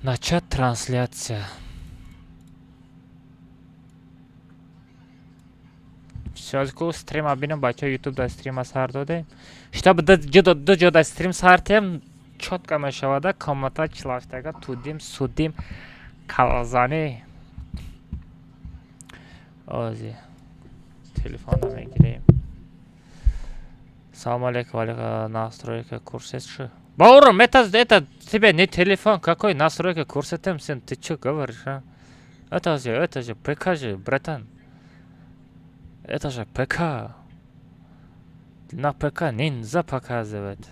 Начать трансляция. Всё, ку стрима бинам, бачаҳо. Ютуб да стрима сар додем, чтобы ду ҷода стрим сар тем, чётко мешавада. Комната чилаштага тудим судим калзанӣ. Ози телефона мегирем. Салому алейкум, алейкум. Настройка курсет ши. Баурум, это тебе не телефон, какой настройка курсетем, сын, ты чё говоришь, а? Это же ПК же, братан. Это же ПК. На ПК нельзя показывать.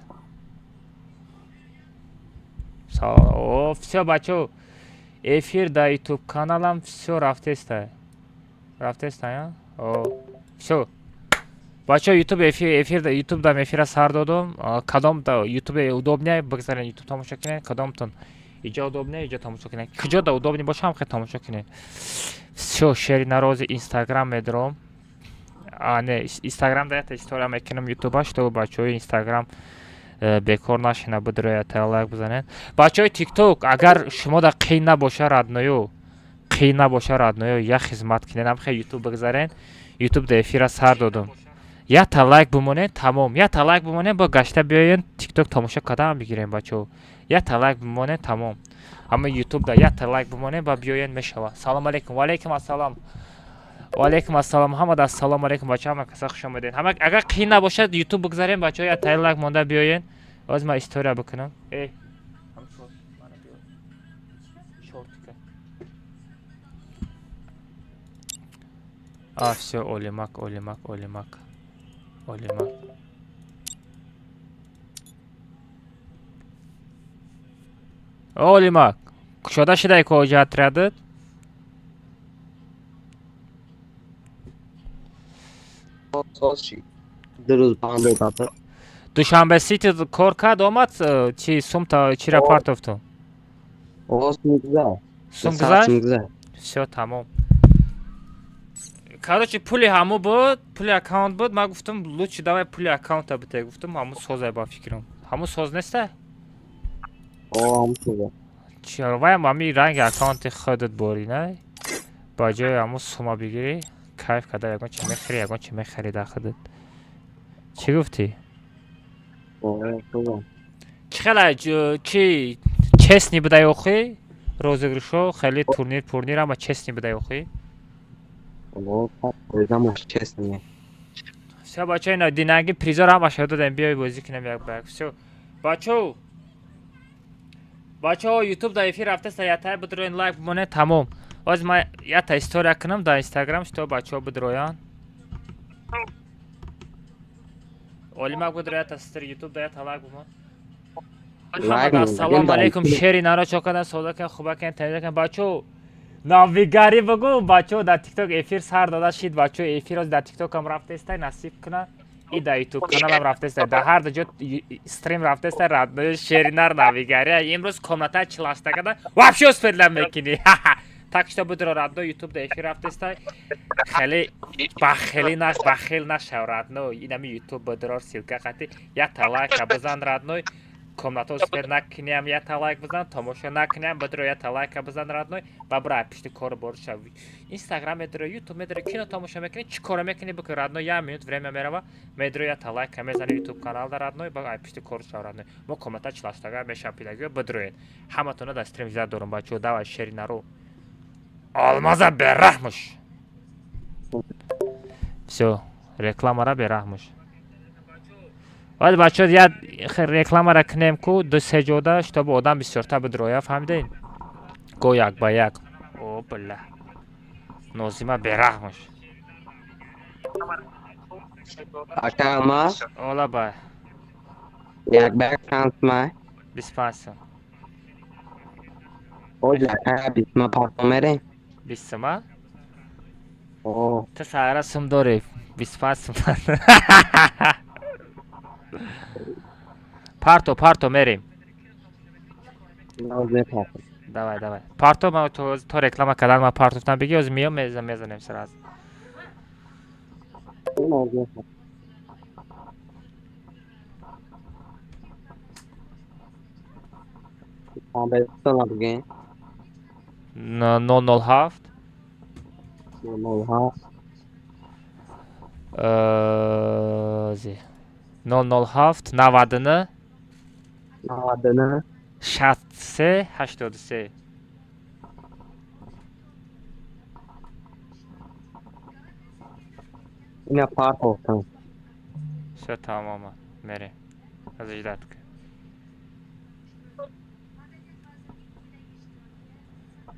О, всё, бачо. Эфир да YouTube каналам всё рафтеста. Рафтеста, я? О, всё. Бачо, YouTube эфир, эфир да YouTube дам эфира сар додум. Кадом да YouTube удобнее, бигзарен, YouTube тамошо кунед, кадомтон иҷо удобнее, иҷо тамошо кунед. Куҷо да удобнее боша, ҳам хел тамошо кунед. Всё, шери нарози Инстаграм медорам. А, не, Инстаграм да ята история мекунам Ютуба, чтобы бачаҳои Инстаграм бекор нашина, бидрояд, лайк бизанед. Бачаҳои ТикТок, агар шумо да қиин набоша, родной, қиин набоша, родной, як хизмат кунед, ҳам хел Ютуб бигзарен. Ютуб да эфира сар додум. Якта лайк бимонед, тамом. Якта лайк бимонед, бо гашта биёен, ТикТок тамошо кардам бигирем, бачаҳо. Якта лайк бимонед, тамом. Ама Ютуб да якта лайк бимонед, ба биёен, мешава. Салом алейкум, ва алейкум ассалом. Ва алейкум ассалом. Ҳамада ассалому алейкум, бачаҳо, ҳама каса хуш омадед. Ҳама агар қиин набошад, Ютуб бигзарем, бачаҳо, якта лайк монда биёен. Ҳозир ман история бикунам. Эй, мана биё. Шортика. А, всё, Олимак, Олимак, Олимак. Олимак. Олимак. Кушода шудай ко оҷа отрядат? 2 рӯз банд додата. Душанбе Сити кор кард, омад, чи сумта чира партофту? О, сум гузашт. Сум гузашт? Сум гузашт. Всё, тамом. Короче, пули ҳаму буд, пули аккаунт буд, ман гуфтам, лучше давай пули аккаунта бите, гуфтам, ҳаму созай ба фикрам. Ҳаму соз неста? О, ҳаму соза. Чиро ваям ҳами ранги аккаунти худат борӣ, не? Ба ҷои ҳаму сума бигирӣ, кайф карда ягон чи мехарӣ, ягон чи мехарӣ дар худат. Чӣ гуфтӣ? О, соза. Чӣ хела чи честный будай охи? Розыгрышҳо, хеле турнир, пурнир ҳама честный будай охи? О, замош честный. Всё, бачаҳо, ина динаги призор ҳамаша додем, биёй бозӣ кунем як ба як. Всё. Бачаҳо, бачаҳо, YouTube дар эфир рафтаста, ятае бидроен, лайк бимонед, тамом. Ҳозир ман якта история кунам дар Инстаграм, что бачаҳо бидроянд. Олимак, бидро, якта стр YouTube да якта лайк бимон. Лайк. Ассалому алейкум, шери наро чо кардан, сода кан, хуба кан, таниза кан, бачаҳо. Навигарӣ бугу, бачаҳо, дар ТикТок эфир сар дода шид, бачаҳо, эфир ҳозир дар ТикТокам рафтаистай, насиб куна. И дар Ютуб каналам рафтаистай, дар ҳар ду ҷо стрим рафтаистай, родной, шеринар навигарӣ. Имрӯз комната чилашта када, вообще успеть мекунӣ. Так что бидро, родной, Ютуб да эфир рафтаистай. Хеле бахелӣ наш, бахел нашав, родной. Инами Ютуб бидро, ссылка қати якта лайка бизан, родной. Комната успеть накуням, якта лайк бизан, тамошо накуням, бидро, якта лайка бизан, родной. Ба бира пишти кору бор шав. Инстаграм медро, Ютуб медро, кино тамошо мекунӣ, чӣ коро мекунӣ, бикун, родной, як минут время мерава, медро, якта лайка мезани Ютуб канал да, родной, ба ай пишти кору шав, родной. Мо комната чилаштага мешапидаги, бидроед. Ҳаматона дар стрим зиёд дорум, бачаҳо, давай, шери наро. Алмаза бераҳмуш. Всё, рекламара бераҳмуш. Вале бачаҳо, як рекламара кунем ку ду се ҷода, чтобы одам бисёртар бидроя, фаҳмидед? Го як ба як. О, била. Нозима бераҳмуш. Ака Алмаз, Ола бай. як ба як чанд сумай? 25 сум. Оҷ, ака, 20 ма парто мерем. 20 сума? О, Ту саҳара сум дорӣ. 25 сум. Парто, парто, мерем. Ноз мепартам. Давай, давай. Парто, ма то реклама кардан ма партофтан бигӣ, ҳозир миём, мезанем сразу. Ноз мепартам. Бестона бигем. 007. 007. 007 99. 99. 63 83. Ина партофтам. Всё, тамома, мерем. Ждать.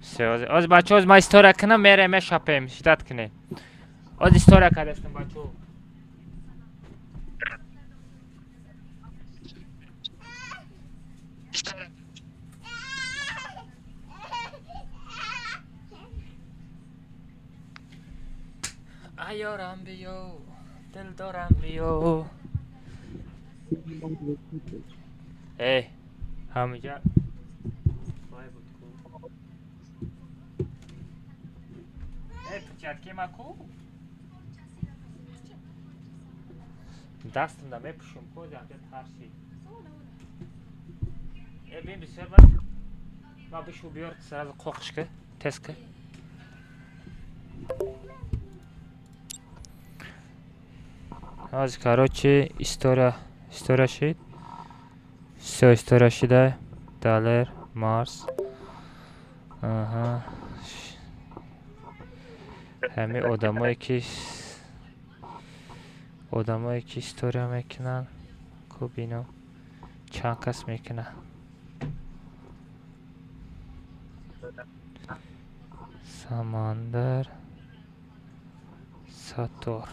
Всё, оз бачо, оз ма история кунам, мерем, мешапем, ждать кунем. Оз история кардастам, бачо. Аёрам биё, дилдорам биё. Эй, ҳамиҷа вай буд ку. Эй, перчатки ма ку? Дастамда мепӯшум ку, ҳамҷа тарши. Э, бин бисёр ба ма бишу биёр, сразу қоқиш ка, тез ка. Ҳозир, короче, история шид. Всё, история шида. Далер, Марс. Аҳа. Ҳами одамое ки история мекунанд, ку бинам чанд кас мекунад. Самандар Саттор.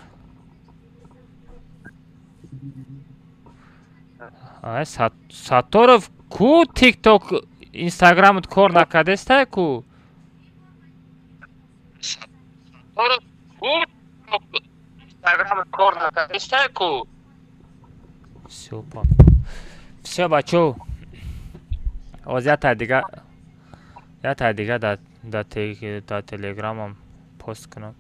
Ай, Сатторов ку, Тикток, Инстаграмат кор накардестай ку? Сатторов ку, Инстаграмат кор накардестай ку? Всё, всё, бачо. Оз ята дига да Телеграмам пост кунам.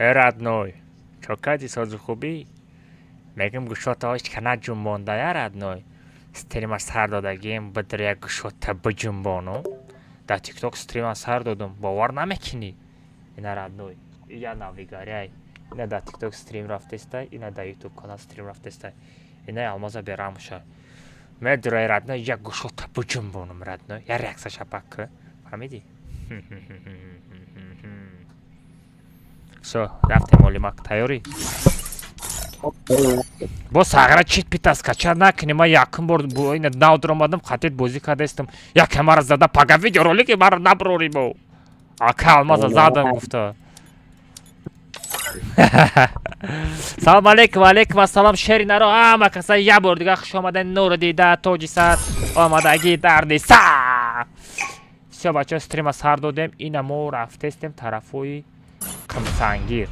Э, родной, чо кардӣ, созу хубӣ? Мегӯм, гӯшота ҳеч ка наҷунбонда, я родной. Стрима сар додагием, бидр як гӯшота биҷунбону. Дар Тикток стрима сар додум, бовар намекунӣ. Ина, родной, ия навигаряй. Ина дар Тикток стрим рафтестай, ина дар Ютуб канал стрим рафтестай. Ина алмаза берамуша. Медурай, родной, як гӯшота биҷунбонум, родной. Я реакция шапак ку. Фаҳмидӣ? Всё, рафтем, Олимак, тайёрӣ? Бо сағра чит пита скачать накунӣ. Ман якум бор ина нав дуромадам, қатит бозӣ кардастам. Яке мара зада, пага видеоролики мара наброрӣ бо. Ака алмаза задам гуфта. Салом алейкум, алейкум ассалом, шери наро, ҳама каса як бор дига хуш омаден, нури дида, тоҷи сар, омадагӣ дарди сар. Всё, бачаҳо, стрима сар додем, ина мо рафтестем тарафҳои Қимсангир.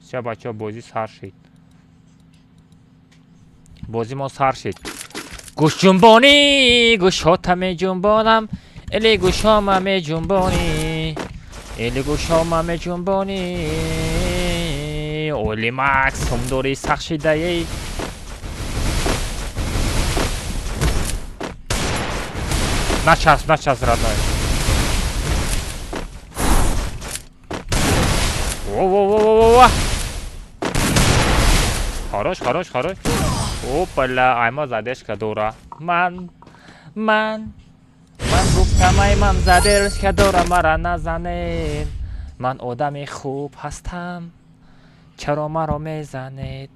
Всё, бачаҳо, бозӣ сар шид. Бозӣ мо сар шид. Гӯшҷунбонӣ, гӯшота меҷунбонам, эли гӯшома меҷунбонӣ, эли гӯшома меҷунбонӣ. Олимак, сумдори сахт шидаей. Начасп, начасп, родной. Во-во-во-во-во! Хорош, хорош, хорош. Опала, айма задержка дора. Ман гуфтам, ай ман задержка дора, мара назанед. Ман одами хуб ҳастам. Чаро маро мезанед?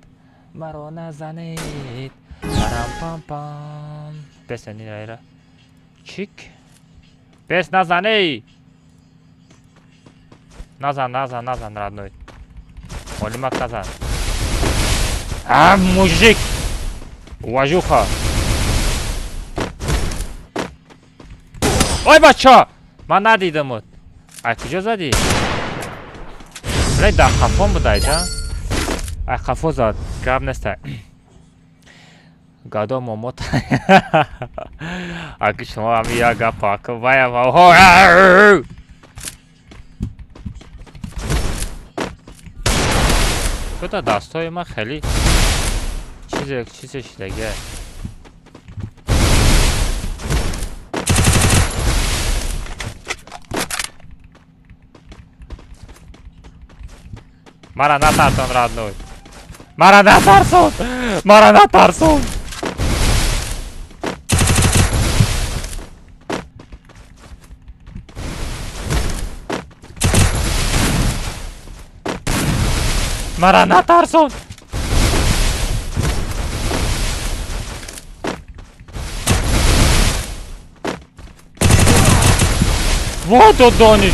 Маро назанед. Парам пам пам. Песня нира. Чик. Пес назаней. Назан, назан, назан, родной. Олимак, назан. А, мужик! Уважуха. Ой, бача! Ман надидамут. Ай, куҷо задӣ? Блядь, дар қафон будай, да? Ай, қафо зад. Гап неста. Гадо момот. Аки шумо ҳами як гап ака вая ва. Чӯта дастҳои ман хеле Чизе шидаге. Мара натарсон, родной. Мара натарсон! Мара натарсон! Мара натарсон! Вот он дониш!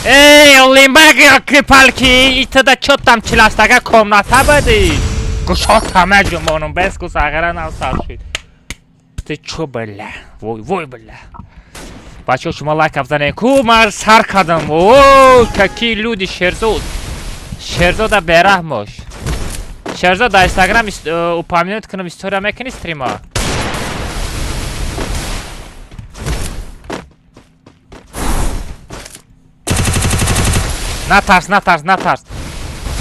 Эй, Олимбак, ёлки-палки, итада чё там чиластага комната бади? Кушота меҷумонум, бес ку сағира нав сар шид. Ты чё, бля? Вой, вой, бля. Бачо, шумо лайк бзанед. Ку ман сар кардам. О, какие люди, Шерзод. Шерзода бераҳм бош. Шерзод, дар Инстаграм упомянуть кунам, история мекунӣ стрима? Натарс, натарс, натарс.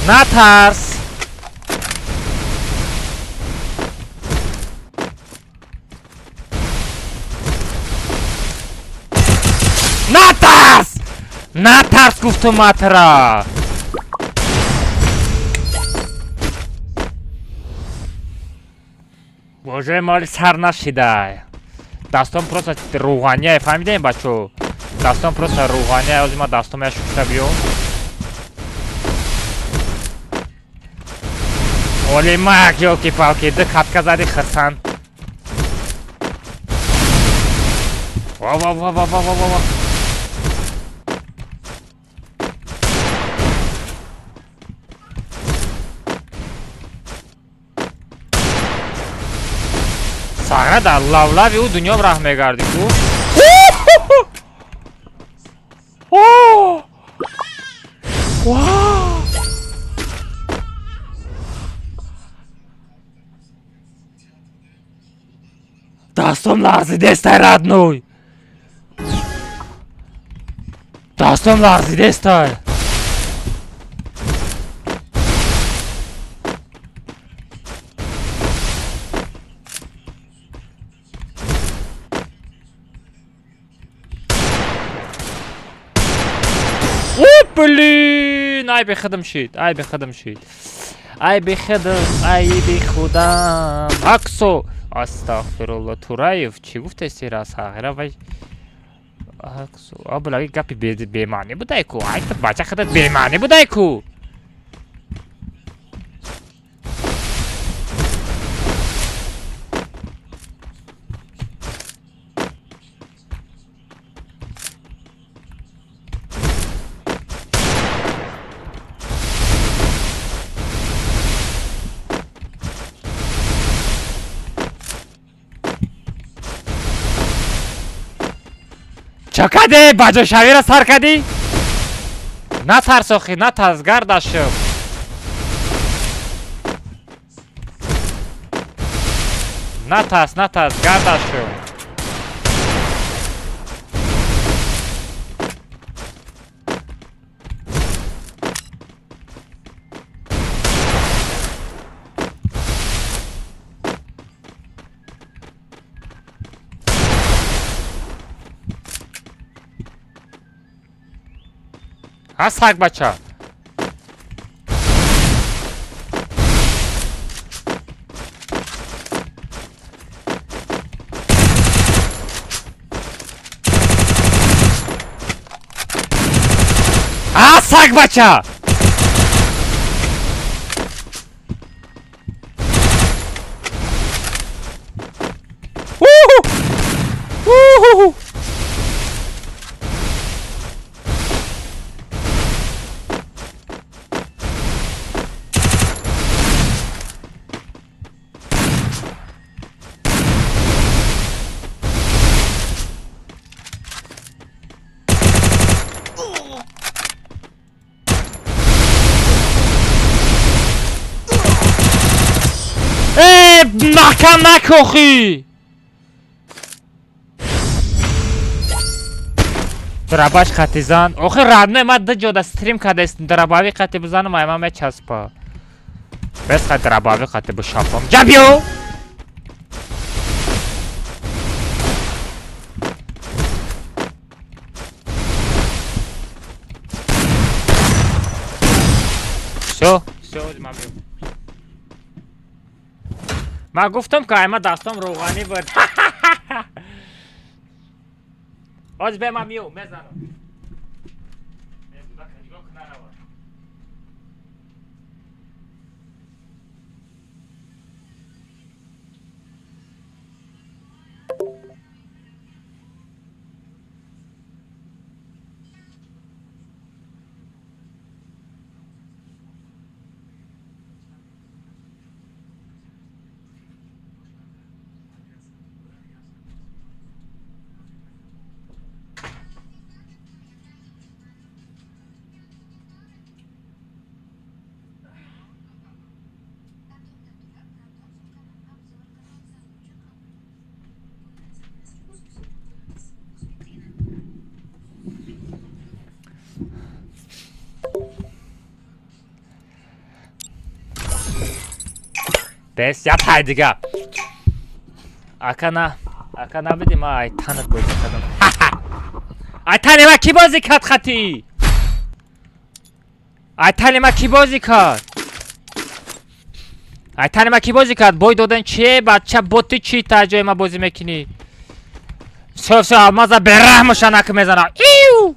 Натарс. Натарс! Натарс гуфтум матра. Боже, моли сар нашидай. Дастон просто рӯғания, фаҳмидем, бачо? Дастон просто рӯғания, ҳозир ман дастом я шушта биём. Олимак, ёлки-палки, ду катка зади хирсан. Ва ва ва ва ва ва ва. Сағра дар лавлави ӯ дунё раҳ мегардӣ ку. О! Вау! Дастом ларзидестай, родной. Дастом ларзидестай. О, блин! Ай бехудам шид, ай бехудам шид. Ай бехудам, ай бехудам. Аксо! Астағфирулло, Тураев, чӣ гуфтеси раз ҳағира вай? Аксо, а булаги гапи бемаънӣ будай ку. Ай та бача худат бемаънӣ будай ку. Чо кардӣ? Баҷошавиро сар кардӣ? Натарс охи, натарс, гардашум. Натарс, натарс, гардашум. Ҳа саг бача. Ҳа саг бача. Уху! Уху! Маҳкам накохӣ. Дробаш қати зан. Охи, родной, ма ду ҷода стрим кардастем. Дробовик қати бизанам, ай ма мечаспа. Бес қати дробовик қати бишапам. Ҷабиё! Всё, всё, ман биём. Ман гуфтам, ки ай ма дастом рӯғанӣ буд. Ҳозир бе, ман миём, мезанам. Нигоҳ кун, нарава. Бес, ятай дига. Ака на, ака набиди, ма ай танат бозӣ кардам. Ай тани ма кӣ бозӣ кард хати? Ай тани ма кӣ бозӣ кард? Ай тани ма кӣ бозӣ кард? Бой додан чие, бача, боти чӣ та ҷои ма бозӣ мекунӣ? Всё, всё, алмаза бераҳмаша наки мезанам. Иу!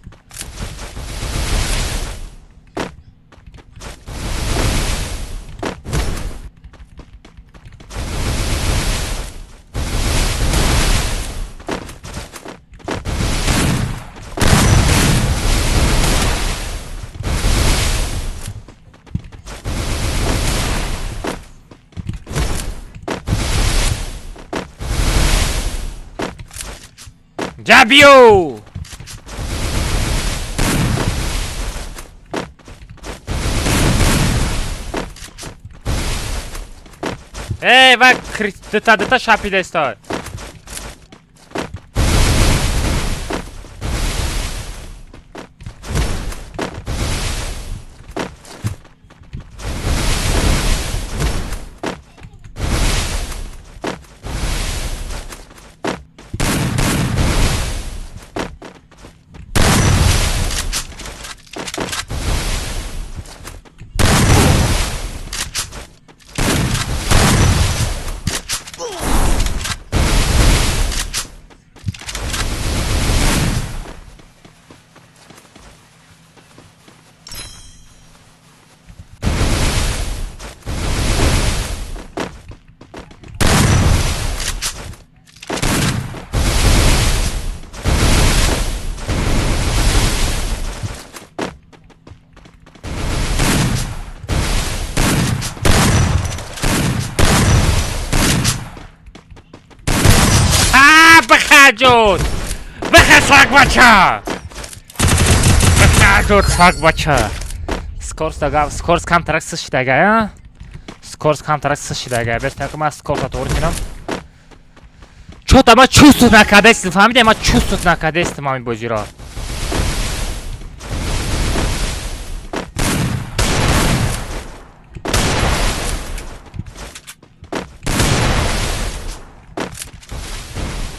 Ҷабиё! Эй, ва дута дута шапидестой. Бихаҷуд! Биха, сагбача! Бихаҷуд, сагбача! Скорость дага, скорость камтарак сис шидага, а? Скорость камтарак сис шидага. Бес так ман скорость тоғри кунам. Чё-то ман чувствовать накардастим, фаҳмидем? Ман чувствовать накардастим ҳамин бозиро.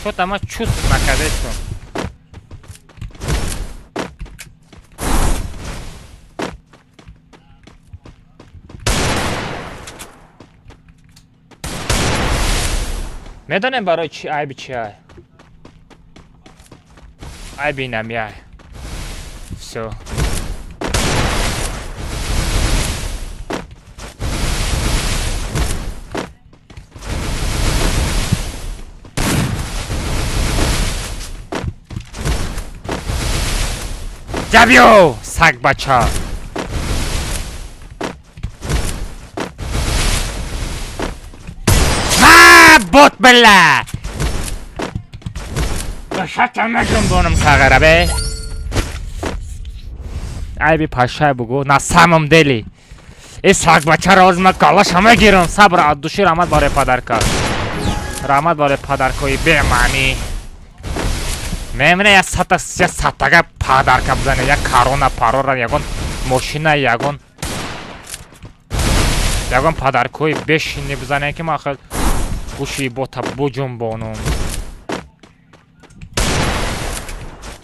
Чё-то ман чувствовать накардастим. Медонем барои чӣ, айби чи ай? Айби инами ай. Всё. Ҷабиё, сагбача! Ма бот била! Башата меҷунбонам сағара бе. Айби пашай бугу, на самом деле. Э, сагбачаро ҳозир ман калаша мегирам. Сабр, от души раҳмат барои подарка. Раҳмат барои подаркои бемаънӣ. Мемина, я сата, я сатага подарка бизане, я корона парора, ягон мошина, ягон подаркои бешини бизане, ки ман хел гӯши бота буҷунбонум.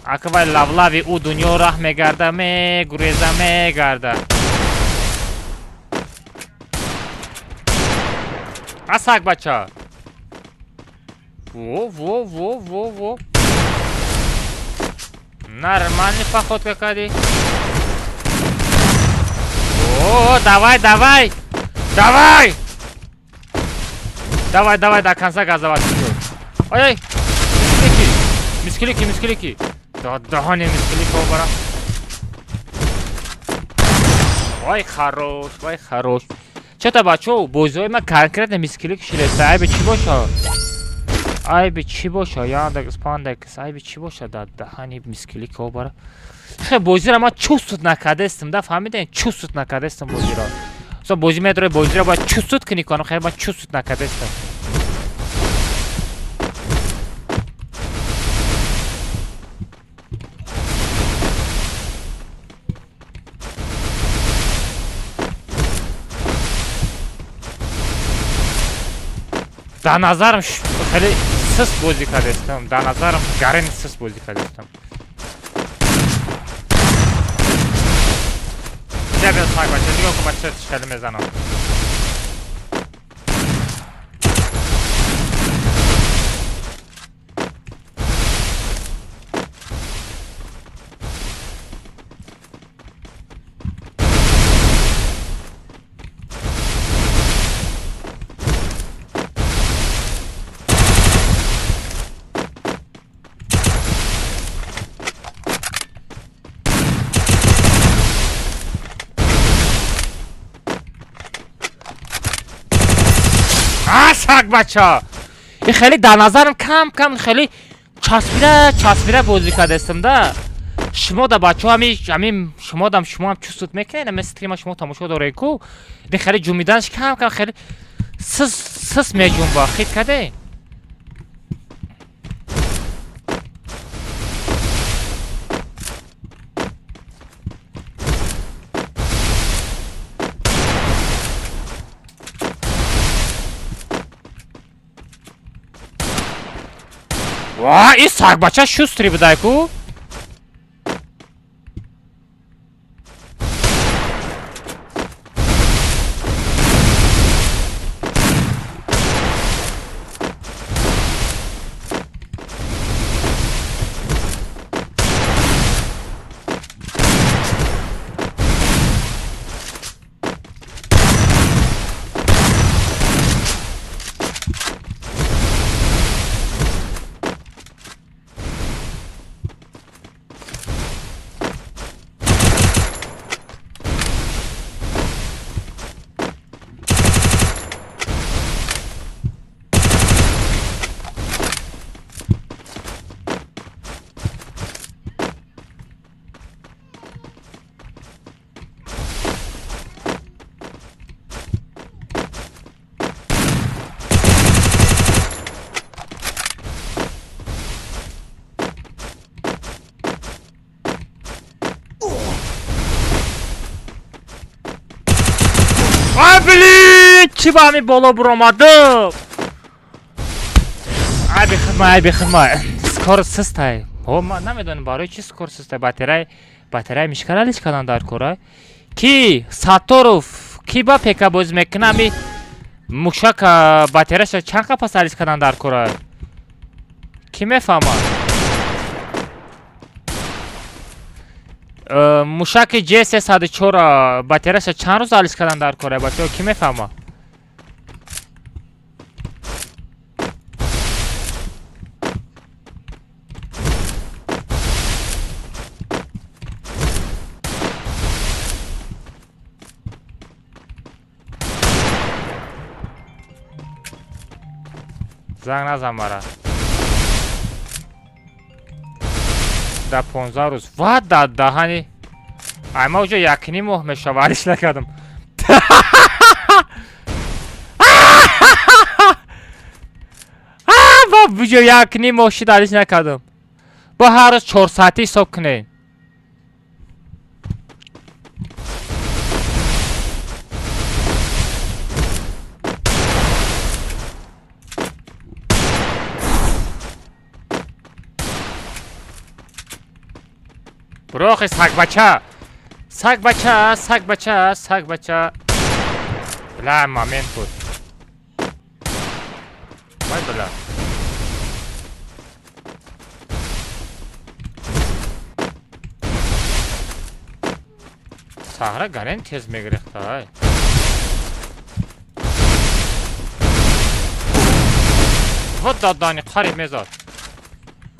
Ака, вай лавлави ӯ дунё раҳ мегарда, мегуреза, мегарда. Асак бача. Во, во, во, во, во. Нормальный походка кади. О, давай, давай! Давай! Давай, давай, до конца газовать. Ой, ой! Мисклики! Мисклики, мисклики! Да, даҳони мисклики бара. Вай, хорош, вай, хорош. Чё-то, бачо, бозиҳои ман конкретно мисклик ширеста. Айби чӣ боша? Айби чӣ боша? Яндекс, Пандекс, айби чӣ боша? Да даҳани мисклик бара. Хе, бозиро ман чувствовать накардестам, да, фаҳмидем? Чувствовать накардестам бозиро. Со бозӣ медорӣ, бозиро бояд чувствовать кунӣ, кунам, хеле ман чувствовать накардестам. Дар назарам хеле сист бозӣ кардестам. Дар назарам гарени сист бозӣ кардестам. Бия, бия, саг бача, нигоҳ кун, бача, хеле мезанам. Саг бача, и хеле дар назарам кам кам хеле часпида часпида бозӣ кардастам да. Шумо да, бачаҳо, ҳами шумо дам, шумо ҳам чувствовать мекунед, ами стрима шумо тамошо доред ку, ин хеле ҷумиданаш кам кам хеле сис сис меҷунба, хит каде. Ва, и сагбача шустрый будай ку. Ай, блин, чӣ ба ҳамин боло буромадам? Ай, бихидмай, ай, бихидмай. Скорость систай. О, ман намедонам барои чӣ скорость систай. Батарея мишкара лиш кардан дар кора. Ки Сатторов, ки ба ПК бозӣ мекунад, ами мушак батареяша чанд қа пас алиш кардан дар кора? Кӣ мефаҳмад? Мушаки J304 батареяша чанд рӯз алиш кардан дар кора, бачаҳо, кӣ мефаҳмад? Занг назан мара. Да 15 рӯз. Ва, да даҳани. Ай, ма уҷо якним моҳ мешава, алиш накардам. Ба буҷо як ним моҳ шид, алиш накардам. Бо ҳар рӯз 4 соатӣ ҳисоб кунед. Бурохи, сагбача, сагбача, сагбача, сагбача. Бля, момент буд. Вай, бля. Саҳра гарен тез мегирехта, ай. Вот додани қариб мезад.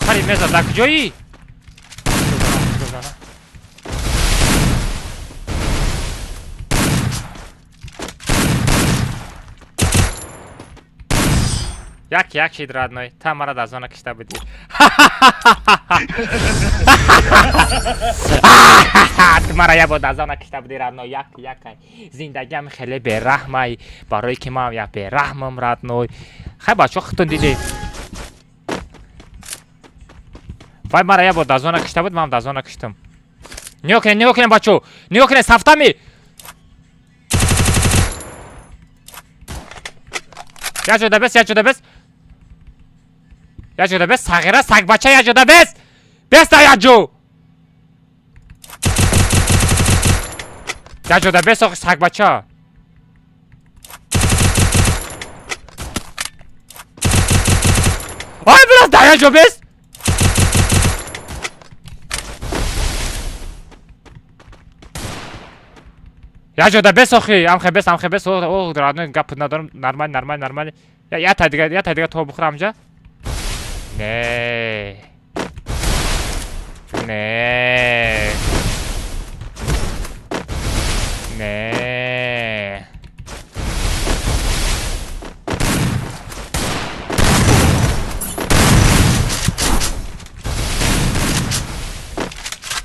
Қариб мезад. Дар куҷоӣ? Як як шид, родной. Та мара дар зона кишта будӣ. Ту мара як бор дар зона кишта будӣ, родной. Як якай. Зиндагиам хеле бераҳмай. Барое ки ман як бераҳмам, родной. Хай, бачаҳо, худтон дидед. Вай мара як бор дар зона кишта буд, манам дар зона киштам. Нигоҳ кунед, нигоҳ кунед, бачаҳо. Нигоҳ кунед, сафтами. Як ҷода бес, як ҷода бес. Як ҷода бес, сағира, сагбача, як ҷода бес. Бес дар як ҷо. Як ҷода бес, охи сагбача. Ой, бля, дар як ҷо бес. Як ҷода бес, охи, амхе бес, амхе бес. О, родной, гап надорам, нормально, нормально, нормально. Я та дига, я та дига то бухӯрам инҷа. Не. Не. Не.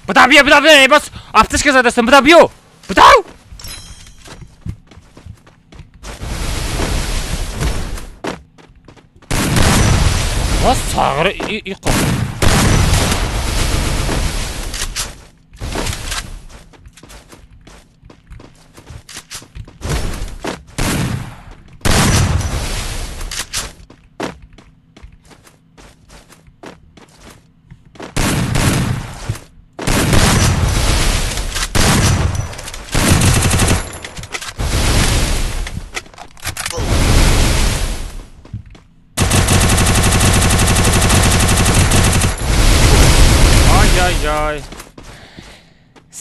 Буда биё, буда биё, бас аптечка задастам, буда биё. Будав! Бас сағыры и и қоп. Ай-ай-ай.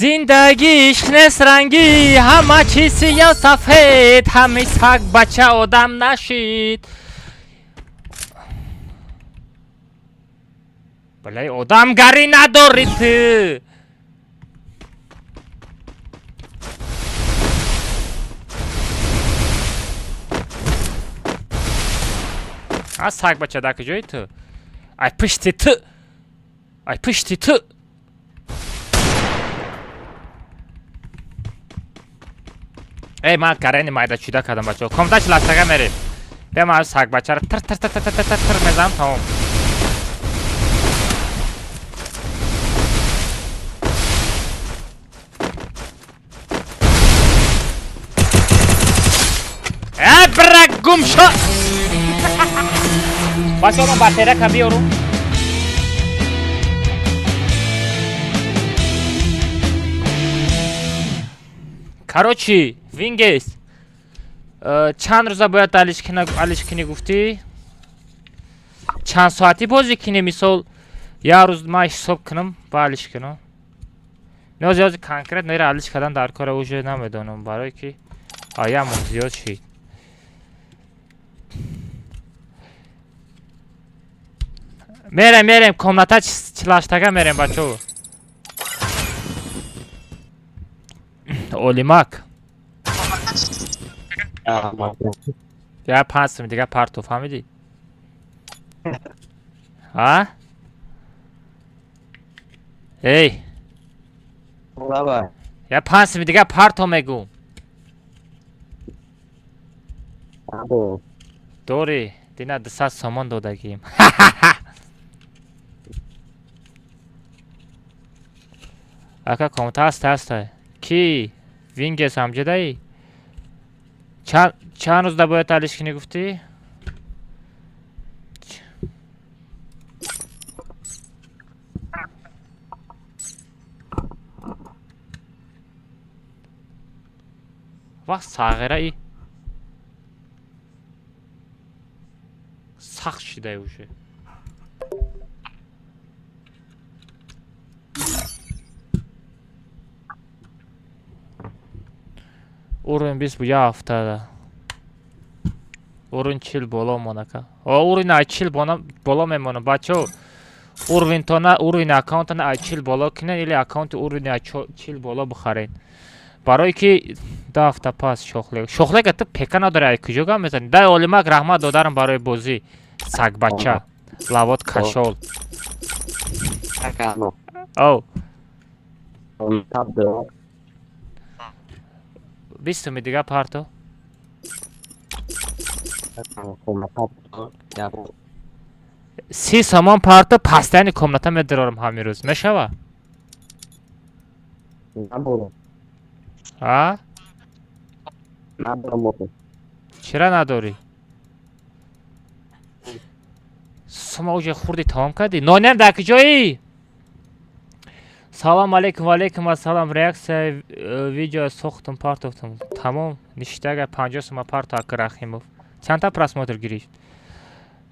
Зиндагӣ ишқ нест рангӣ, ҳама чиз сиё сафед, ҳами саг бача одам нашид. Балай, одамгарӣ надорӣ ту. А саг бача, дар куҷои ту? Ай пушти ту. Ай пушти ту. Эй, ман карени майда чӯда кардам, бачаҳо. Комната чиластага мерем. Бия, ман сагбачаро тир тир тир тир тир тир тир мезанам, тамом. Э, бра, гум шо! Бачаҳо, ман батарейка биёрум. Короче, Вингес. Чанд рӯза бояд алиш кунӣ гуфтӣ? Чанд соатӣ бозӣ кунӣ, мисол, як рӯз ман ҳисоб кунам, ба алиш кунам. Нози ҳозир конкретно ира алиш кардан дар кора уже намедонам, барое ки як моҳ зиёд шид. Мерем, мерем, комната 48-тага мерем, бачаҳо. Олимак. Я 5 сум дига парту, фаҳмидӣ? А? Эй, Давай. я 5 сум дига парто мегум. Надорам. Дорӣ, дина 200 сомон додагием. Ака, комната ҳаста, ҳаста. Ки вингес ҳамҷадаи? Чанд рӯзда бояд алиш кунӣ, гуфтӣ? Вақт сағираи сахт шидай уже. Уровень бист бу як ҳафтада. Уровень 40 боло монака. О, уровень ай 40 боло мемонам. Бачаҳо, уровень тона, уровень аккаунтона ай 40 боло кинен или аккаунти уровень ай 40 боло бихарен. Барое ки 2 ҳафта пас шохлег. Шохлега, ту пека надори, ай куҷо гап мезанӣ? Дай Олимак, раҳмат додарам барои бозӣ. Сагбача. Лавот кашол. Ака, но. Оу. Комната дор. 20 суми дига парто. Комната дор. Я 30 сомон парто, пастаяни комната медарорам ҳамин рӯз. Мешава? Надорам. А? Надорам охе. Чира надорӣ? Сума уже хурди, тамом кардӣ? Нонем дар куҷоӣ? Салом алейкум, ваалейкум ассалом. Реакция видео сохтум, партофтум. Тамом, ништага, 50 сума парто, ака Рахимов. Чандта просмотр гирифт?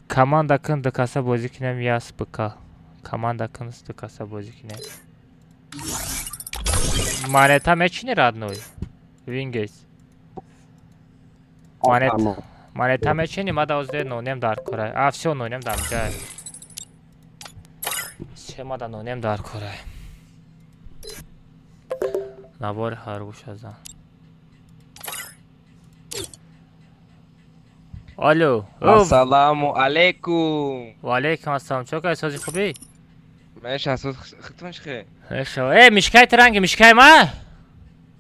Команда кун, ду каса бозӣ кунем, яс бк. Команда кун, ду каса бозӣ кунем. Монета мечини, родной? Вингес. Монет. Ака, но. Монета мечини, ма да нонем дар кора. А, всё, нонем дар ҷай. Се мада нонем дар кора. Набори харгӯша зан. Алло. Ассаламу алейкум. Ва алейкум ассалом. Чо кай, сози, хубӣ? Меша суд хитон чихе? Эшо. Э, мишкай транги, мишкай ма?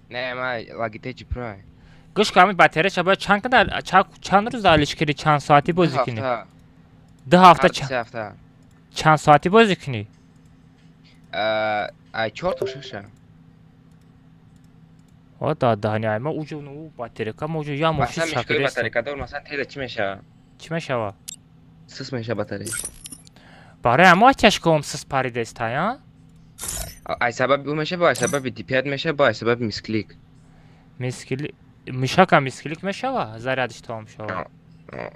Не, ма Logitech Pro. Гӯш кун, ҳамин батареяша бояд чанд када, чанд рӯз алиш кунӣ, чанд соатӣ бозӣ кунӣ? 2 ҳафта. Ҳар 3 ҳафта. Чанд соатӣ бозӣ кунӣ? Ай чор то шаша. О, да, даҳани ай ма уҷо ну батарейка ма уҷо я мошин Масалан, мишкои шакирест. батарейка дор, масалан, теда чӣ мешава? Чӣ мешава? Сис меша батарея. Барои ҳамо чашком сис паридестай, а? Ай сабаби ӯ меша, бо ай сабаби D5 меша, бо ай сабаби мисклик. Мискили мишака мисклик мешава? Зарядиш тамом шава.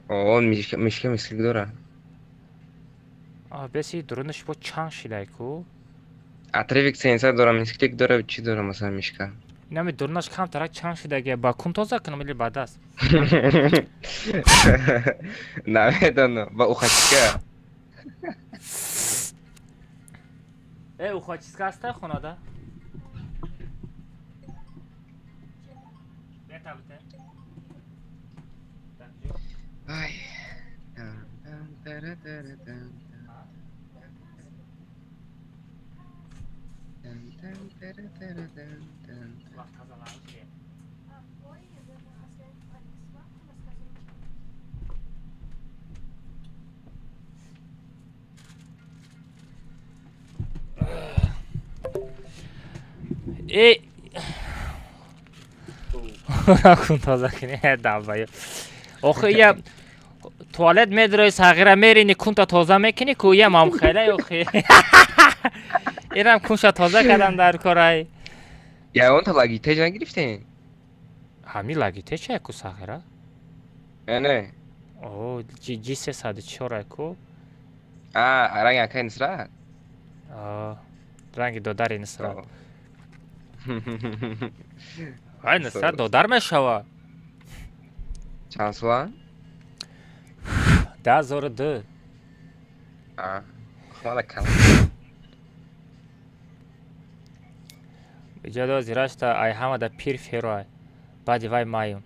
Он мишка мисклик дора. А, беси дурунаш бо чанг шидай ку? Отрывик сенсор дора, мисклик дора, чӣ дора, масалан, мишка. Инами дурунаш камтарак чанг шидаги, ба кун тоза кунам или ба даст? Намедонам, ба ухачка. Э, ухочистка ҳастай хонада? Бета бите. Ай. Вақт тазаланиш. Э, кун тоза кунӣ, давбаю. Охи, я туалет медрои, сағира мерини, кунта тоза мекунӣ ку, я мамхелай, охи. Ирам кунша тоза кардам дар корай. Ягон та Logitech нагирифтем? Ҳами Logitech ку, сағира? Не. О, G 304 ку. А, ранги акай Нусрат? А, ранги додари Нусрат. Ай, Нусрат додар мешава. Чанд сола? 2002. А, хмала кам. Иҷодо зирашта ай ҳамада пир фероай. Баъди вай маюм.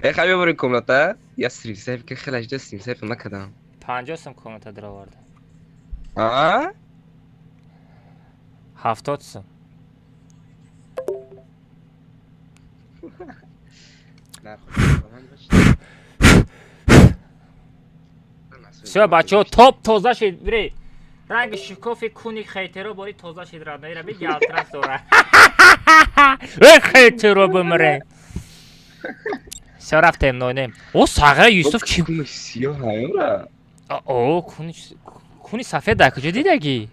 Э, хай бибори комната? Я стрим save ки хеле ажда стрим save накардам. 50 сум комната дароварда. А? 70 сум. Всё, бачаҳо, топ тоза шид, бире. Ранги шикофи куни хейтеро бори тоза шид, родной, ра би ялтрас дора. Э, хейтеро бимре. Всё, рафтем, нойнем. О, сағра Юсуф чи? Куни сиёҳ ҳамра. О, куни сафед дар куҷо дидагӣ?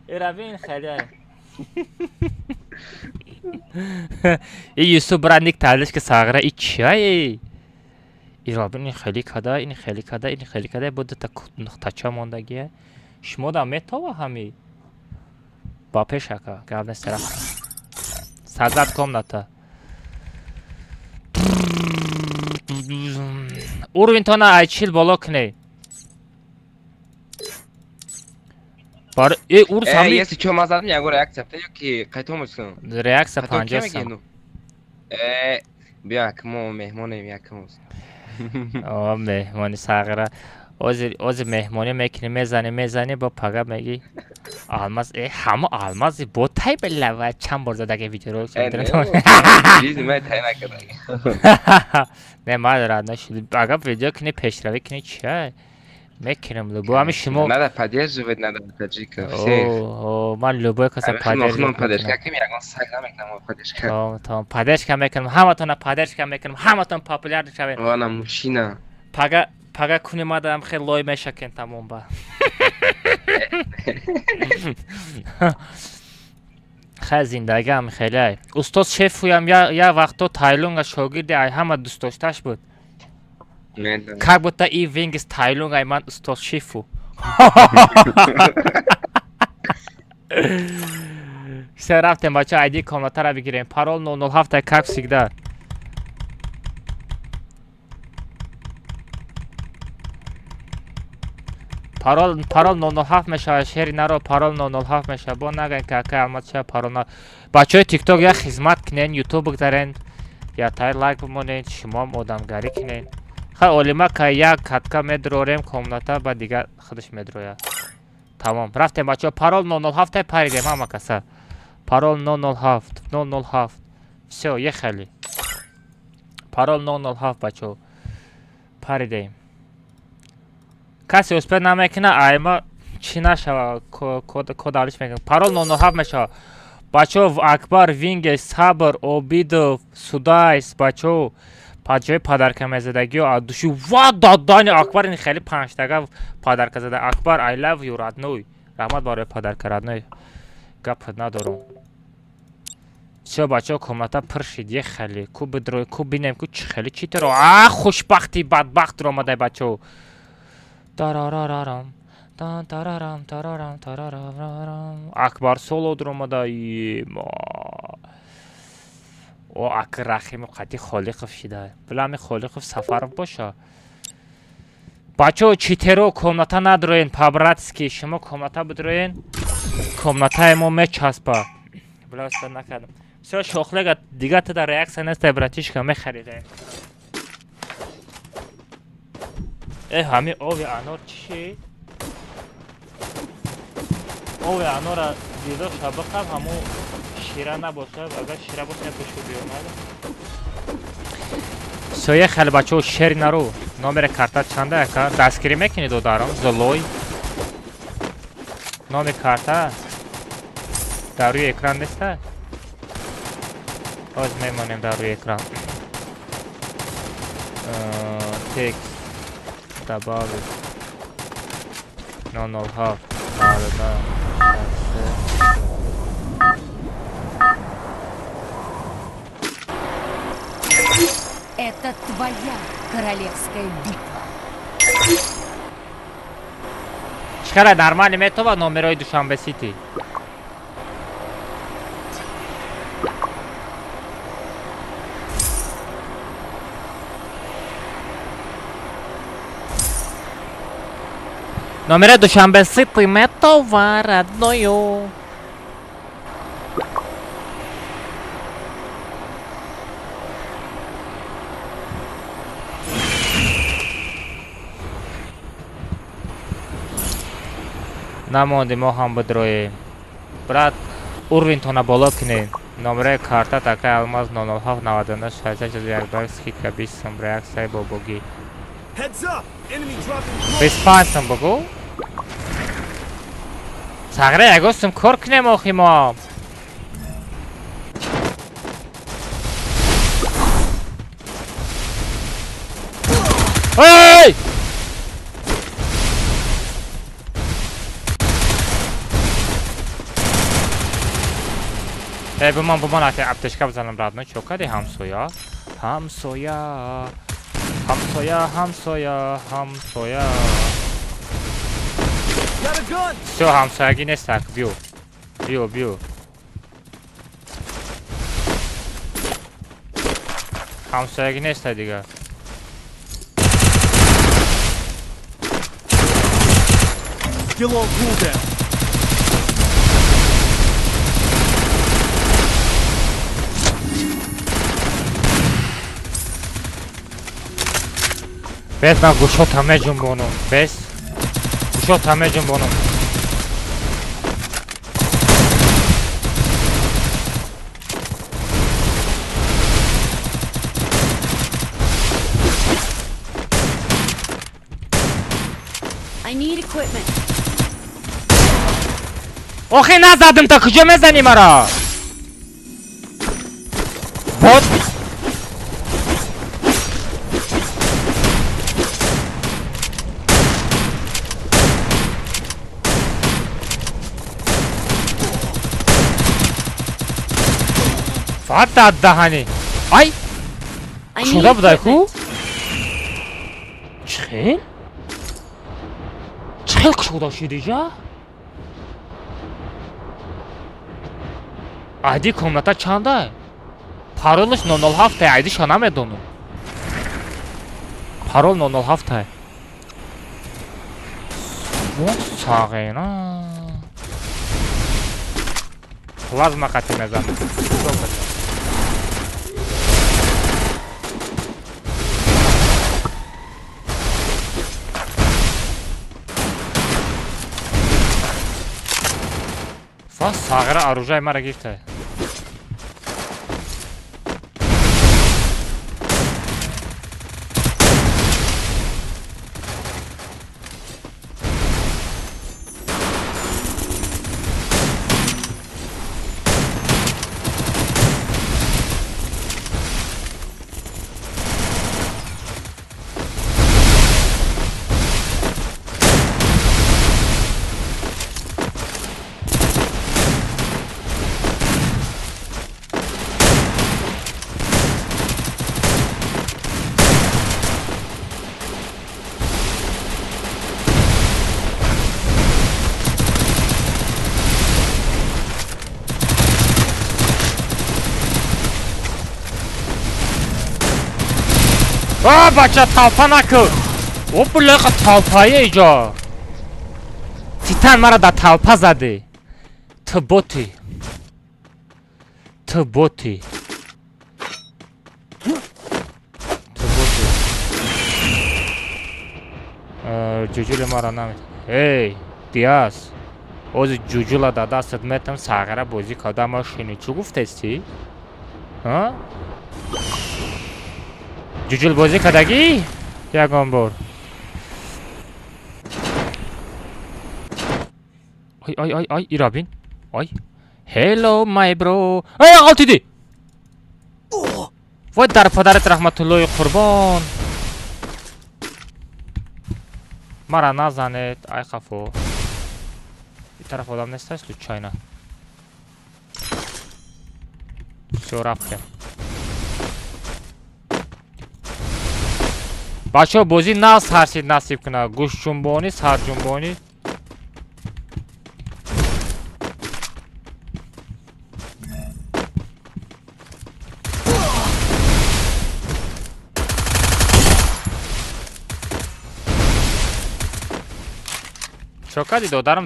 Ира бин хеле. И Юсуф брат ник таҳлилш ки сағра и чия? Ира бин, ин хеле када, ин хеле када, ин хеле када, бо дута нуқтача мондагия. Шумо да метова ҳами? Ба пеш ака, гап нест, рафт. Создать комната. Уровень тона ай 40 боло кунед. Бар э урс Э, ҳами если чо, ман задам ягон реакция бта ё ки қайтом мекунам? Реакция Қайтом ки 50 сом. мегӣ, ну? Э, биё, ак мо меҳмонем якамоз. О, меҳмони сағира. Озир меҳмонӣ мекунӣ, мезанӣ, мезанӣ, бо пага мегӣ алмаз, э, ҳамо алмази бо тай билава чанд бор задаги видеоро. Э, не, жизни ман тай накарда. Не, ман рад нашуд. Агар видео кунӣ, пешравӣ кунӣ, чия? Мекунем любой. Ҳами шумо Надо поддерживать, надо таджиков всех. О, ман любой каса поддержка поддержка кунем, ягон саг намекунам мо поддержка. Тамом, тамом. Поддержка мекунам, ҳаматона поддержка мекунам, ҳаматон популяр шавед. Вана мужчина. Пага куни мадам хел лой мешакен, тамом ба. Хай, зиндагиам хеле. Устод шефуям я вақто Тайлунга шогирди ай ҳама дӯстдошташ буд. Медонам. Как будто и вингис Тайлунг ай ман устод шефу. Всё, рафтем, бача, айди комнатара бигирем. Парол 007, как всегда. Парол 007 мешавад, шери наро, парол 007 мешавад. Бо нагӯен ки акай Алмаз ча парол на. Бачаҳои TikTok, як хизмат кунен, YouTube бигзарен, я тай лайк бимонед, шумоам одамгарӣ кунед. Хай, олима ка як катка медрорем комната, ба дигар худаш медрояд. Тамом. Рафтем, бачаҳо, парол 007, паридем ҳама каса. Парол 007, 007. Всё, ехали. Парол 007, бачаҳо. Паридем. Касе успел намекуна, айма чӣ нашава, код алиш мекунам. Парол 007 мешава. Бачаҳо, Акбар, Винге, Сабр, Обидов, Судайс, бачаҳо, ҷои подарка мезадагиё аз души ва додани Акбар ин хеле панҷтага подарка зада. Акбар, I love you, родной. Раҳмат барои подарка, родной. Гап надорам. Всё, бачаҳо, комната пур шид, ехали. Ку бидрой, ку бинем, ку чӣ хеле читеро. А, хушбахти бадбахт омадай, бачаҳо. Тарарарарам. Тан тарарам тарарам тарарарам. Акбар соло дуромада. Ема. О, аки Рахимов қати Холиқов шида. Билами Холиқов Сафаров боша. Бачаҳо, читеро, комната надроен, по-братски. Шумо комната бидроен. Комнатаи мо мечаспа. Била успел накардам. Всё, шохлега, дига ту дар реаксия нестай, братишка, мехариде. Э, ҳами ови анор чӣ шид? Ови анора дидо шабақам, ҳамо шира набошад, агар шира бошад, пушу биёмад. Всё, ехали, бачаҳо, шери нару. Номери карта чанда, ака? Дастгирӣ мекунӣ, додарам? Золой. Номи карта дар рӯи экран неста? Ҳозир мемонем дар рӯи экран. Текст добавить 007 92 63. Это твоя королевская битва. Чӣ хела, нормально метова номерои Душанбе Сити? Номера Душанбе Сити метова, родною. Намонди, мо ҳам бидроем. Брат, уровень тона боло кунед. Номераи карта такай Алмаз 007 99 61 бар скидка 20 сум, реаксияи бобогӣ. Heads up! Enemy dropping close. 25 сум бугӯ. Сағра, ягон сум кор кунем охи мо. Эй! Эй, буман, буман, ати аптечка бизанам, родной, чо кади ҳамсоя? Ҳамсоя. Ҳамсоя, ҳамсоя, ҳамсоя. Got a gun! Всё, ҳамсоягӣ нестак, биё. Биё, биё. Ҳамсоягӣ неста дига. Skill on cooldown. Бес, ман гӯшота меҷунбонум. Бес. Гӯшота меҷунбонум. I need equipment. Охи, назадим, та куҷо мезанӣ маро? Бот. Фата даҳани. Ай! I need Шуда будай ку? equipment. Чӣ хел? Чӣ хел кушода шудиҷа? Айди комната чанда? Паролаш 007, айдиша намедонам. Парол 007. Во сағена. Плазма қати мезанам. Ва сағира, оружие мара гирифта. А, бача, талпа накун. О, булеқа талпае иҷо. Титан, мара дар талпа задӣ. Ту боти. Ту боти. Ту боти. Ҷуҷули мара намет. Эй, Диас. Ози ҷуҷула да дастат метам, сағира бозӣ карда ма шини. Чӣ гуфтести? Ҳа? Ҷуҷул бозӣ кардагӣ? Ягон бор. Ай, ай, ай, ай, ира бин. Ай. Hello, my bro. Ай, ғалтиди. Вой, дар падарат раҳматуллои қурбон. Мара назанед, ай хафо. И тараф одам неста случайно. Всё, рафтем. Бачаҳо, бозӣ нағз ҳарсид насиб кунад. Гӯшҷунбонӣ, сарҷунбонӣ. Чо кардӣ, додарам?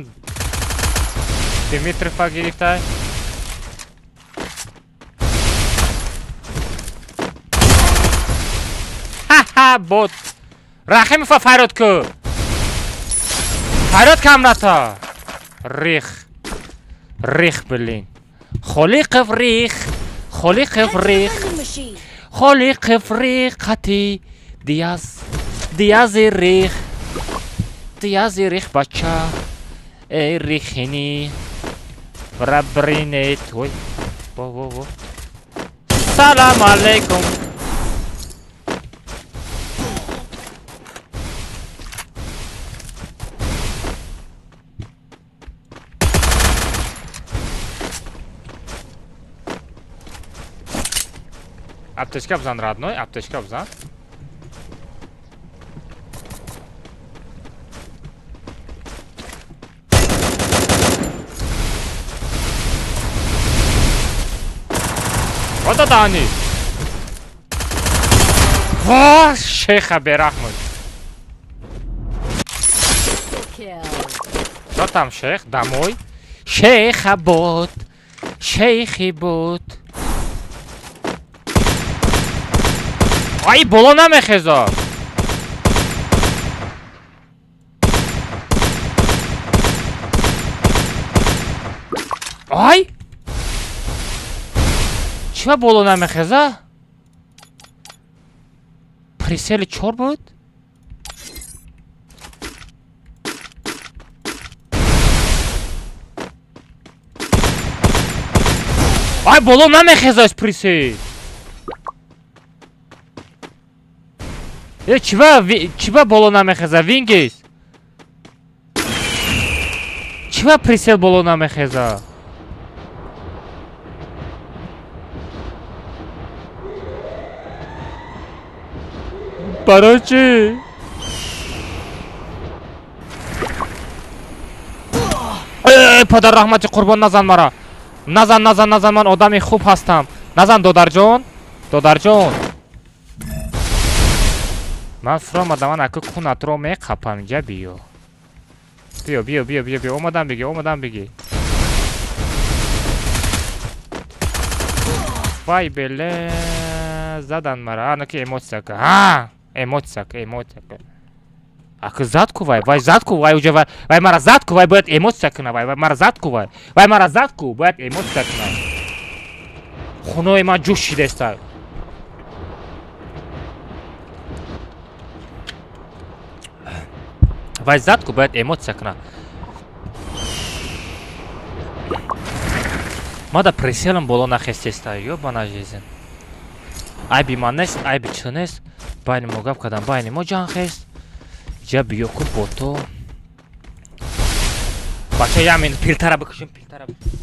Димитрифа гирифтай? Ха-ха, бот. Рахимова фарёд ку. Фарёд камрата. Рих. Рих, блин. Холиқов рих. Холиқов Head to the рих. vending machine. Холиқов рих қати Диаз. Диази рих. Диази рих бача. Эй рихини. Рабрине той. Во во во. Салам алейкум. Аптечка бзан, родной, аптечка бзан. Вот это они! Во, шейха берахмут. Kill. Что там, шейх? Домой? Шейха бот. Шейхи бот. Ай, боло намехеза. Ай! Чиба боло намехеза? Прицел и чор буд? Ай, боло намехеза прицел. Э, чиба боло намехеза, Вингис? Чиба прицел боло намехеза? Барои чӣ? Э, падар раҳмати қурбон, назан мара. Назан, назан, назан, ман одами хуб ҳастам. Назан, додарҷон. Додарҷон. Ман фуромадам, ман аку кунатро меқапам, инҷа биё. Биё, биё, биё, биё, биё, омадам биги, омадам биги. Вай беле, задан мара. Ана ки эмоция ка. Ҳа, эмоция ка, эмоция ка. Аку зад ку вай, вай зад ку, вай уҷа вай, вай мара зад ку, вай бояд эмоция куна, вай, вай мара зад ку, вай. Вай мара зад ку, бояд эмоция куна. Хунои ман ҷӯш шидеста. Вай зад ку, бояд эмоция куна. Мада прицел ам боло нахестеста, ёбана жизнь. Айби ман нест, айби чӣ нест. Байни мо гап кардам, байни мо ҷанг хест. Ҷа биё ку бото. Бача, як минут пилтара бикушем, пилтара бикушем.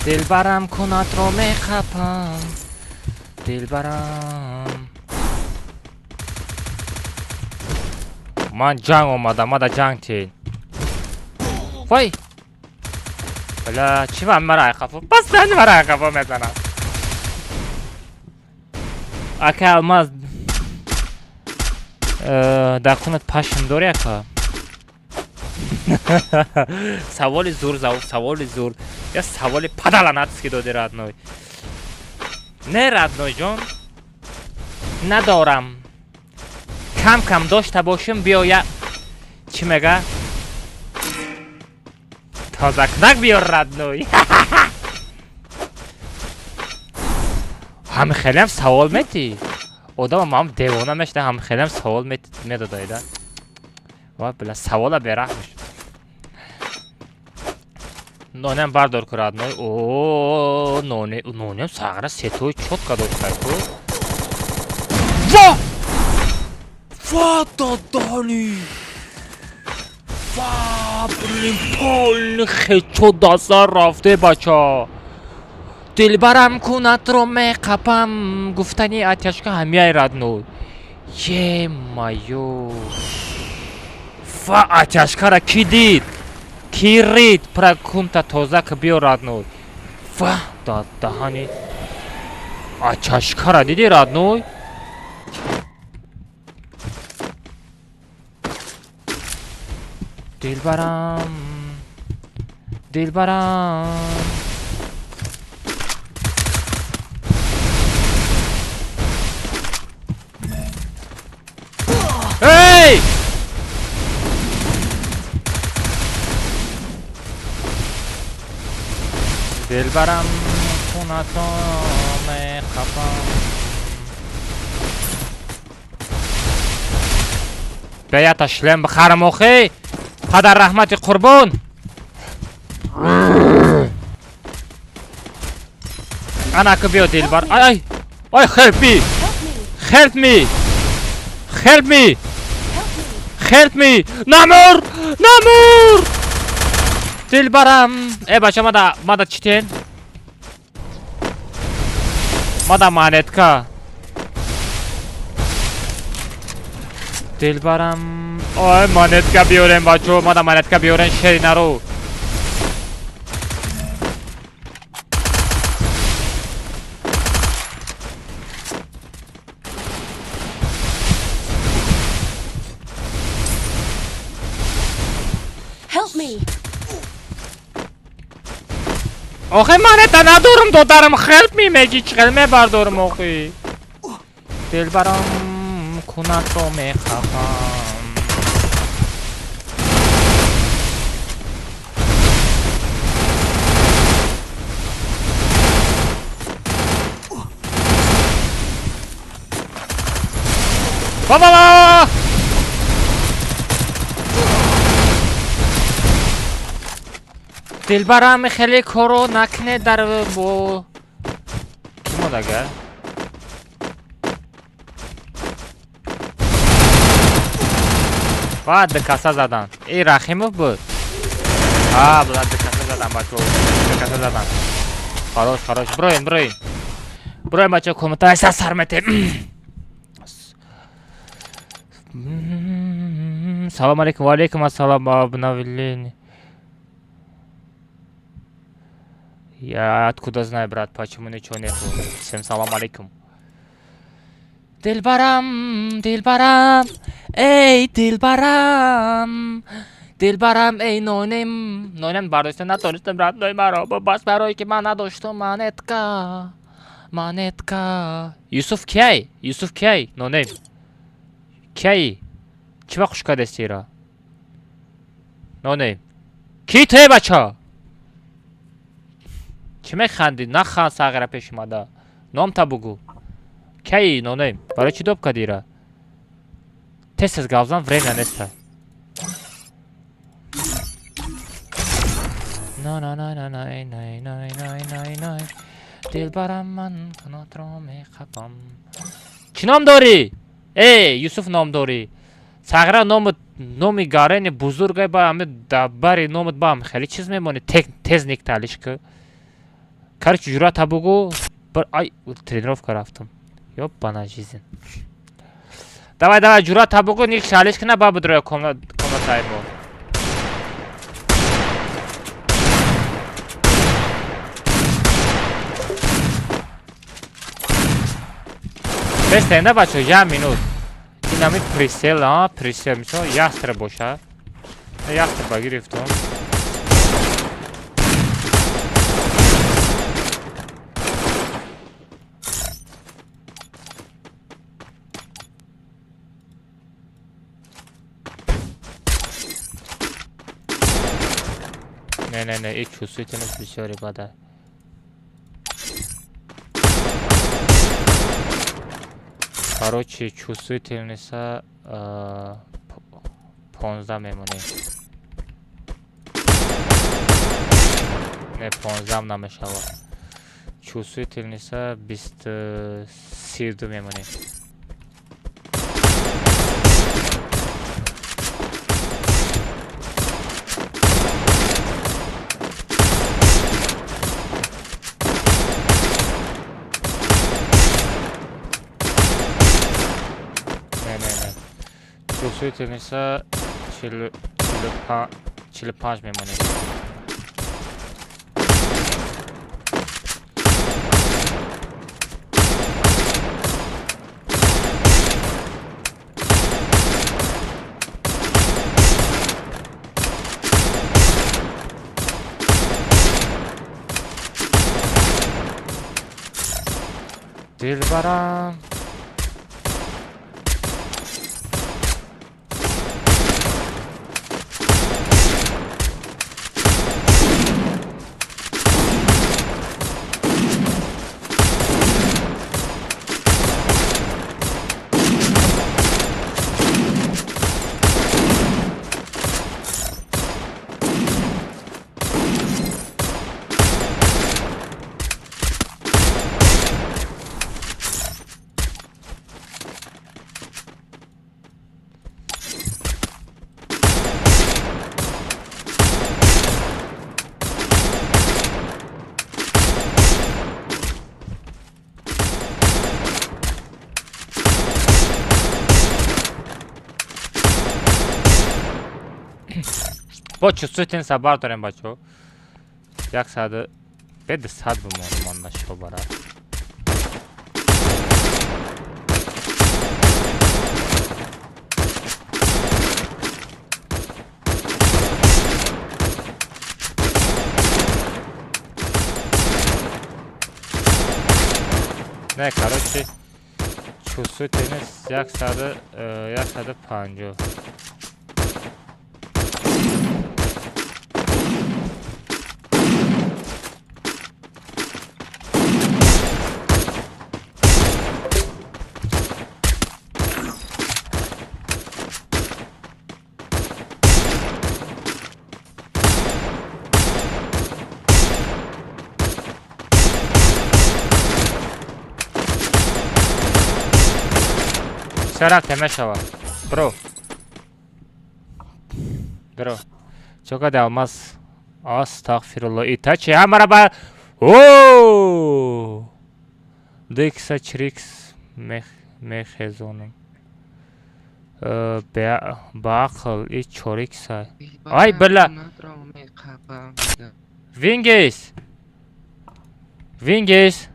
Дилбарам, кунатро мехапам. Дилбарам. Ман ҷанг омадам, мада ҷанг тин. Вай! Бля, чӣ ман мара айқафо? Пастани мара айқафо мезанам. Ака Алмаз, дар кунат пашм дори, ака? Саволи зур, саволи зур. Я саволи падаланатски доди, родной. Не, родной ҷон. Надорам. Кам кам дошта бошем, биёя. Чӣ мега? Тозакунак биёр, родной. Ҳами хелеам савол метӣ. Одама мам девона мешда, ҳами хелеам савол медодаида. Ва била савола бераҳм шуд. Нонем бардор ку, родной. О, ноне, нонем сағра сетои чётко дошта ку. Ва! Ва дадани! Ва, блин, полный хечо даса рафте, бача. Дилбарам, кунатро меқапам, гуфтани оттяжка ҳамияй, родной. Е-моё. Ва оттяжка ра ки дид? Ки рид? Пра кунта тоза ки биё, родной. Ва даҳани. Оттяжка ра диди, родной? Дилбарам. Дилбарам. Эй! Дилбарам хунатро мехапам. Беята шлем бихарам охи. Падар раҳмати қурбон. Анаку биё дилбар. Ай ай. Ай help me. Help me. Help me. Help me. Help me. Help me. Намур! Намур! Дилбарам. Э бача мада мада читен? Мада монетка. Дилбарам. Ой монетка биёрем бачо, мада монетка биёрен шери наро. Help me. Охи монета надорам додарам help me меги чӣ хел мебардорам охи. Дилбарам кунатро мехапам. Ба-ба-ба! Дилбарам хеле коро накне дар бо кӣ модагар? Ва дикаса задан. Эй Рахимов буд. А, бла дикаса задан бачо. Дикаса задан. Хорош, хорош. Броем, броем. Броем бачо комната айса сар метем. Салом алейкум, ва алейкум ассалом, обновление. Я откуда знаю, брат, почему ничего нету. Всем салам алейкум. Дилбарам, дилбарам, эй, дилбарам. Дилбарам, эй, нонем. Нонем бардошта натонистам, брат, ной маро. Бас барои ки ман надоштам монетка. Монетка. Юсуф кияй? Юсуф кияй? Нонем. Кияй? Чӣ ба хуш кардести ира? Нонем. Ки ту бача? Чӣ механдӣ? Наханд сағира пеш омада. Номта бугӯ. Кияи нонем? Барои чӣ доб кардӣ ира? Тез тез гап зан, время неста. На на на на най най най най най най. Дилбарам ман қанотро мехапам. Чӣ ном дорӣ? Э, Юсуф ном дорӣ. Сағира номат номи гарени бузургай ба ами бари номат ба ам хеле чиз мемонӣ. Тез никталиш ки. Короче, ҷуръата бугӯ. Бір ай тренировка рафтам. Ёбана жизнь. Давай, давай, ҷуръата бугӯ, ник шалиш кина ба бидроя комнатаи мо. Бестенда бачо, як минут. Инами прицел, а, прицел, мисол, ястреб боша. Ястреба гирифтам. Не, не, не, и чувствительность бисёри бада. Короче, чувствительность 15 мемонем. Не, 15 намешава. Чувствительность 32 мемонем. Не, не, не. Чувствительность 45 мемонем. Дилбарам. Бо чувствительность бардорем, бачо. 100 бед 100 бимонам монда шобара. Не, короче, чувствительность 150. Сара темешава. Бро. Бро. Чока алмаз. Астағфирулло. Итачи амара О! Дикса чрикс мехезонум. Ба ақл и чорикса. Ай, бля. Вингес. Вингес.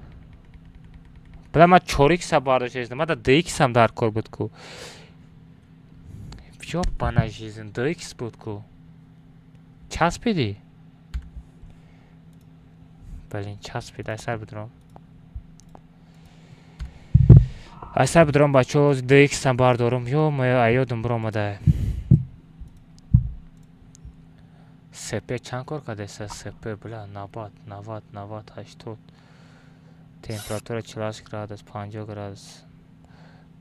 Бля, ма чорикса бардоштам. Ма да DX-ам дар кор буд ку. Ёбана жизнь, DX буд ку. Часпиди? Блин, часпид, айсар бидурам. Айсар бидурам, бачо, DX-ам бардорум. Ё, ма аёдум биромада. СП чанд кор кардеса? СП, бля, 90, 90, 90, 80. Температура 48 градус, 50 градус.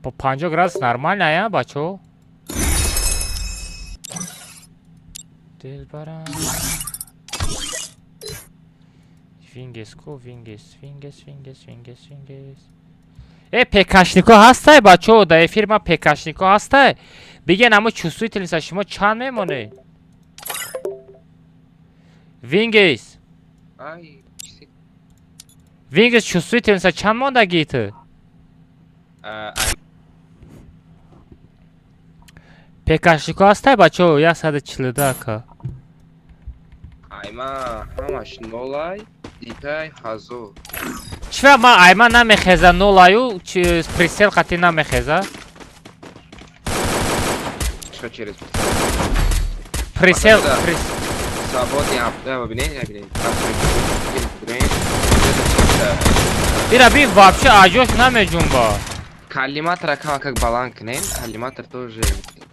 По 50 градус нормально, я, бачо? Дилбарам. Вингес ко, вингес, вингес, вингес, вингес, вингес. Э, ПКшнико ҳастай, бачо, да эфир ма ПКшнико ҳастай. Биген амо чувствительность шумо чанд мемонед? Вингес. Ай, Вингес чувствительность чанд мондагӣ ту? ПКшнико ҳастай, бачо, 142 ака. Айма ҳамаш нолай, дикай ҳазор. Чива ма айма намехеза нолаю, прицел қати намехеза? Что через прицел? Свободный ап, бинед, бинед. Ира би вообще аҷош намеҷунба. Коллиматора кама как баланк кунем, коллиматор тоже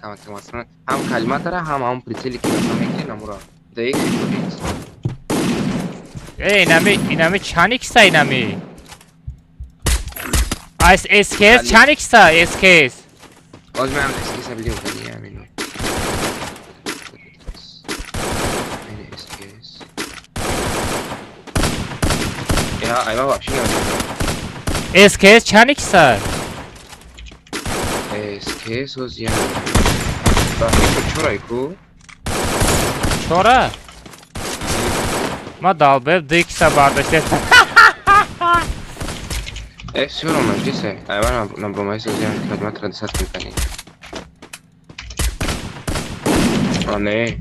кама как масалан, ҳам коллиматора, ҳам ҳам прицели ки масалан мекунем амура. DX X. Э, инами, инами чанд икса инами? Ас SKS чанд икса SKS? Оз ман SKS билем кани амино. SKS. Я айма вообще не SKS чанд икса? SKS оз я. Ба чора ку? Чора? Ма долбоеб DX бардошта. Э, всё равно, ждите. Айма на бромайс оз я коллиматора 10 кани. А не.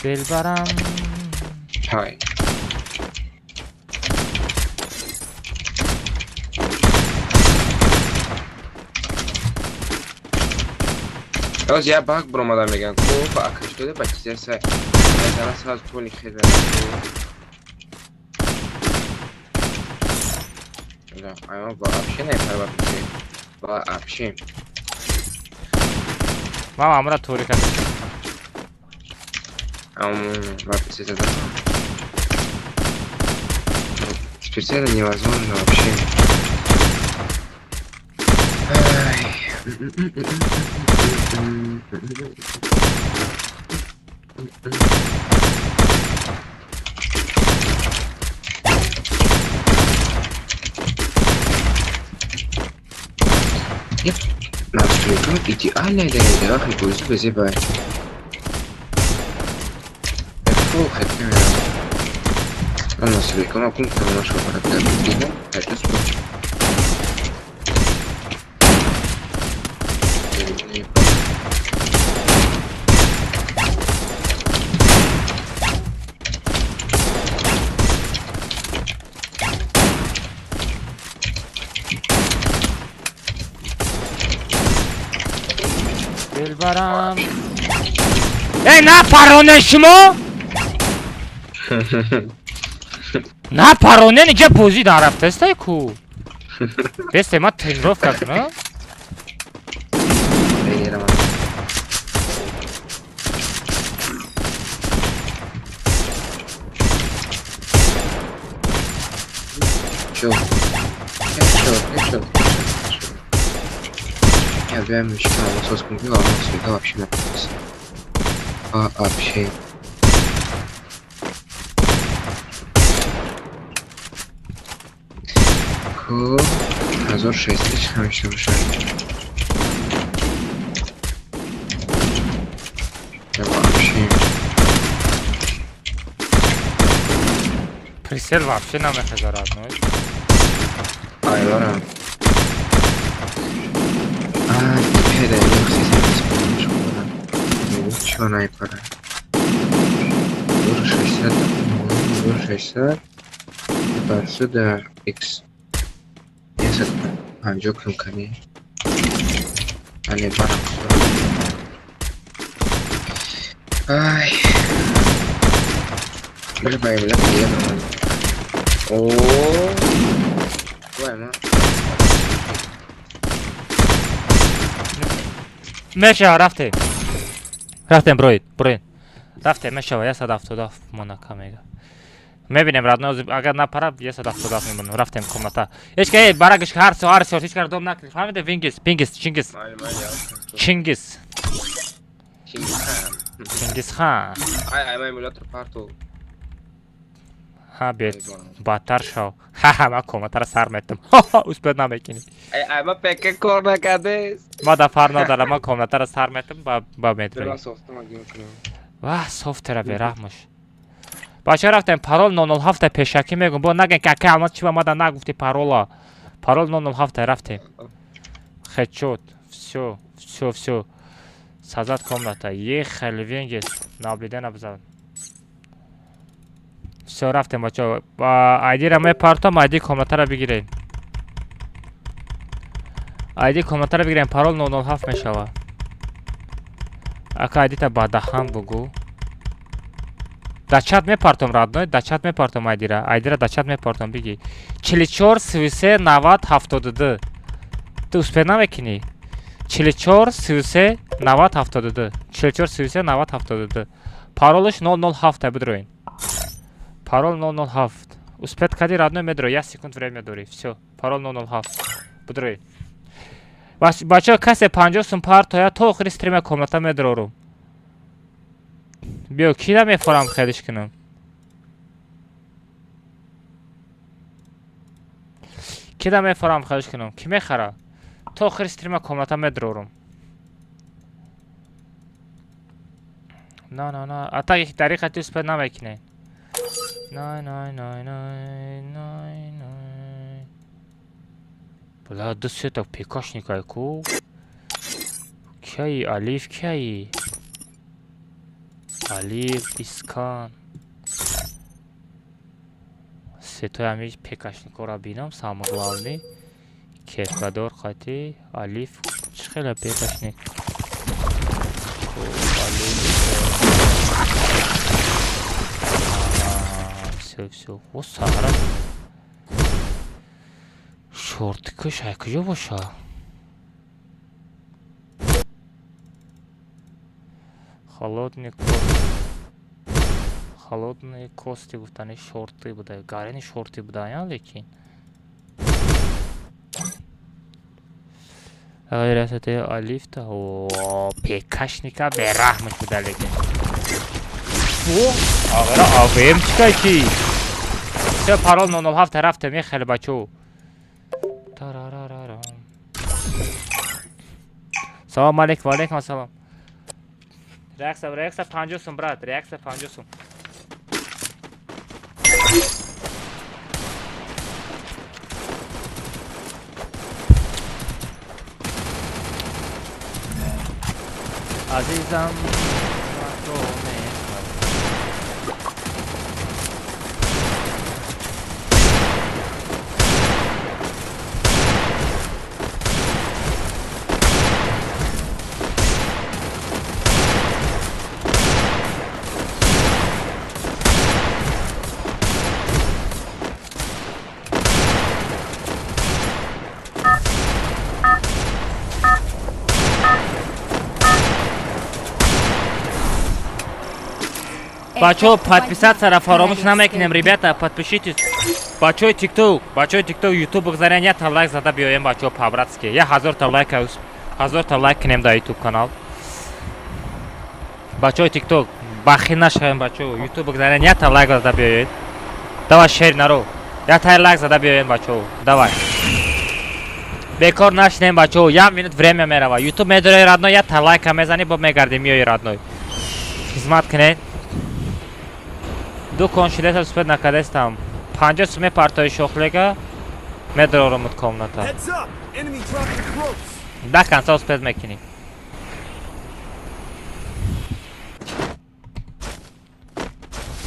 Дилбарам. Ҳай. Боз я баг буромада меган ку ба акаштода ба чизе сай. Мезана сразу поли хер. Да, ама вообще не парва пише. Вообще. Ман амра тури кардам. Ам, вообще это. С прицела невозможно вообще. Ай. Настройка идеальная для идеальных пользы зебай. Настройка, пункт нашего характера. Это спорт. Дилбарам. Эй, напароне шумо? Напароне ниҷа бозӣ дар рафтастай ку. Бесте ма тренировка кунам. Чё? Чё? Чё? Я прям мечтал, насос купил, а он всегда вообще напился. Вообще. Ку... Азор 6 тысяч, хорошо, выше. Я вообще... Присел вообще нам это родной. Ай, ладно. Чё она и пора? 60, 60, отсюда X. 10, а, ками. А не пора. Ай. Бля, бля, бля, о. Ой, Меша, рафте. Рафтем, броид, броид. Рафтем, мешава, 177 монака мега. Мебинем, родной, агар напара, 177 мемонам. Рафтем комната. Ҳеч ка, барагаш ҳар со, ҳар со, ҳеч кара дом накунед. Фаҳмиде, Вингис, Пингис, Чингис. Чингис. Чингисхан. Ай, ай, май эмулятор парту. Ҳа, бет, бадтар шав. Ҳа-ҳа, ман комнатаро сар метам. Ҳа-ҳа, успед намекунӣ. Ай, ай, ма пк кор накардест. Ма да фар надорам, ман комнатаро сар метам, ба метрои. Дила софтам агим кунам. Ваҳ, софтера бераҳмош. Бача рафтем, парол 007 пешакӣ мегум. Бо наген ки ака алмаз чӣ ба мада нагуфти парола. Парол 007 рафтем. Хедшот. Всё, всё, всё. Создать комната. Ехали, Венгис. Наблюдение бизан. Всё, рафтем, бача. Айдира мепартом, айди комнатаро бигирем. Айди комнатаро бигирем, парол 007 мешава. Ака айдита ба даҳан бугу. Да чат мепартом, родной, да чат мепартом айдира. Айдира да чат мепартом, биги. 44 33 90 72. Ту успед намекунӣ? 44 33 90 72. 44 33 90 72. Паролаш 007 бидроин. Парол 007. Успед кади, родной, медро, 1 секунд время дорӣ. Всё, парол 007. Бидроин. Бачаҳо, касе 50 сум партоя, то охири стрима комната медрорум. Биё, кира мефорам хелиш кунам? Кира мефорам хелиш кунам? Ки мехара? То охири стрима комната медрорум. На, на, на. А так тариқа ту успед намекунед. Най, най, най, най, най, най. Бля, ду сета пекашникай ку. Кияи, Алиф, кияи? Алиф, Искан. Сетои ҳами пекашникора бинам, самое главный. Кепкадор қати, Алиф, чӣ хела пекашник? Всё, всё. О, сара. Шортикаш ай куҷо боша? Холодный кост. Холодные кости гуфтани шорты буда. Гарени шорты буда, я лекин. Ғайрасате алифта. О, ПКшника бераҳмаш буда лекин. О, ағара АВМ чикай чи? Всё, парол 007 рафта мехеле бачо. Тарарарарам. Салом алейкум, ва алейкум ассалом. Реакция, реакция 50 сум, брат, реакция 50 сум. Азизам, ман мехоҳам. Бачо, подписаться фаромӯш намекунем, ребята, подпишитесь. Бачои ТикТок, бачои ТикТок, Ютуб бигзарен, як лайк зада биёем, бачо, по-братски. Я 1000 та лайк, 1000 та лайк кунем дар Ютуб канал. Бачои ТикТок, бахил нашавем, бачо, Ютуб бигзарен, як лайк зада биёед. Давай, шер наро. Як та лайк зада биёем, бачо. Давай. Бекор нашинем, бачо, як минут время мерава. Ютуб медорӣ, родной, як та лайка мезанӣ, бо мегардӣ, миёи, родной. Хизмат кунед. Ду коншилета успеть накардестам. 50 суме партои шохлега медорорумуд комната. Heads up! Enemy dropping close. Да конца успеть мекунӣ.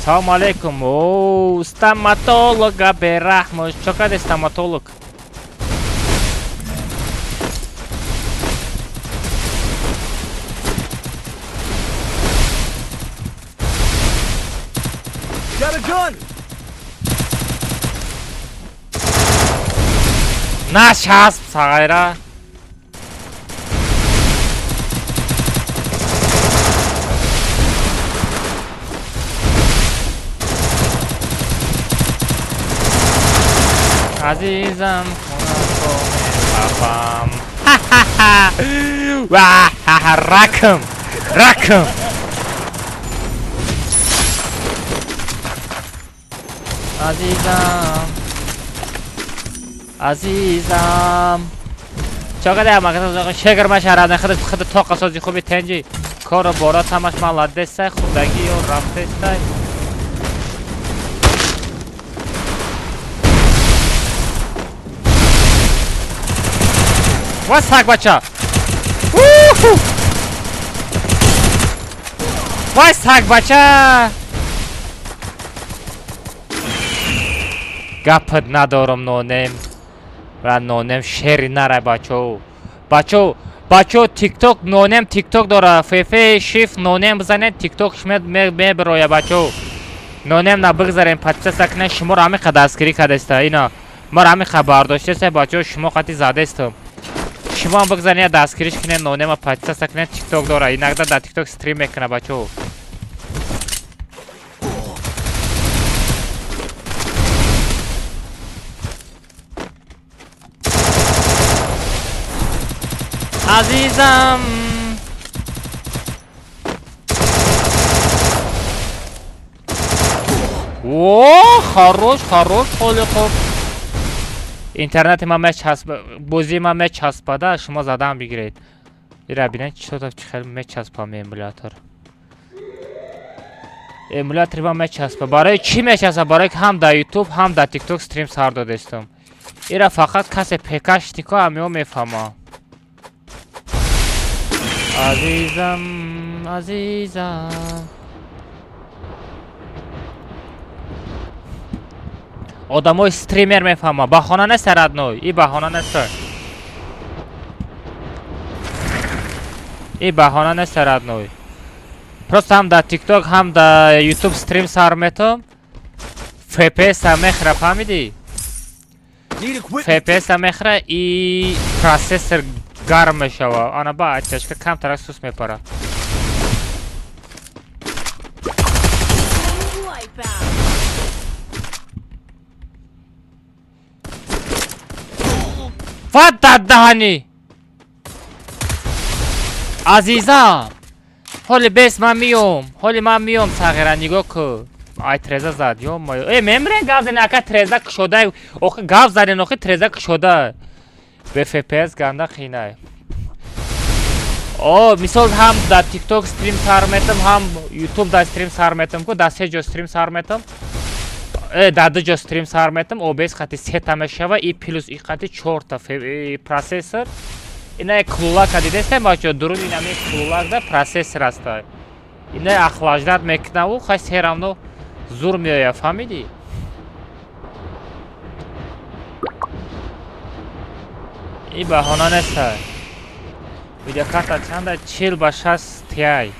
Салом алейкум. О, стоматолога бераҳмош. Чо карди, стоматолог? Got a gun! Начасп, сағайра. Азизам, хонатро мепапам. Ва, ракм, ракм. Азизам. Азизам. Чоқадар магазин шегр машарад худ худ тоқа сози хуби тенҷи кору борот ҳамаш маладесай худагӣ ё рафтестай. Ва саг бача. Уху! Вай саг бача. Гапат надорам нонем. Ва нонем шери нарай бачо. Бачо, бачо тикток нонем тикток дора. ФФ шиф нонем бизанед тикток шмед меброя бачо. Нонем на бигзарем подписаться кунед шуморо ҳамин дастгирӣ кардеста. Ина маро ҳамин бардоштеста бачо шумо қати задестам. Шумо ҳам бигзаред дастгириш кунед нонема подписаться кунед тикток дора. Иногда дар тикток стрим мекунад бачо. Азизам. О, хорош, хорош, холи хуб. Интернети ман мечасп, бозии ман мечаспада, шумо задан бигиред. Ира бинед, чӣ чӣ хел мечаспам эмулятор. Эмулятори ман мечаспа. Барои чӣ мечаспа? Барои ки ҳам дар YouTube, ҳам дар TikTok стрим сар додестам. Ира фақат касе ПКшнико ҳамиҳо мефаҳма. Азизам, азизам. Одамои стример мефаҳма. Баҳона нест, родной. И баҳона нест. И баҳона нест, родной. Просто ҳам дар ТикТок, ҳам дар Ютуб стрим сар метам. FPS мехӯра, фаҳмидӣ? Need equipment. FPS мехӯра и процессор гарм мешава. Ана ба оттяжка камтарак сус мепара. Wipeout. Ва дар даҳанӣ! Азизам! Ҳоли бес ман миём. Ҳоли ман миём, сағира, нигоҳ ку. Ай, треза зад, ё моё. Э, мемрен, гав занен, ака, треза кушода. Охи гав занен, охи треза кушода. Бе FPS ганда қинай. О, мисол, ҳам дар TikTok стрим сар метам, ҳам YouTube дар стрим сар метам ку, дар се ҷо стрим сар метам. Э, дар ду ҷо стрим сар метам, OBS қати сета мешава и плюс и қати чорта процессор. Ина клулака дидестем, бачо, дурун инами клулак да процессор аста. Ина охлаждать мекунаву, хай, всё равно зур меояд, фаҳмидӣ? И баҳона неста. Видеокарта чанда? 40 ба 60 Ti.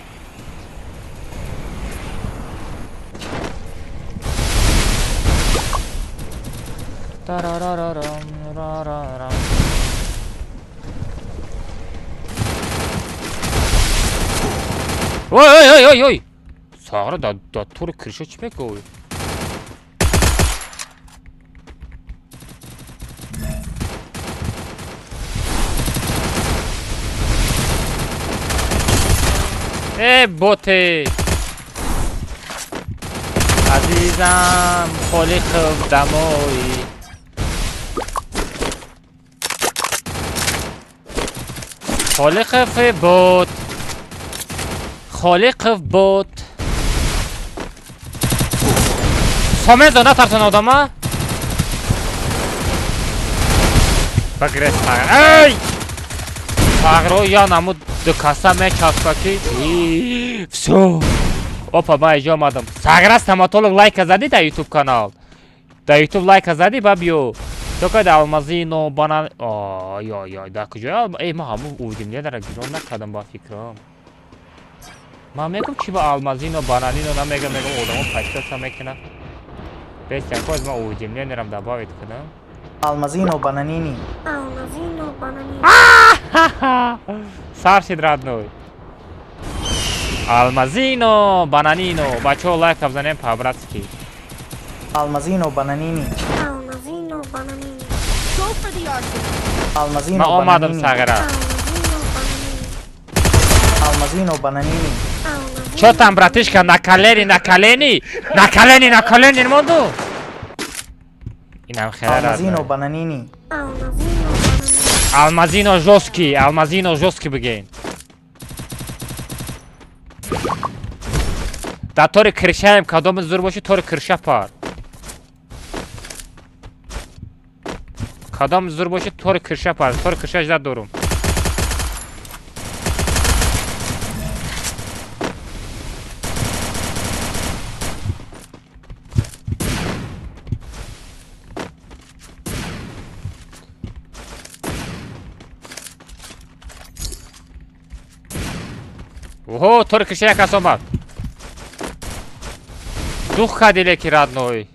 Тарарарарам, рарарам. Ой, ой, ой, ой, ой! Сағра, да тури крыша чӣ мекӯй? Э, боте! Азизам, Холиқов домой. Холиқов бот. Холиқов бот. Сомезо натарсон одама? Багрес сағир. Эй! Сағиро я намуд ду каса мечаспа ки. Всё. Опа, ман иҷо омадам. Сағира, стоматолог, лайка задӣ дар YouTube канал? Дар YouTube лайка задӣ, ба биё. Токай дар алмазино банан. Ой, ой, ой, дар куҷо? Эй, ман ҳамун уведомления ра гирон накардам, ба фикрам. Ман мегум, чи ба алмазино бананино намегам, мегам, одамо подписаться мекунад. Бес якоз ман уведомления рам добавить кунам. Алмазино бананини. Алмазино бананини. Сар шид, родной. Алмазино, бананино. Бачаҳо, лайка бизанем по-братски. Алмазино бананини. Алмазино бананини. Go for the arsenal. Алмазино Ман омадам, бананини. сағира. Алмазино бананини. Алмазино бананини. Алмазино. Чё там, братишка, на колени, на колени? На колени, на колени монду? Инам хела, Алмазино родной. бананини. Алмазино бананини. Алмазино жёсткий, алмазино жёсткий бигин. Да тори крышаем, кадоми зур боши, тори крыша пар. Кадом зур боши, тори крыша пар. Тори крыша ждать дорум. Оҳо, тори крыша як кас омад. Дух кади леки, родной.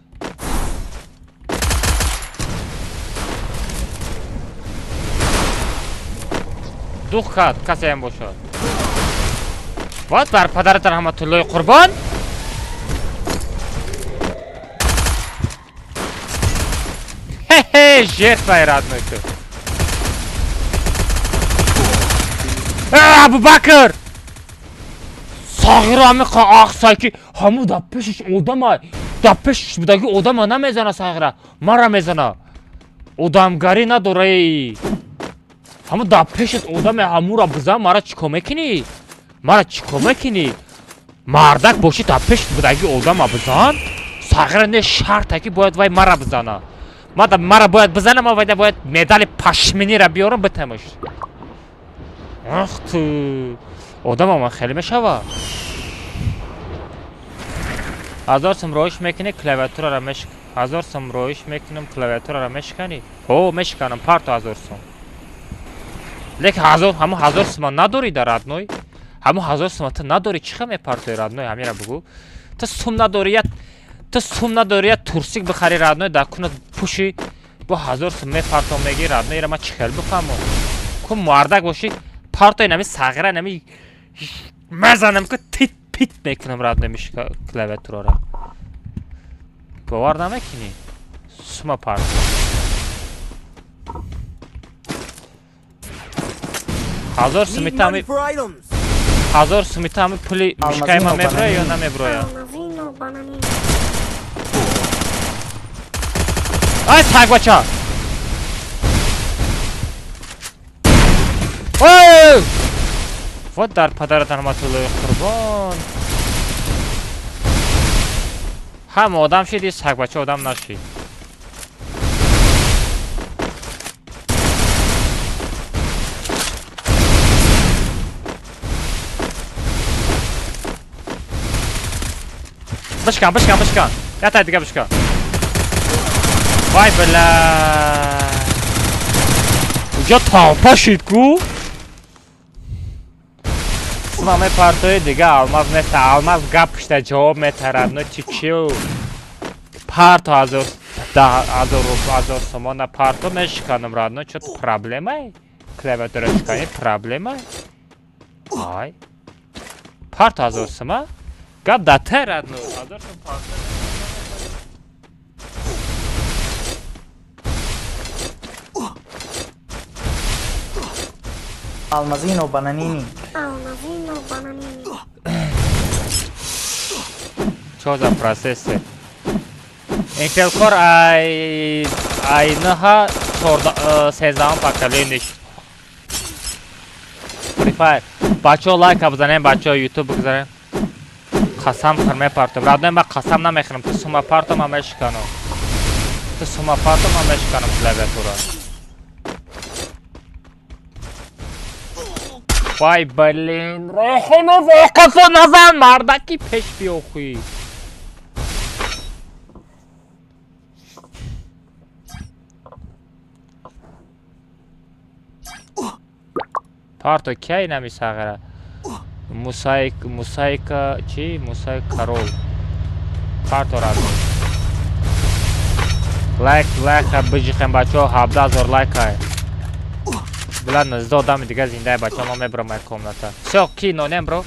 Дух кад, касеам бошад. Вот бар падарат раҳматуллои қурбон. Хе-хе, жертвай, родной ту. Э, Абубакр! Сағиро ҳами ақсай ки ҳаму дар пешаш одама, дар пешаш будаги одама намезана, сағира, мара мезана. Одамгарӣ надора эй. Ҳаму дар пешат одаме, ҳамура бизан, мара чӣ кор мекунӣ? Мара чӣ кор мекунӣ? Мардак бошӣ, дар пешат будаги одама бизан. Сағира, не шарта ки бояд вай мара бизана. Мада мара бояд бизана, ма вайда бояд медали пашминира биёрам битамаш. Ах ту! Одама ман хеле мешава. 1000 сум роиш мекунӣ, клавиатурара мешк. 1000 сум роиш мекунам, клавиатурара мешканӣ? Ҳо, мешканам, парто 1000 сум. Лекин ҳазор, ҳамун 1000 сума надорӣ дар, родной. Ҳамун 1000 сума ту надорӣ, чӣ хел мепартои, родной, ҳамира бугӯ. Ту сум надорӣ, я ту сум надорӣ, я турсик бихари, родной, дар кунат пӯши, бо 1000 сум мепартом меги, родной, ира ман чӣ хел бифаҳмам? Ку мардак бошӣ, партои нами сағира нами мезанам, ку тит пит мекунам, родной, мишка клавиатурара. Бовар намекунӣ? Сума парто. 1000 Need сумита money ҳами for items. 1000 сумита ҳами пули мишкаи ман Алмазино меброя ё бананини. намеброя? Алмазино бананини. Ай, сагбача! Ой! Вот дар падарат раҳматуллои қурбон. Ҳам одам шиди, сагбача одам нашид. Бишкан, бишкан, бишкан. Ятай дига бишкан. Вай, бля. Уҷа толпа шид ку? Сума мепартои, дига алмаз неста. Алмаз гап пишта ҷавоб метарад. Ну чи чиу? Парто 1000, 10,000 рубл, 1000 сомона парто, мешиканам, родной. Чё проблемай? Клавиатура шикани проблемай? Ай. Парто 1000 сума? Гап дата, родной. 1000 сум парто. Алмазино бананини. Алмазино бананини. Чё за процессы? Intel Core i i9 13 поколение. Free Fire. Бачаҳо, лайка бизанем, бачаҳо, YouTube бигзарем. Қасам хӯр, мепартом. Родной, ман қасам намехӯрам. Ту сума партом, ман мешиканам. Ту сума партом, ман мешиканам клавиатура. Вай, блин, рехину воқифо назан, мардаки пеш биёхӯӣ. Парто кай нами сағира? Мусайк, Мусайка, чи? Мусай Карол. Парто, родной. Лайк, лайка биҷихем, бачаҳо, 17 000 лайкай. Била 19 одами дига зиндаи, бачаҳо, ман мебарам ай комната. Всё, ки нонем, бро?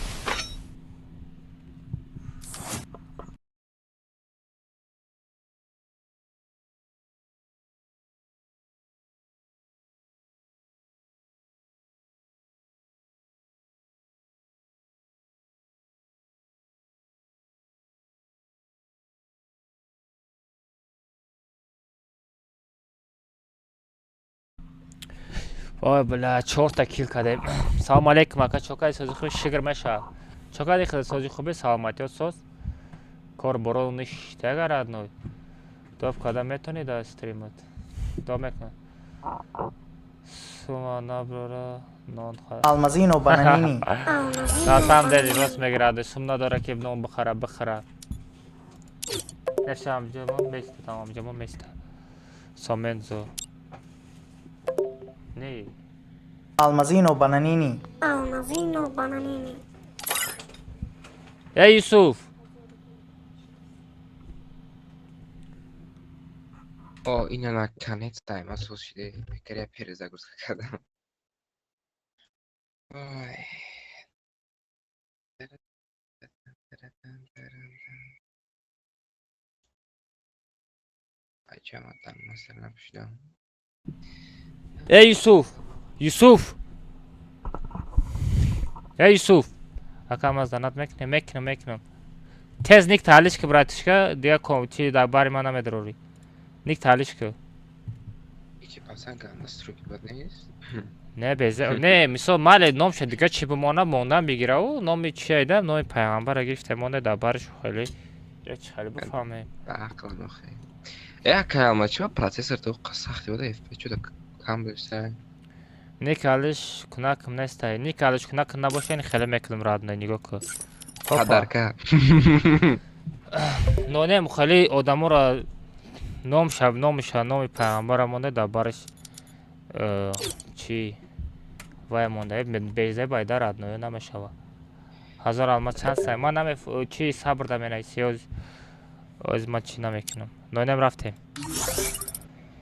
Ой, бля, чорта килл кардем. Салом алейкум, ака, чокаи сози хуби, шигр меша. Чокаи сози хуби, саломатиёт соз. Кор боро ништяга, родной. Доп када метони да стримат. Доп мекунам. Сума наброра нон хара. Алмазино бананини. Алмазино На самом деле, бананини. рост мегирад, сум надора ки нон бихара, бихара. Нефса амҷамо места, тамом амҷамо места. Сомензо. Не. Алмазино бананини. Алмазино бананини. Эй, Юсуф! О, ина наконец-то ма соз шиде. Пекаря перезагрузка кардам. Ой. Айчаматан масал напушидам. Эй, Юсуф! Юсуф! Эй, Юсуф! Ака, ман занат мекунем, мекунам, мекунам. Тез ник таҳлиш ки, братишка, дига ком чи дар бари ман намедарорӣ. Ник таҳлиш ки. Ичи пасанка настройки бад нест? Не, безе, не, мисол мале номша дига чи бимона, мондан бигира ӯ номи чи айда, номи пайғамбара гирифта монда дар бариш хеле. Я чи хеле бифаҳмем. Ба ақлам охе. Э, ака, ама чиба процессор то сахти буда, FPS чуда кам бошса? Ник алиш кунакм нестай. Ник алиш кунакм набоша, ин хеле мекунам, родной, нигоҳ ку. Опа. Подарка. Нонем хеле одаморо ном шаб номиша номи пайғамбара монда дар бариш чи вай монда безе байда, родной, намешава. 1000 алмаз чанд сай? Ман наме чи сабр да менависи, оз ман чӣ намекунам. Нонем, рафтем.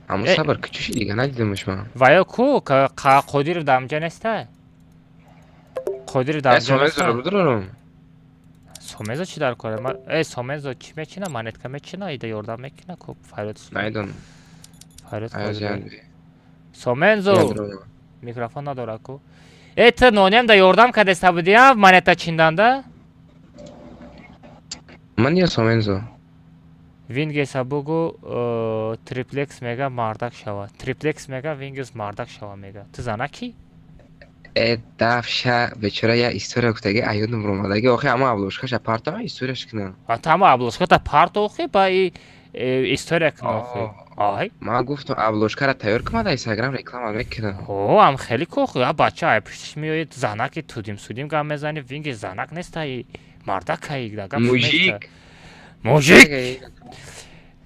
Ҳамун Э. сабр кучуши дига надидамаш ман. Ва ё ку Қодиров дар амҷа неста? Қодиров дар Э, амҷа Сомезоро неста? бидорам. Сомезо чӣ дар кора? Э, Сомезо чӣ мечина? Монетка мечина, ида ёрдам мекуна ку фарёд. Найдонам. Фарёд. Аяз. Сомензо микрофон надора ку. Э, ту нонем да ёрдам кардеста будиам монета чинданда? Ман ё Сомензо? Вингеса бугу, триплекс мега мардак шава. Триплекс мега Вингес мардак шава мега. Ту занаки? Э, дафша бечора я история гуфтаги, аёдам ромадаги. Охи, ама обложкаша партама, историяш кунам. А тама обложката парто, охи, ба и история куна, охи. Ай. Ман гуфтам, обложкара тайёр кунам, дар Инстаграм реклама мекунам. О, ам хеле ку, а бача ай пуштиш меояд, занаки тудим судим гап мезани, Вингес занак неста, и мардакаи да гап. Мужик. Мужик.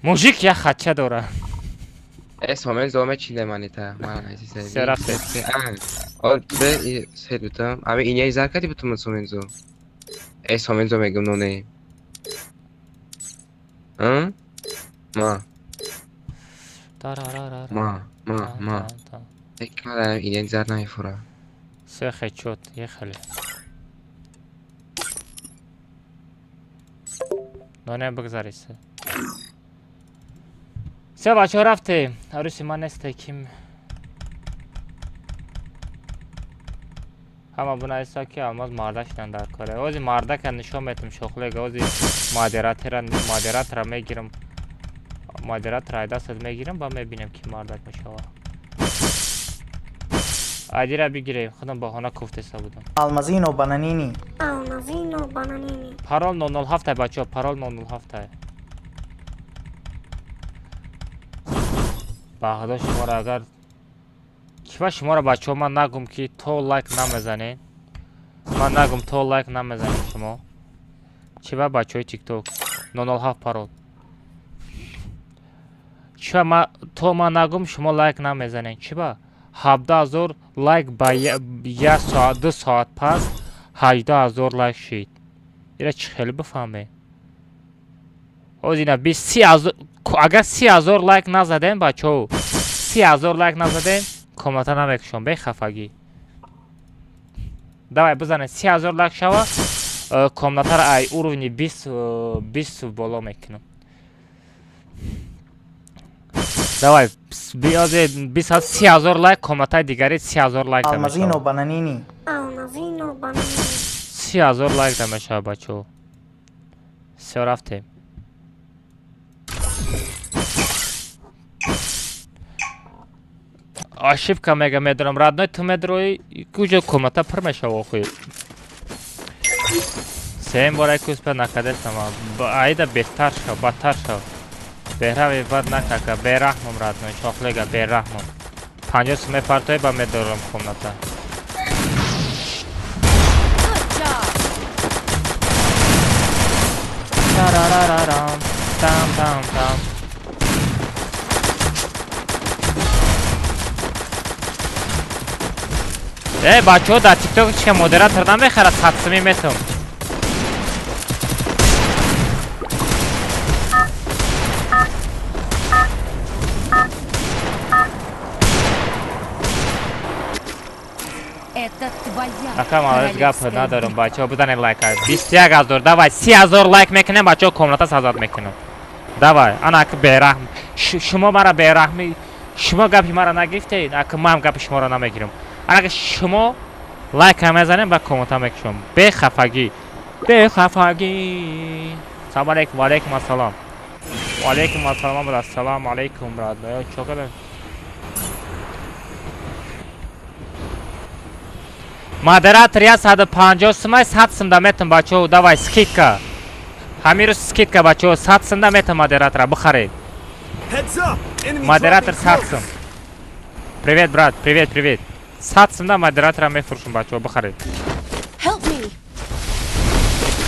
Мужик я хача дора. Э, Сомензо мечине манита. Ман азиз. Се рафте. О, бе, се бутам. Ами иняи зар кади бутум Сомензо. Э, Сомензо мегум, ноне. А? Ма, Тарарарара. ма, ма, ма. Ек мада иняи зар наифура. Се хечот, ехали. Но не бигзари се. Се, бачаҳо, рафтем. Аруси ман несте ким. Ҳама бунаиса ки алмаз мардак шидан дар коре. Ози мардака нишон метам, шохлега, ози модератора мегирам. Модератора айдастат мегирам, ба мебинем ки мардак мешава. Айдира бигирем, худам баҳона куфтеса будам. Алмазино бананини. Алмазино бананини. Парол 007, бачаҳо, парол 007. Ба худо, шуморо агар кива шуморо, бачаҳо, ман нагум ки то лайк намезанед. Ман нагум то лайк намезанед шумо. Чива, бачаҳои тикток, 007 парол. Чива ма то ман нагум шумо лайк намезанед? Чива? 17 000 лайк ба як соат, 2 соат пас 18 000 лайк шид. Ира чӣ хеле бифаҳме? Ҳозир ина бист 30 000, агар 30 000 лайк назадем, бачаҳо, 30 000 лайк назадем, комната намекушом, бехафагӣ. Давай, бизанед, 30 000 лайк шава, комнатаро ай уровни 20, 20 боло мекунам. Давай, биёзе бист 30 000 лайк, комнатаи дигари 30 000 лайк да Алмазино мешава. бананини. Алмазино бананини. 30 000 лайк да мешава, бачаҳо. Всё, рафтем. Ошибка мега, медонам, родной, ту медрои, куҷо комната пур мешава охи. Сеюм бора ки успел накардестам. Аида беҳтар шав, бадтар шав. Беҳрави бад накака, бераҳмам, родной, шохлега, бераҳмам. 50 сум мепартои, ба медорам комната. Good job. Тарарарарам, там там там. Э, бачаҳо, дар тикток чика модератор намехарад, 100 сумӣ метум. Это твоя Ака, молодец, гап королевская надорам, битва. бачаҳо, бизанед лайка. 21 000, давай, 30 000 лайк мекунем, бачаҳо, комната сазад мекунам. Давай, ана ака бераҳм. Шумо мара бераҳмӣ, шумо гапи мара нагирифтед, ака ман гапи шуморо намегирам. Анака шумо лайка мезанем ва комната мекушам. Бехафагӣ. Бехафагӣ. Салом алейкум, ва алейкум ассалом. Ва алейкум ассалом, брат. Салом алейкум, брат. Чо кардем? Модератор 150 сумай, 100 сум да метам, бачаҳо, давай, скидка. Ҳамин рӯз скидка, бачаҳо, 100 сум да метам модератора, бихаред. Heads up! Enemy Модератор dropping 100 close. сум. Привет, брат, привет, привет. 100 сум да модератора мефурӯшам, бачаҳо, бихаред. Help me.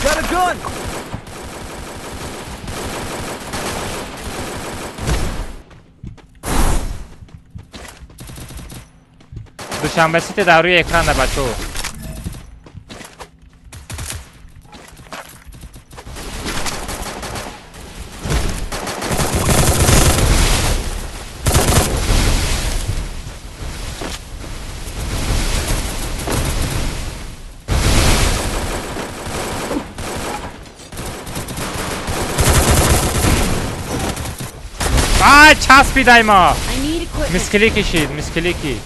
Got a gun! Душанбе Сити дар рӯи экрана, бачаҳо. Ай, часпидай ма. I need equipment. Мискили кишид, мискилики.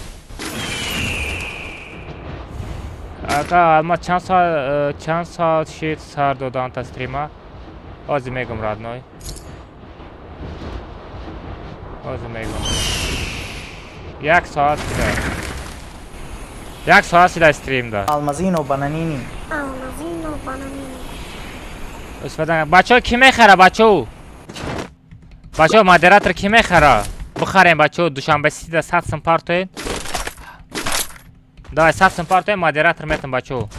Ака, ма чанд соат шид сар додан та стрима? Ҳозир мегум, родной. Ҳозир мегум. 1 соат шида. 1 соат шида стримда. Алмазино бананини. Алмазино бананини. Истифода бачаҳо, кӣ мехара, бачаҳо? Бачаҳо, модератор кӣ мехара? Бихарем, бачаҳо, Душанбе Ситида 100 сум партоед. Давай, 100 сум партоед, модератор метам, бачаҳо.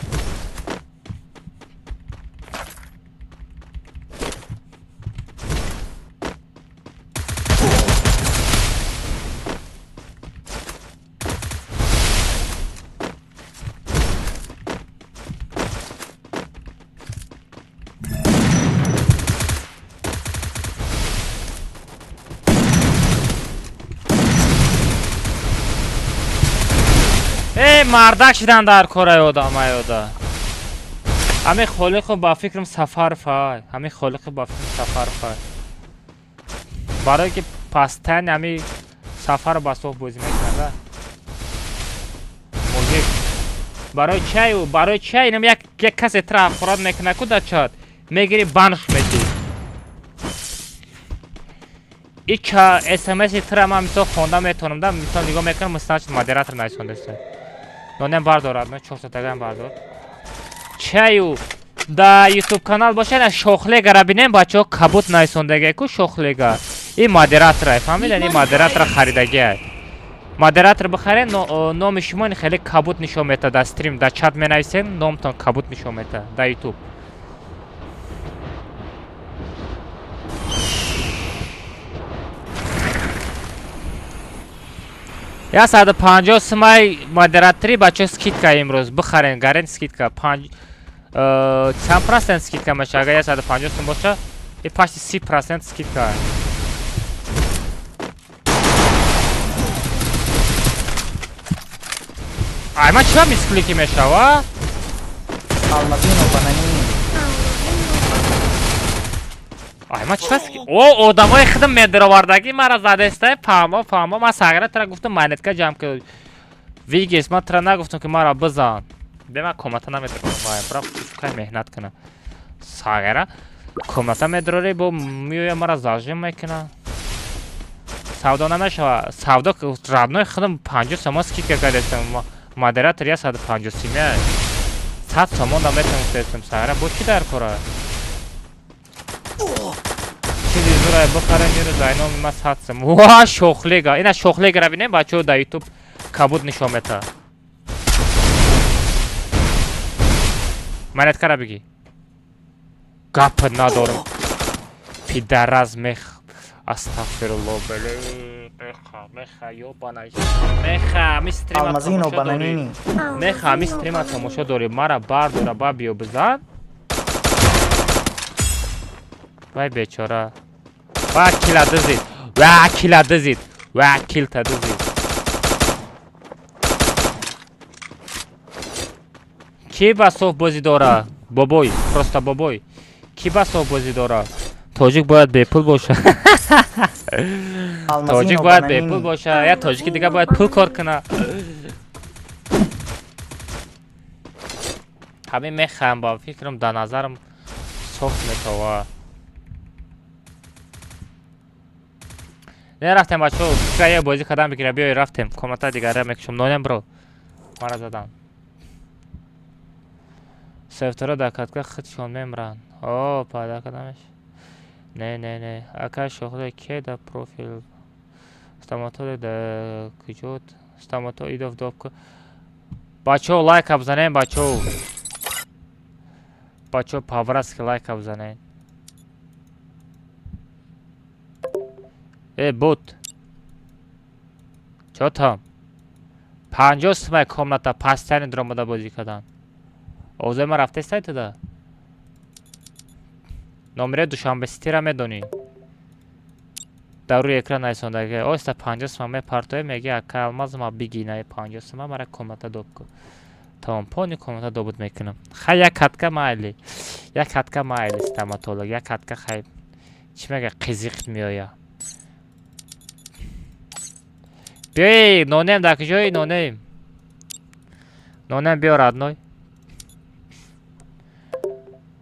Э, мардак шидан дар кораи одамай ода. Ҳами Холиқу ба фикрам Сафаров ай. Ҳами Холиқу ба фикрам Сафаров ай. Барое ки пастани ҳами Сафаров ба соф бозӣ мекунада. Мужик. Барои чай, барои чай инам як касе тра хӯрод мекуна ку дар чат. Мегири, банш мети. И ча смс тра ман мисол хонда метавонам да, мисол нигоҳ мекунам, значит, модератор нависондаста. Нонем бардорад, но чорсатагам бардор. Чаю да YouTube канал боша, на шохлегара бинем, бачаҳо, кабут нависондагай ку шохлега. И модератора, фаҳмидан, и модератора харидагиай. Модератор бихарен, номи шумо хеле кабут нишон метад дар стрим, дар чат менависен, номтон кабут нишон метад дар YouTube. 150 сумай модератори, бачаҳо, скидка имрӯз бихарен, гарен скидка панҷ чанд процент скидка меша, агар 150 сум боша, и почти 30% скидка. Ай, ма чиба мисклики мешава? Алмазино бананини. Ай, ма чиба о одамои худам медаровардагӣ мара задестай, фаҳмо, фаҳмо, ман сағира тара гуфтам, монетка ҷамъ ки вигес, ман тара нагуфтам, ки мара бизан. Бе, ман комната намедорам, вай, бра кай меҳнат кунам. Сағира комната медорори, бо меоя мара зажим мекуна. Савдо намешава. Савдо, родной, худам 50 сомон скидка кардастам. Модератор 150 симя. 100 сомон да метавонам гуфтастам. Сағира бо чӣ дар кора? Чизи зурай бихарем ирӯз айноми ма 100 сом. Ва шохлега. Ина шохлегара бинем, бачаҳо, дар YouTube кабуд нишон мета. Монеткара бигӣ. Гап надорам. Пидараз мех. Астағфирулло, бале. Меха, меха, ёбана. Меха, ми стрима Алмазино тамошо дорӣ. бананини. Меха, ми стрима тамошо дорӣ. Мара бардора, ба биё бизан. Вай бечора. Ва кила дизид. Ва кила дизид. Ва килта дизид. Ки ба соф бозӣ дора? Бобой, просто бобой. Ки ба соф бозӣ дора? Тоҷик бояд бепул боша. Тоҷик Алмазино бояд бепул бананини. боша. Я тоҷики дига бояд пул кор куна. Ҳамин мехаҳам, ба фикрам, дар назарам соф метова. Не, рафтем, бачаҳо, я бозӣ кардан бигира, биёй, рафтем. Комната дигара мекушам. Нонем бро. Мара задан. Сефтора дар катка худшон мемранд. О, пайда кардамеш. Не, не, не. Ака шохле ке да профил. Стоматолог да куҷо? Стоматолог идов доб. Бачаҳо, лайка бизанем, бачаҳо. Бачаҳо, по-братски лайка бизанем. Э, бот. Чо там? 50 сумай комната пастяни дуромада бозӣ кардан. Овозои ман рафтестай туда? Номери Душанбе Ситира медонӣ? Дар рӯи экран нависондаги. Оста 50 сума мепартоӣ, меги, ака Алмаз, ма биги наи 50 сума мара комната доб кун. Тамом, пони комната добуд мекунам. Хай, як катка майли. Як катка майли, стоматолог, як катка хай. Чӣ мега, қизиқ меоя. Биёй, нонем дар куҷои нонем? Нонем биё, родной.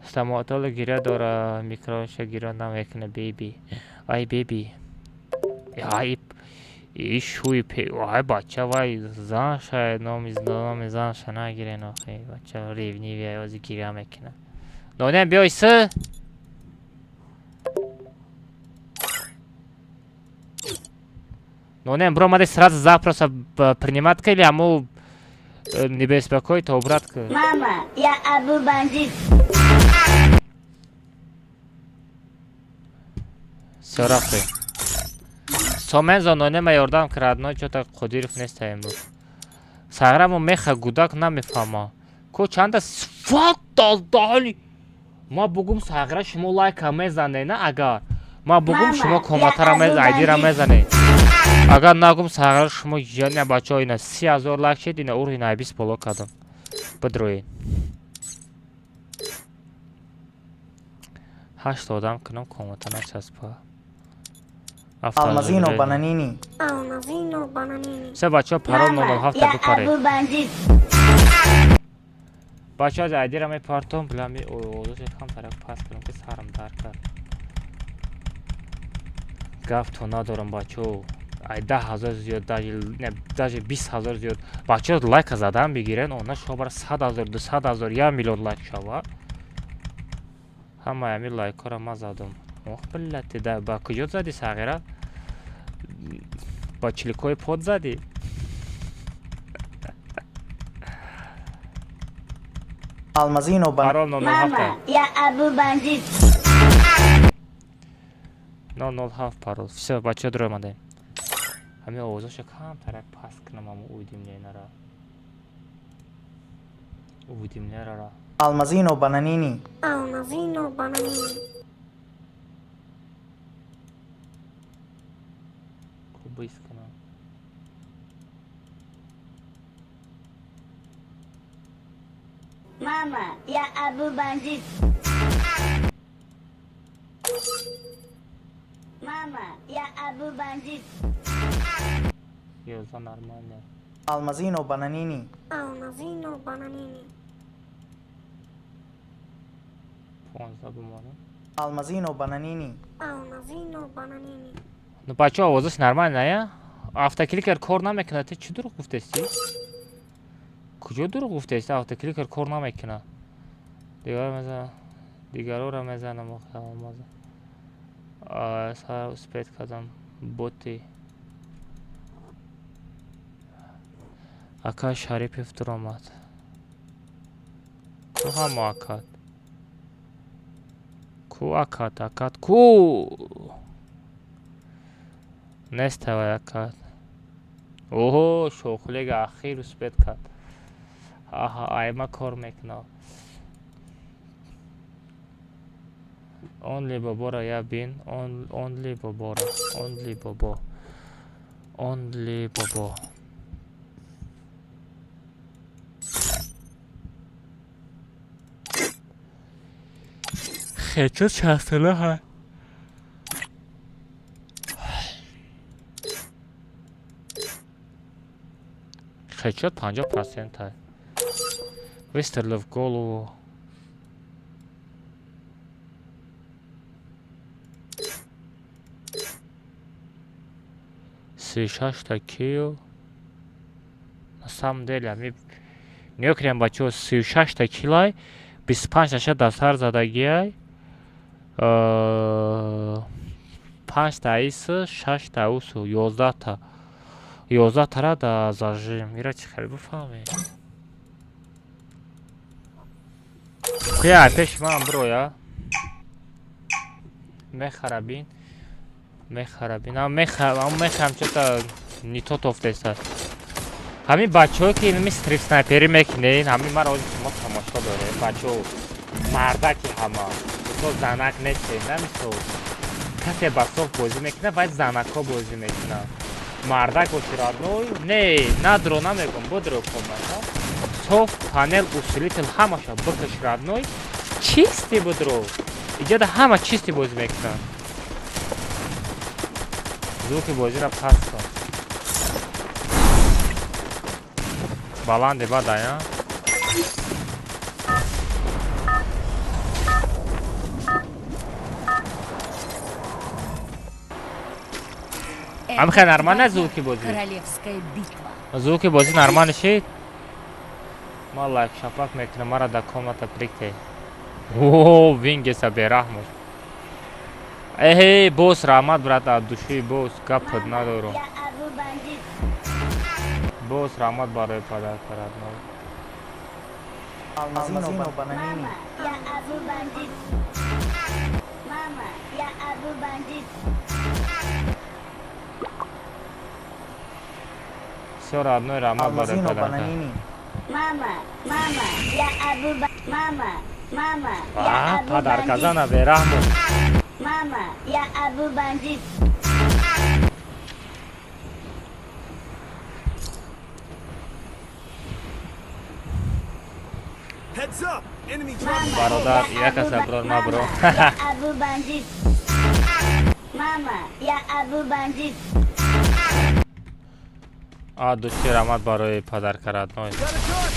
Стоматолог гиря дора, микроша гиря намекуна, беби. Ай, беби. Ай, и шуи пе, ай, бача, вай занша, номи занша нагирен, охи, бача ревнивый, ай, ози гиря мекуна. Нонем биёй с. Нонем, бро, омади сразу запроса принимать или аму не беспокоит, обратка. Мама, я Абу Бандит. Всё, рафтем. Сомензо нонема ёрдам ки, родной, чё-то Қодиров неста имрӯз. Сағрамо меха гудак намефаҳма. Ко чанда фат дали. Ма бугум сағра шумо лайка мезане на агар. Ма бугум Мама, шумо я коматара мез Абу айдира Бандит. мезане. Агар нагум сағра шумо яна бачаҳо ина 30 000 лайк шед, ина ур ина 20 боло кардам. Бидроед. Ҳашт одам кунам комата начаспа. Алмазино бананини. Алмазино бананини. Се бачаҳо парол Мама, 007 я бипаред. Абу Бандит. Бачаҳо аз айдира мепартом, билами овозашо камтарак паст кунам ки сарам дард кард. Гафто надорам, бачаҳо. Ай 10 000 зиёд, даже не, даже 20 000 зиёд. Бачаҳо лайка задан бигирен, она шумо бара 100 000, 200 000, 1 миллион лайк шава. Ҳамаи ҳамин лайкҳоро ман задам. Ох, биллати, да ба куҷо задӣ сағира? Ба чиликҳои под задӣ? Алмазино бан Парол 007. Мама, я Абу Бандит. 007 парол. Всё, бачаҳо дур омадаем. Ҳамин овозашо камтарак паст кунам, ҳамун уведомления-ра. Уведомления-ра. Алмазино бананини. Алмазино бананини. Кубис кунам. Мама, я Абу Бандит. Мама, я Абу Бандит. Ёза нормально. Алмазино бананини. Алмазино бананини. 15 бимонам. Алмазино бананини. Алмазино бананини. Ну, бачаҳо, овозаш нормально, я? Автокликер кор намекунад. Ту чӣ дурӯғ гуфтести? Куҷо дурӯғ гуфтести? Автокликер кор намекунад. Дигар мезанам. Дигароро мезанам охи алмаза. Сар успеть кардам. Боти. Ака Шарипов дуромад. Ку ҳамо акат? Ку акат, акат, ку? Нест тавай акат. Оҳо, шохлега ахир успеть кард. Аҳа, айма кор мекунад. Онли боборо я бин, онли боборо, онли бобо. Онли бобо. Хечо часла ҳа. Хечо 50%. Выстрел в голову. 36-та килл. На самом деле, ами нигоҳ кунем, бачаҳо, 36-та киллай, 25-таша дар сар задагиай. Панҷта ис, шашта усу, 11-та. 11-тара да зажим. Ира чӣ хеле бифаҳмед? Куя пеши ман бироя. Мехара бин. Мехара бин. Ам мехам чё-то не то тофтеста. Ҳамин бачаҳое ки инми стрит снайперӣ мекунед, ҳамин маро ҳозир шумо тамошо доред. Бачаҳо мардаки ҳама. Мисол занак нестед, на мисол. Касе ба соф бозӣ мекунад, вай занакҳо бозӣ мекунад. Мардак боши, родной, не, надро намегум, бодро комната. Соф, панел, усилитель ҳамаша бикаш, родной, чистый бодро. Иҷода ҳама чистый бозӣ мекунад. Звуки бозиро паст кун. Баланди бада, я? Амхе нормально звуки бозӣ? Королевская битва. Звуки бозӣ нормально шид? Ма лайк шапак мекунам, мара да комната прикте. О, вингеса бераҳмош. Эҳе, бос, раҳмат, брат, от души, бос, гапат надорам. Я Абу Бандит. Бос, раҳмат барои подарка, родной. Алмазино Бананини. Мама, я Абу Бандит. Мама, я Абу Бандит. Всё, родной, раҳмат барои Алмазино подарка. Бананини. Мама, мама, я Абу Ба... Мама, мама, я А, Абу подарка Бандит. зана бераҳмош. Мама, я Абу Бандит. Heads up! Enemy dropping. Мама, Бародар, я як Абу каса Ба- брор ма бро. Мама, я Абу Бандит. Мама, я Абу Бандит. А, души, раҳмат барои подарка, родной. Got a gun!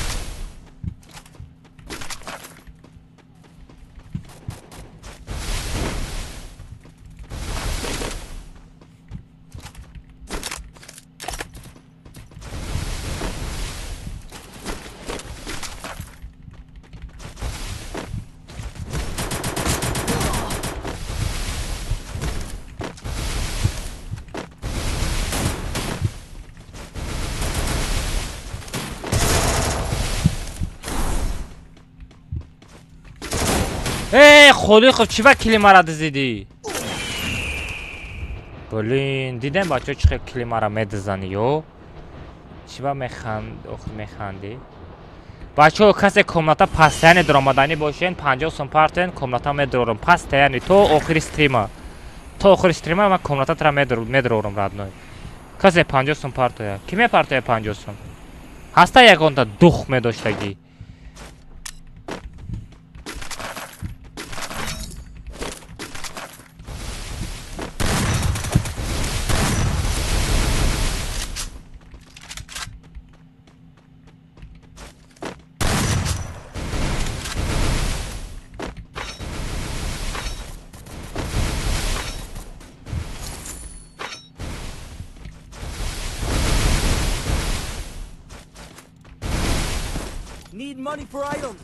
Э, Холиқов, чӣ ба кили мара дизидӣ? Блин, дидем, бачаҳо, чӣ хел кили мара медизани, ё? Чӣ ба механд, охи механдӣ? Бачаҳо, касе комната постоянно даромаданӣ бошен, 50 сум партен, комната медорам. Постоянно то охири стрима. То охири стрима ман комнататра медорам, родной. Касе 50 сум партоя. Ки мепартоя 50 сум? Ҳаста ягонта дух медоштагӣ? Need money for items.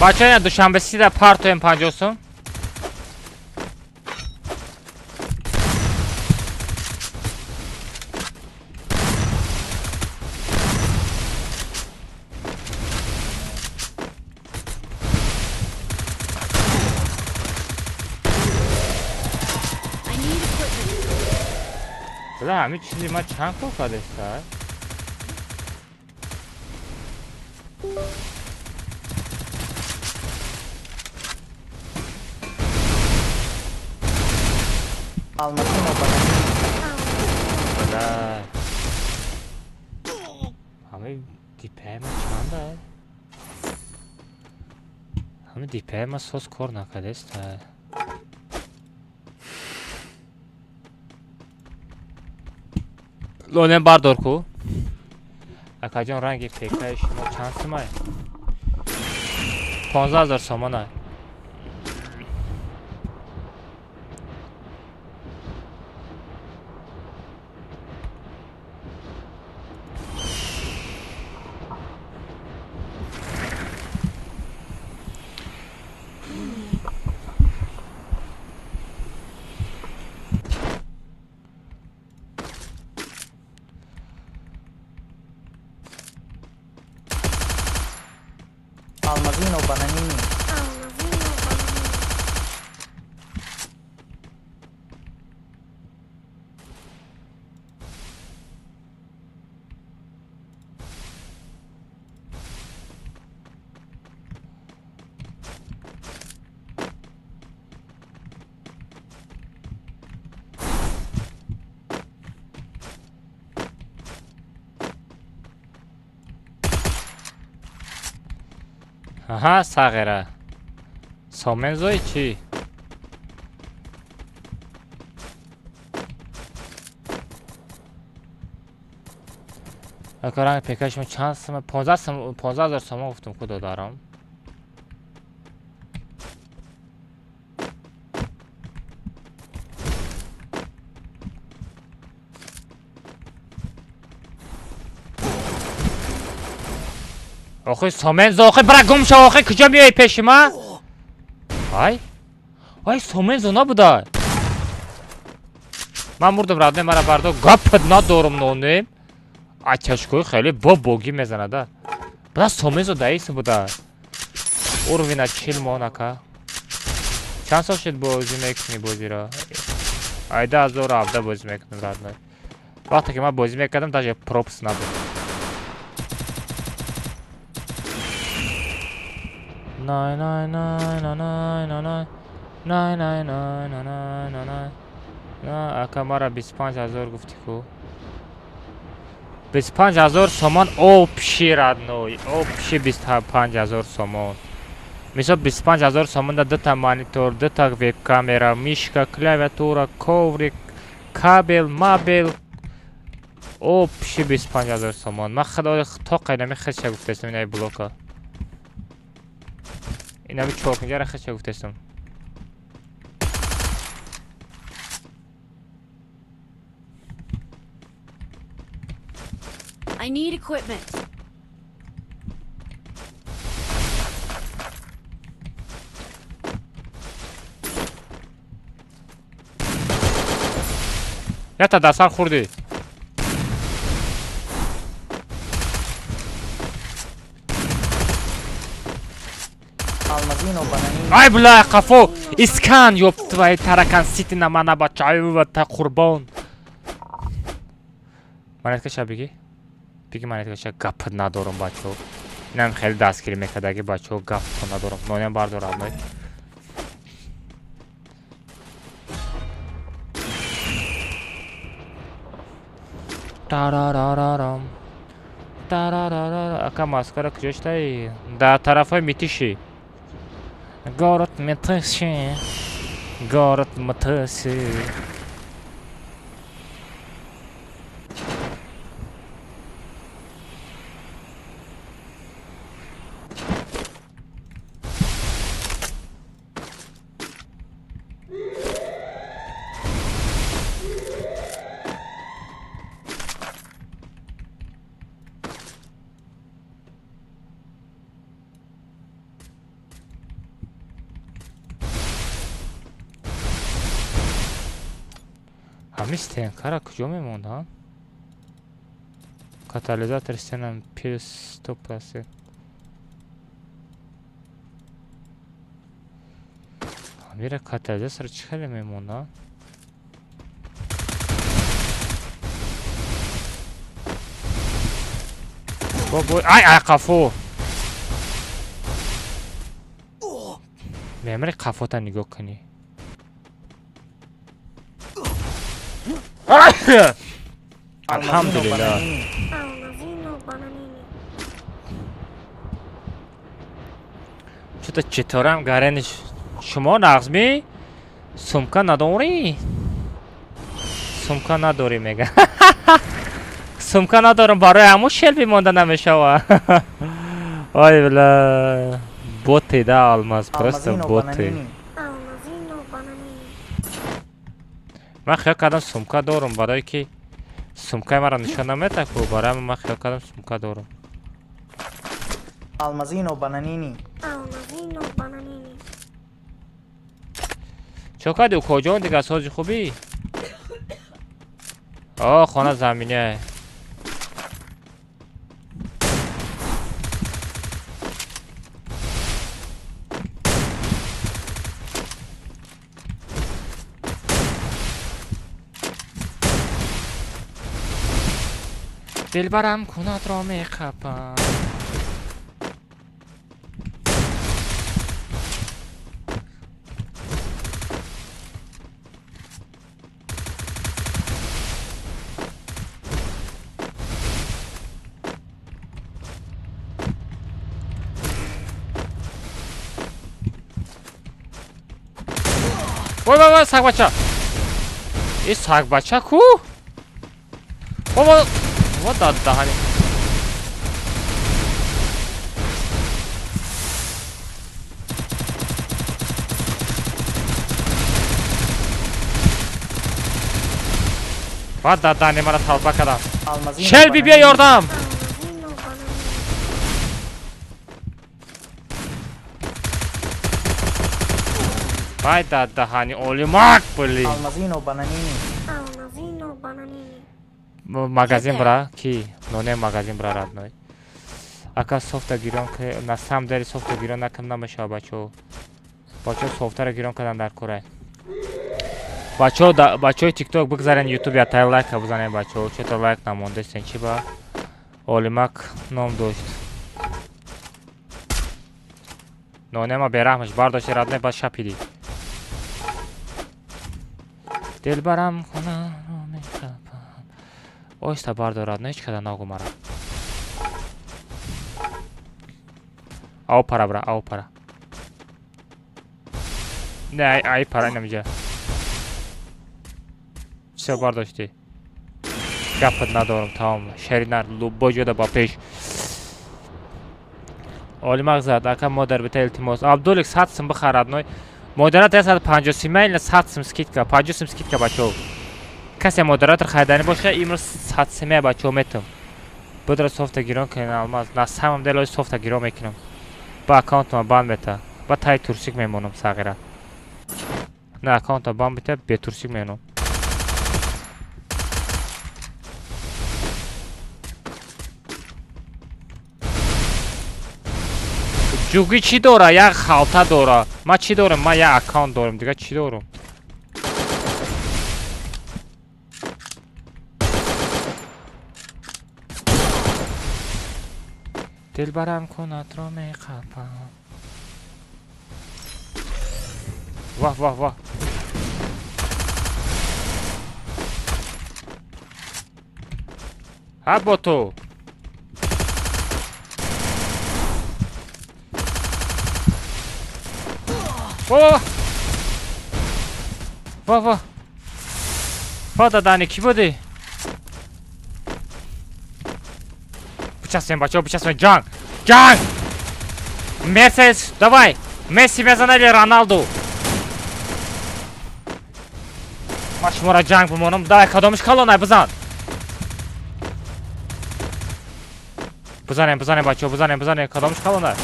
Бачаҳо, Душанбе сида партоем 50 сум. I need equipment. Бла, ҳамин чизи ма чанд кор кардеста? Алмазино Бананини. Бла. Ҳамин дипаи ма чанда? Ҳамин дипаи ма соз кор накардеста. Лонем бардор ку. Акаҷон, ранги пекаи шумо чанд сумай? 15 000 сомона. Алмазино Бананини. Алмазино Бананини. Аҳа, сағира. Сомензои чӣ? Ака, ранг пекашма чанд сум? 15 сум, 15 ҳазор сомон гуфтум ку, додарам. Охи, Сомензо, охи, бира гум шав, охи, куҷо меои пеши ма? Ай? Ай, Сомензо набуда. Ман мурдам, родной, мара бардо, гапат надорум, нонем. Ачашкои хеле бо богӣ мезанада. Буда Сомензо даис буда. Уровень 40 мон, ака. Чанд сол шуд бозӣ мекунӣ бозиро? Айда 2017 бозӣ мекунам, родной. Вақте ки ман бозӣ мекардам, даже пропуск набуд. Най най най най най най най най най най най най най най. На, ака, мара 25 ҳазор гуфтӣ ку. 25 ҳазор сомон общий, родной, общий 25 ҳазор сомон. Мисол, 25 ҳазор сомон да дута монитор, дута веб-камера, мышка, клавиатура, коврик, кабел, мабел. Общий 25 ҳазор сомон. Ман худо то қайнами худша гуфтастам инаи блока. Инами чоркунҷара худша гуфтастам. I need equipment. Якта дастар хӯрдӣ. Алмазино бананини. Ай, бля, қафо! Искан, ёб твои таракан сити на мана бачаю та қурбон. Монеткаша бигӣ? Биги монеткаша, гап надорам, бачаҳо. Инам хеле дастгирӣ мекардаги, бачаҳо, гапто надорам. Ноням бардор, родной. Тарарарарам. Тарарарара. Ака, Москвара куҷо шудаи? Дар тарафҳои Митиши. Город Митиши. Город Митиши. Ҳамин стенкара куҷо мемонданд? Катализатор стенам плюс 100%. Ҳамира катализатор чӣ хеле мемонданд? Бобой, ай, ай, қафо! Мемри, қафота нигоҳ кунӣ. Алмазино Алҳамдулиллаҳ. бананини. Алмазино бананини. Чута читорам гарениш. Шумо нағзмӣ? Сумка надорӣ? Сумка надорӣ, мега. Сумка надорам, барои ҳамун шелби монда намешава. Ой, бля. Боты, да, Алмаз, просто Алмазино боты. бананини. Алмазино бананини. Ман хиёл кардам, сумка дорам, барое ки сумкаи маро нишон намета ку, барои ҳамин ман хиёл кардам, сумка дорам. Алмазино бананини. Алмазино бананини. Чо кардӣ, укоҷон, дигар сози хубӣ? О, хона замине. Дилбарам кунатро меқапам. Вой, вой, вой, сагбача! И сагбача ку? Вой, вой, вот даҳани. Баъд дар дани мара талба кардам. Алмазино Шелби, бия бананини. ёрдам. Алмазино бананини. Вай дар даҳани олимак, блин. Алмазино бананини. Алмазино бананини. Магазин бра, ки ноне магазин бра, родной. Ака, софта гирон ки на самом деле софта гирон накам намешава, бачо. Бачо, софтара гирон кардан дар кора. Бачо, бачои тикток, бигзарен ютуб, ятай лайка бизанем, бачо. Чето лайк намондестен, чи ба? Олимак ном дошт. Нонема бераҳмаш бардошти, родной, ба шапиди. Дилбарам хонаро мехапам. Оҳиста бардор, родной, ҳеҷ када нагу мара. Ав пара бра, ав пара. Не, ай, ай пара инамиҷа. Всё, бардоштӣ. Гапат надорам, тамом. Шеринар, любой ҷода ба пеш. Олимақ зад, ака модар бита, илтимос. Абдулик, 100 сум бихар, родной. Модератор 150 сум, ила 100 сум скидка, 50 сум скидка, бачо. Касе модератор хариданӣ боша, имрӯз 100 суме, бачо, метам. Будра софта гирон кунен, алмаз. На самом деле софта гирон мекунам. Ба аккаунтама банд мета. Ба тай турсик мемонам сағира. На аккаунта банд мета, бетурсик мемонам. Ҷугӣ чӣ дора? Як халта дора. Ман чӣ дорам? Ман як аккаунт дорам, дига чӣ дорам? Дилбарам кунатро меқапам. Ваҳ, ваҳ, ваҳ. Ҳа, бо ту. О! Ва, ва. Ва, дадани, кӣ будӣ? Бичаспем, бачаҳо, бичаспем, ҷанг! Ҷанг! Мерсес, давай! Месси мезана или Роналду? Ман шуморо ҷанг бимонам. Давай, кадомиш калонай, бизан. Бизанем, бизанем, бачаҳо, бизанем, бизанем, кадомиш калонай?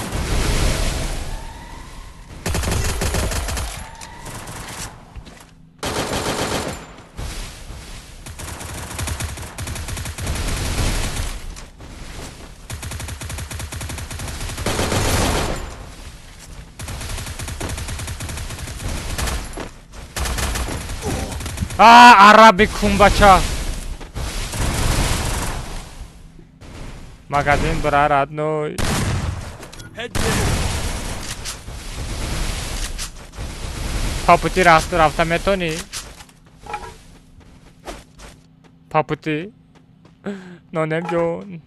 А, араби кумбача. Магазин бра, родной. Head there. Папути рафту рафта метонӣ? Папути. Нонем ҷон.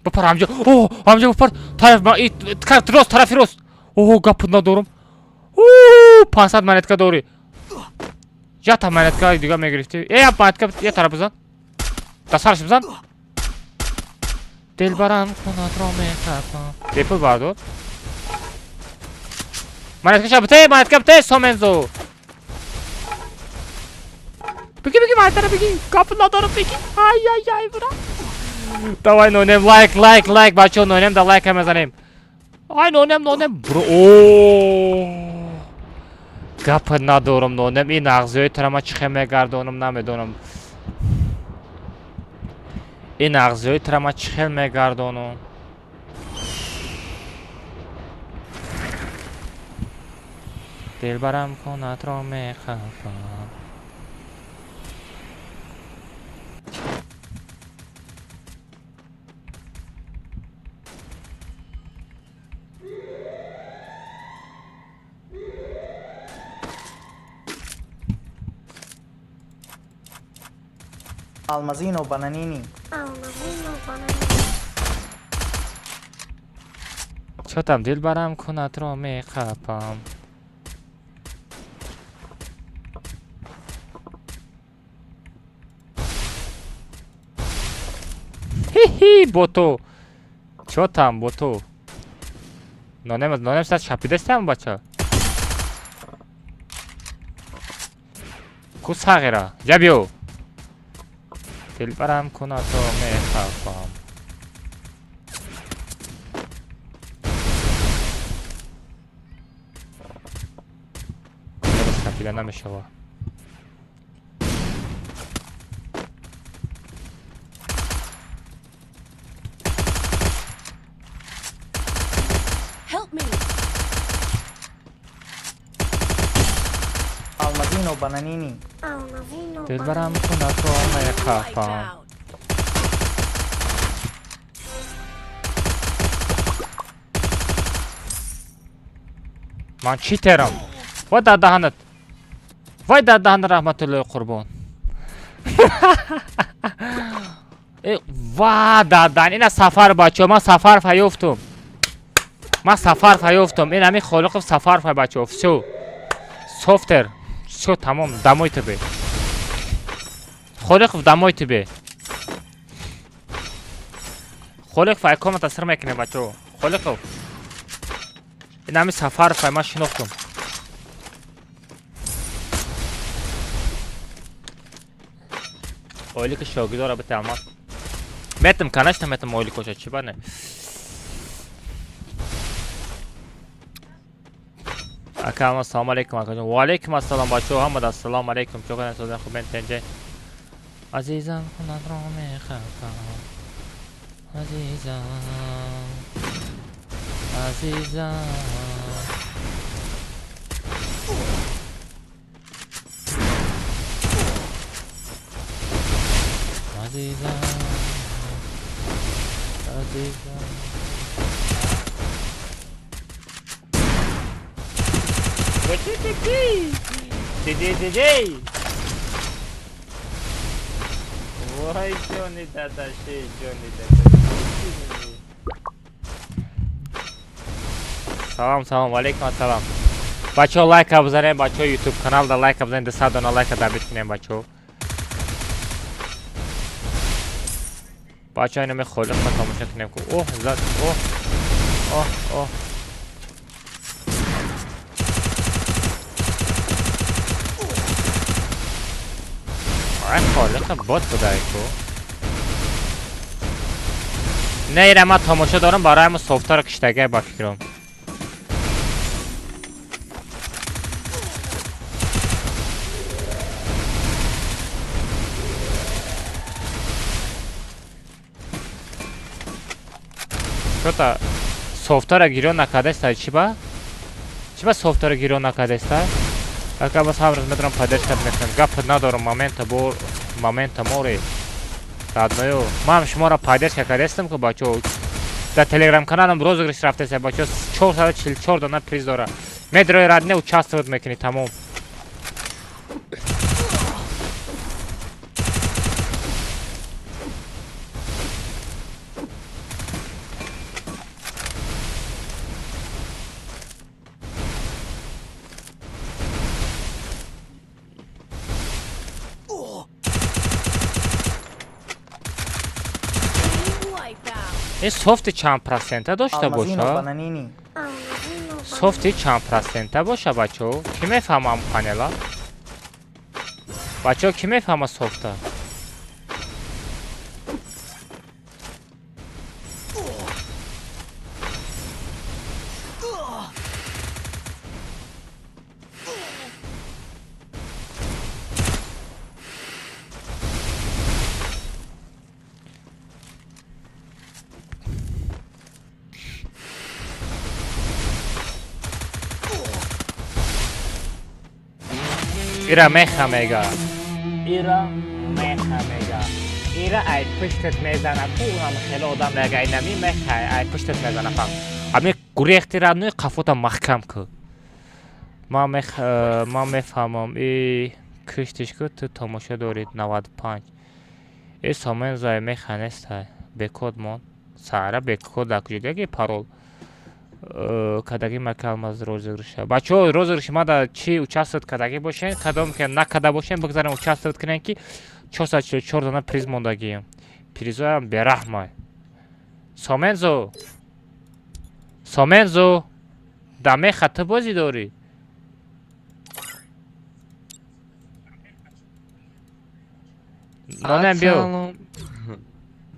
Бипар ҳамҷо. О, ҳамҷо бипар. Тараф ма и рост, тарафи рост. О, гап надорам. О, 500 монетка дорӣ. Ята монетка дига мегирифтӣ. Э, я монетка я тараф бизан. Дастараш бизан. Дилбарам хунатро мехапам. Бепул бардор. Монетка ша бите, монетка бите, сомензо. Беги, беги, монетара беги. Гап надорам, беги. Ай, ай, ай, бра. Давай, нонем, лайк, лайк, лайк, бачо, нонем да лайка мезанем. Ай, нонем, нонем, бро. О! Гап надорам, нонем, ин ағзиҳои тура ман чӣ хел мегардонам, намедонам. Ин ағзиҳои тура ман чӣ хел мегардонам? Дилбарам хонатро мехапам. Алмазино бананини. Алмазино бананини. Чотам дилбарам кунатро меқапам. Хи-хи, бото. Чотам, бото. Нонем, нонем сар шапидестам, бача. Ку сағира? Ҷа биё. Дилбарам кунад то мехафам. Капида намешава. Help me. Алмазино бананини. Дилбарам кунад то мехафам. Ман читерам. Вай дар даҳанат. Вай дар даҳан раҳматуллои қурбон. Ва дар даҳан. Ина сафар бачаҳо. Ман сафар фаёфтум. Ман сафар фаёфтум. Ин ҳамин Холиқов сафар фай бачаҳо. Всё. Софтер. Всё тамом. Домой тебе. Холиқов домой тебе. Холиқов ай комната сир мекунем бачаҳо. Холиқов. Ин ҳамин сафар фай ман шинохтум. Ойлики шогирдора бите алмаз. Метм, конечно, метм ойликоша, чӣ ба не? Ака алмаз, салом алейкум, акаҷон. Ва алейкум ассалом, бачаҳо, ҳамада ассалому алейкум. Чо кардем созен хуб тенҷе. Азизам, хунатро мехафам. Азизам. Азизам. Азизам. Азизам. Вой, ҷони дадаши, ҷони дадаши. Салом, салом, алейкум ассалом. Бачаҳо лайка бизанем, бачаҳо YouTube каналда лайка бизанем, 200 дона лайка дабит кунем бачаҳо. Бачаҳо инаме Холиқро тамошо кунем ку. Оҳ, зад, оҳ. Оҳ, оҳ. Ай Холиқ бот будай ку. Не, ира ман тамошо дорам барои ҳамон софтаро киштагай ба фикрам. Чота софтара гирён накардаста чӣ ба? Чӣ ба софтара гирён накардаста? Ака бас ҳар рӯз медорам поддержка мекунам. Гап надорам момента бо момента море. Родною. Ман шуморо поддержка кардастам ку бачаҳо. Дар телеграм каналам розыгрыш рафтаста бачаҳо 444 дона приз дора. Медрои родне участвовать мекунӣ тамом. Ин софти чанд процента дошта боша? Софти чанд процента боша, бачаҳо? Кӣ мефаҳма ам панела? Бачаҳо, кӣ мефаҳма софта? Ира меха мега. Ира меха мега. Ира ай пуштат мезана. Ку ҳам хеле одам мега. Инами меха ай пуштат мезана фаҳм. Ами гурехти раднуи қафота маҳкам ку. Ман мефаҳмам. И киштиш ку ту тамошо дорид 95. И сомен зай меха нестай. Бекод мон. Сара бекод дар куҷо парол. Кадаги макалмаз розыгрыша. Бачаҳо розыгрыши мада чӣ участвовать кадаги бошен, кадом ки накада бошен, бигзарем участвовать кунем ки 444 дона приз мондагием. Призоям бераҳмай. Сомензо. Сомензо. Да меха ту бозӣ дорӣ. Нонем биё.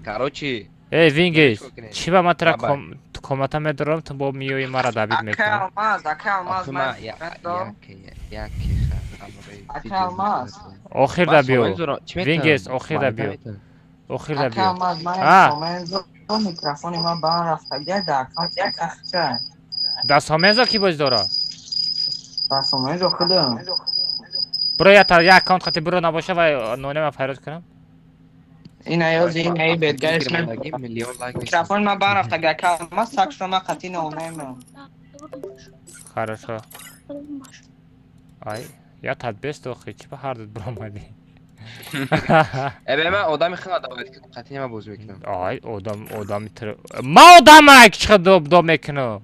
Короче, Эй, Вингис, Чӣ кунем? чӣ ба ман тра Давай. Комната медорам, ту бо миёи мара добить Ака мекунӣ? Алмаз, ака Алмаз, охи ман ма я дорам. яке яке Ака Алмаз. Охирда биё. Вингис, охирда биё. Охирда Ака биё. Алмаз, ман А. Сомензо микрофони ман ба он рафтагия дар аккаунт як ахча. Да Сомензо ки боз дора? Ба Сомензо худам. Биро я та я аккаунт хати биро набоша ва нонема файрод кунам. Ин аёзи ин аи бедгариш ман. Миллион лайк. Микрофони ман ба он рафтагия ака Алмаз, так что ман қатъи нонемам. Хорошо. Ай, я тадбест охи, чӣ ба ҳар дуд биромадӣ? Эбе ман одами хела даъват кардам, қатъи ма бозӣ мекунам. Ай, одам, одами тр. Ма одама чӣ доб доб мекунам?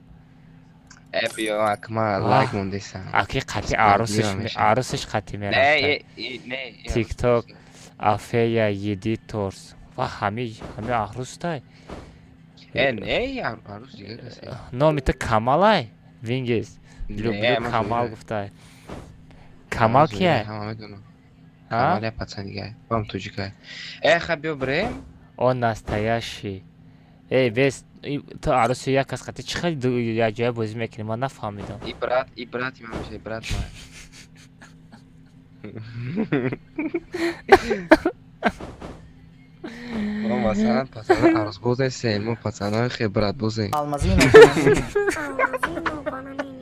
Э биё, ак ма лайк мондесам. Аки қати арусиш, Справедливо мешавад. арусиш қати Не, мерафта. е, е, не. Е, TikTok. Афея Едиторс. Ва ҳами арустай. Э, не, арус дигар касе. Номи ту Камалай? Вингис. Не, Люблю ман Камал зоира. гуфтай. Камал Ман зоира, кия? ҳама медонам. А? Камал я пацан дигар. Вам тоҷикай. Э, ха биё бирем. Он настоящий. Эй, бес, ту аруси як кас қати чӣ хел як ҷоя бозӣ мекунӣ? Ман нафаҳмидам. И брат ман мешавад, брат ман. Мо масалан пацано арусбоз нестем, мо пацанои хе братбозем. Алмазино бананини. Алмазино бананини.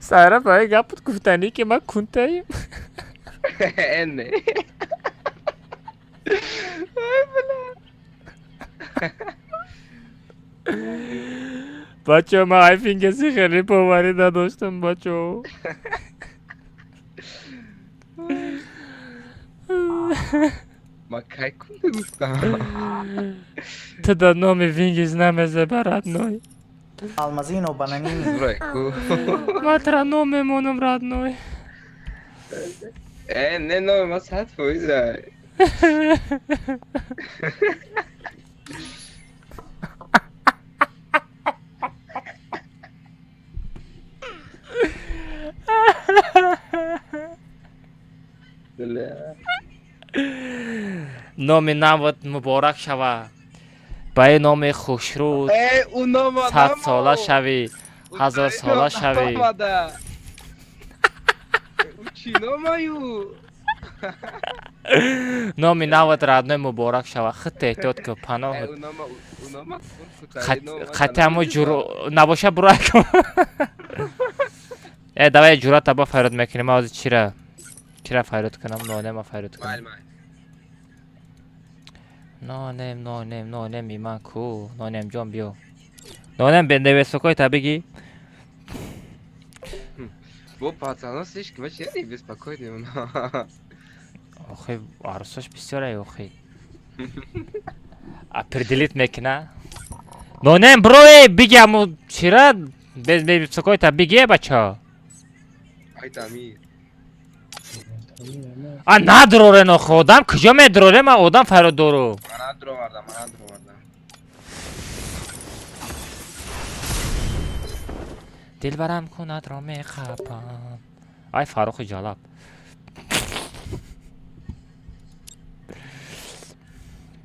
Сара ба гап гуфтанӣ ки ман кунтаим. Э, не. Бачо, ман айфингеси хеле боварӣ надоштам, бачо. Ман кай кунда гуфтам? Ту да номи Вингис намезеба, родной. Алмазино бананини. Зурай ку. Ман тра ном мемонам, родной. Э, не, номи ма 100%. Бля. Номи нават муборак шава. Ба ин номи хушрӯз Э, ӯ нома 100-сола шавӣ, ҳазорсола шавӣ. Омада. Ӯ чӣ номаю? Номи нават, родной, муборак шава. Хит эҳтиёт кун, паноҳ. Э, ӯ нома, ӯ нома. Қатъи ҳамо ҷуро набоша бура кун. Э, давай ҷурата ба файрод мекунем. Ман ҳозир чира файрод кунам? Нонема файрод кунам. Майл, майл. Нонем, нонем, нонем иман ку. Нонем ҷон, биё. Нонем бендевесокой та бигӣ. Бо пацано слишком вообще не беспокойный. Охи, арусош бисёрай, охи. Определить мекуна. Нонем бро, биги ҳамо чира бесокой та биги, бачо. Ай Тамир. А надурорен охи, одам куҷо медурорем, ман одам файрод дору. Ман надуровардам, ман надуровардам. Дилбарам кунадро мехапам. Ай Фаррухи ҷалаб.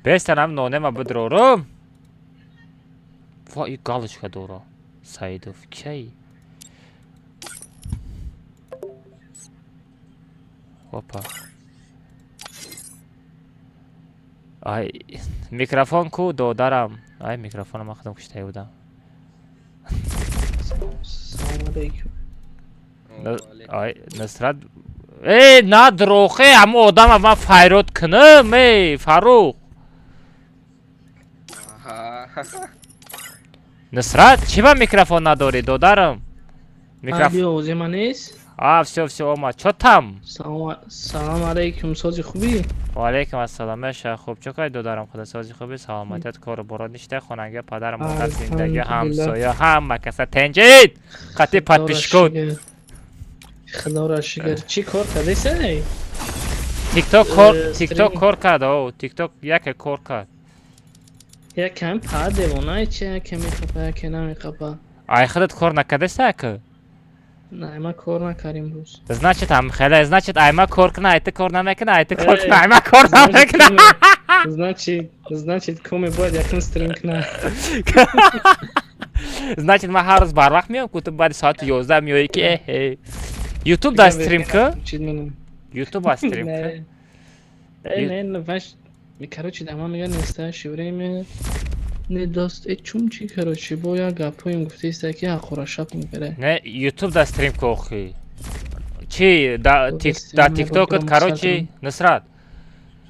Бестанам нонема бидурорум. Ва и галочка дора. Саидов кай? Опа. Ай, микрофон ку, додарам. Ай, микрофонам ман худам куштаи будам. Салом алейкум. Ай, Нусрат. Эй, надурохе, ҳамо одама ман файрод кунам, эй, Фаррух. Аҳа. Нусрат, чӣ ба микрофон надорӣ, додарам? Микрофон. Биё, овози ман нест? А, всё, всё, омад. Чо там? Салом алейкум, сози хубӣ? Ва алейкум ассалом, меша хуб. Чо кай, додарам, худо сози хуби, саломатият, кору борот ништа, хонанга, падар, модар, зиндагӣ, Алҳамдулиллаҳ. ҳамсоя, ҳама каса тенҷид. Қати подписчикот. Худоро шукр. Чӣ кор кардесай? TikTok кор, TikTok стрим. Кор кард, о, TikTok яке кор кард. Як ками па девонай чи, яке меқапа, яке намеқапа. Ай худат кор накардаста ака? Не, ма кор накардим рӯз. Значит, ам хеле, значит, айма кор кна, айта кор намекна, айта кор кна, айма кор намекна. Значит, коме бояд якум стрим кна. Значит, ман ҳар рӯз барвақт меом, ку ту баъди соати 11 меоӣ ки эҳе. YouTube да стрим ка? YouTube а стрим ка? Не, не, ваш, короче, да ман мегӯяд настоящее время не даст, э чум чи, короче, бо як гапҳоем гуфтаиста ки ҳақора шап мебера. Не, YouTube да стрим ка охи. Чи да TikTok-ат, короче, Нусрат.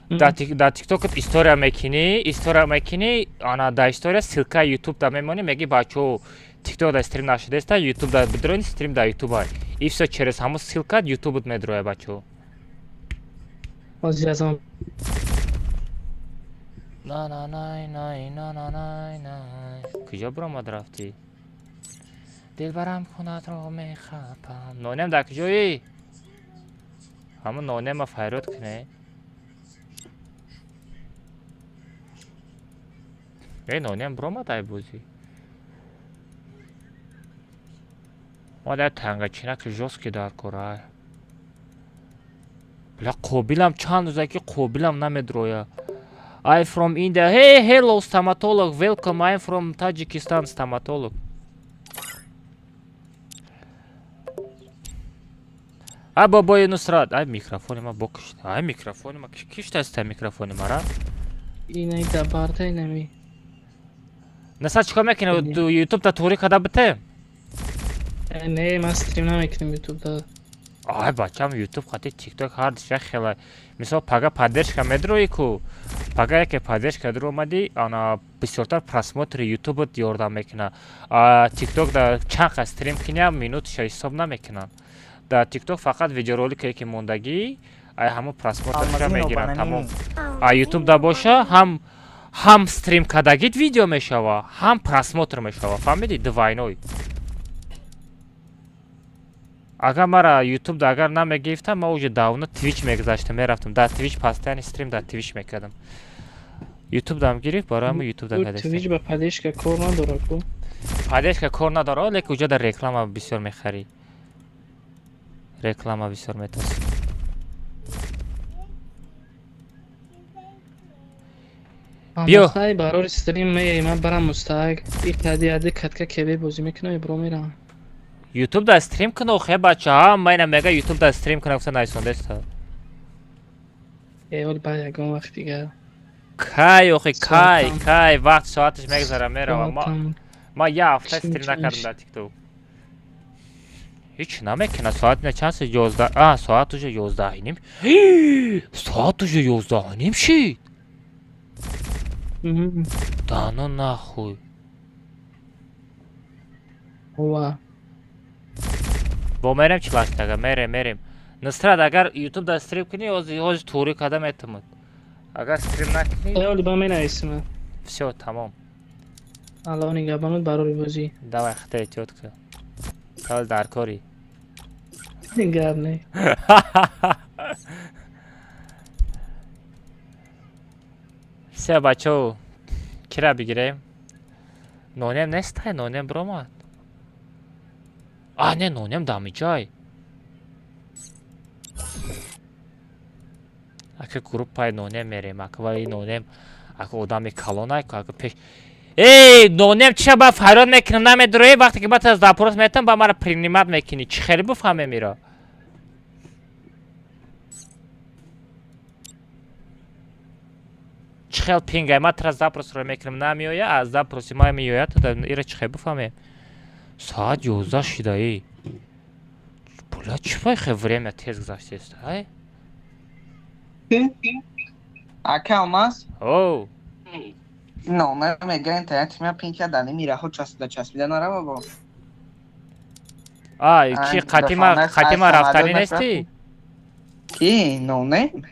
Да TikTok-ат история мекунӣ, ана да история ссылка YouTube да мемонӣ, мегӣ бачаҳо TikTok да стрим нашудааста, YouTube да бидрони стрим да YouTube ай. И всё через ҳамон ссылка YouTube-ат медроя бачаҳо. Ҳозир аз он на на най най на на най най. Куҷо биромад рафтӣ? Дилбарам хунатро мехапам. Нонем дар куҷоӣ? Ҳамон нонема файрод кунӣ. Э, нонем биромад ай бозӣ. Ма дар тангачинаки жёсткий дар кора. Бля, қобилам чанд рӯза ки қобилам намедроя. I from India. Hey, hello, stomatolog. Welcome. I'm from Tajikistan, stomatolog. Ай, бобои Нусрат. Ай, микрофони ма бокиш. Ай, микрофони ма киштаста микрофони мара? Инай да барда инами. Нусрат чикор мекунӣ? YouTube да тури када бите? Не, ман стрим намекунам YouTube да. Ай, бачам, YouTube хати TikTok ҳар душа хела. Мисол, пага поддержка медрои ку. Пага яке поддержка даромадӣ, ана бисёртар просмотри YouTube-ат ёрдам мекунад. А TikTok да чанд қа стрим куням, минуташа ҳисоб намекунанд. Дар TikTok фақат видеороликае ки мондагӣ, ай ҳамон просмотрша мегиранд, тамом. А YouTube да боша, ҳам стрим кардагит видео мешава, ҳам просмотр мешава, фаҳмидӣ? Двойной. Агар мара YouTube да агар намегирифтам, ман уже давно Twitch мегузаштам, мерафтам. Дар Twitch постоянно стрим дар Twitch мекардам. YouTube дам гирифт, барои ҳамон YouTube да кардастам. Twitch ба поддержка кор надорад ку? Поддержка кор надорад, лекин уҷа дар реклама бисёр мехарӣ. Реклама бисёр метасӣ. Биё. Барори стрим меяй, ман барам мустаҳак. Иқади ади катка кебе бозӣ мекунам, ибро мерам. YouTube да стрим кун охе бачаҳа, ман ина мега YouTube да стрим кунам гуфта найсондеста. Э, оли баъд ягон вақт дигар. Кай охе, кай, кай, вақт соаташ мегзара мерава. Ма як ҳафта стрим накардам дар TikTok. Ҳеч намекуна, соат ина чанд шуд? 11. А, соат уже 11:30. Соат уже 11:30 шид. Да ну нахуй. Ова. Бо мерем чилаштага, мерем, мерем. Нусрат, агар YouTube да стрим кунӣ, ҳозир тури када метумад. Агар стрим накунӣ... Оли ба менависам. Всё, тамом. Аллоҳ нигаҳбонат барори бозӣ. Давай, хата эҳтиёт кун. Тал дар корӣ. Гап не. Всё, бачаҳо, кира бигирем? Нонем нестай, нонем биромад. А, не, нонем дамиҷай. Ака группаи нонем мерем, ака вали нонем, ака одами калонай, ака пеш. Эй, нонем чиша ба фарёд мекунам, намедрои, вақте ки баъд аз запрос метам, ба мара принимат мекунӣ. Чӣ хеле бифаҳмем иро? Чӣ хел пингай, ман тра запросро мекунам, намеоя, аз запроси ман меояд, ира чӣ хел бифаҳмем? Соат 11 шидаи. Бля, чӣ бай хел время тез гузаштест, ай? Ака Алмаз? Оу. Но, мега интернет ма пин карда намераҳо часпида часпида нарава бо. А, чи қатима қатима рафтанӣ нестӣ? Ки, нонем?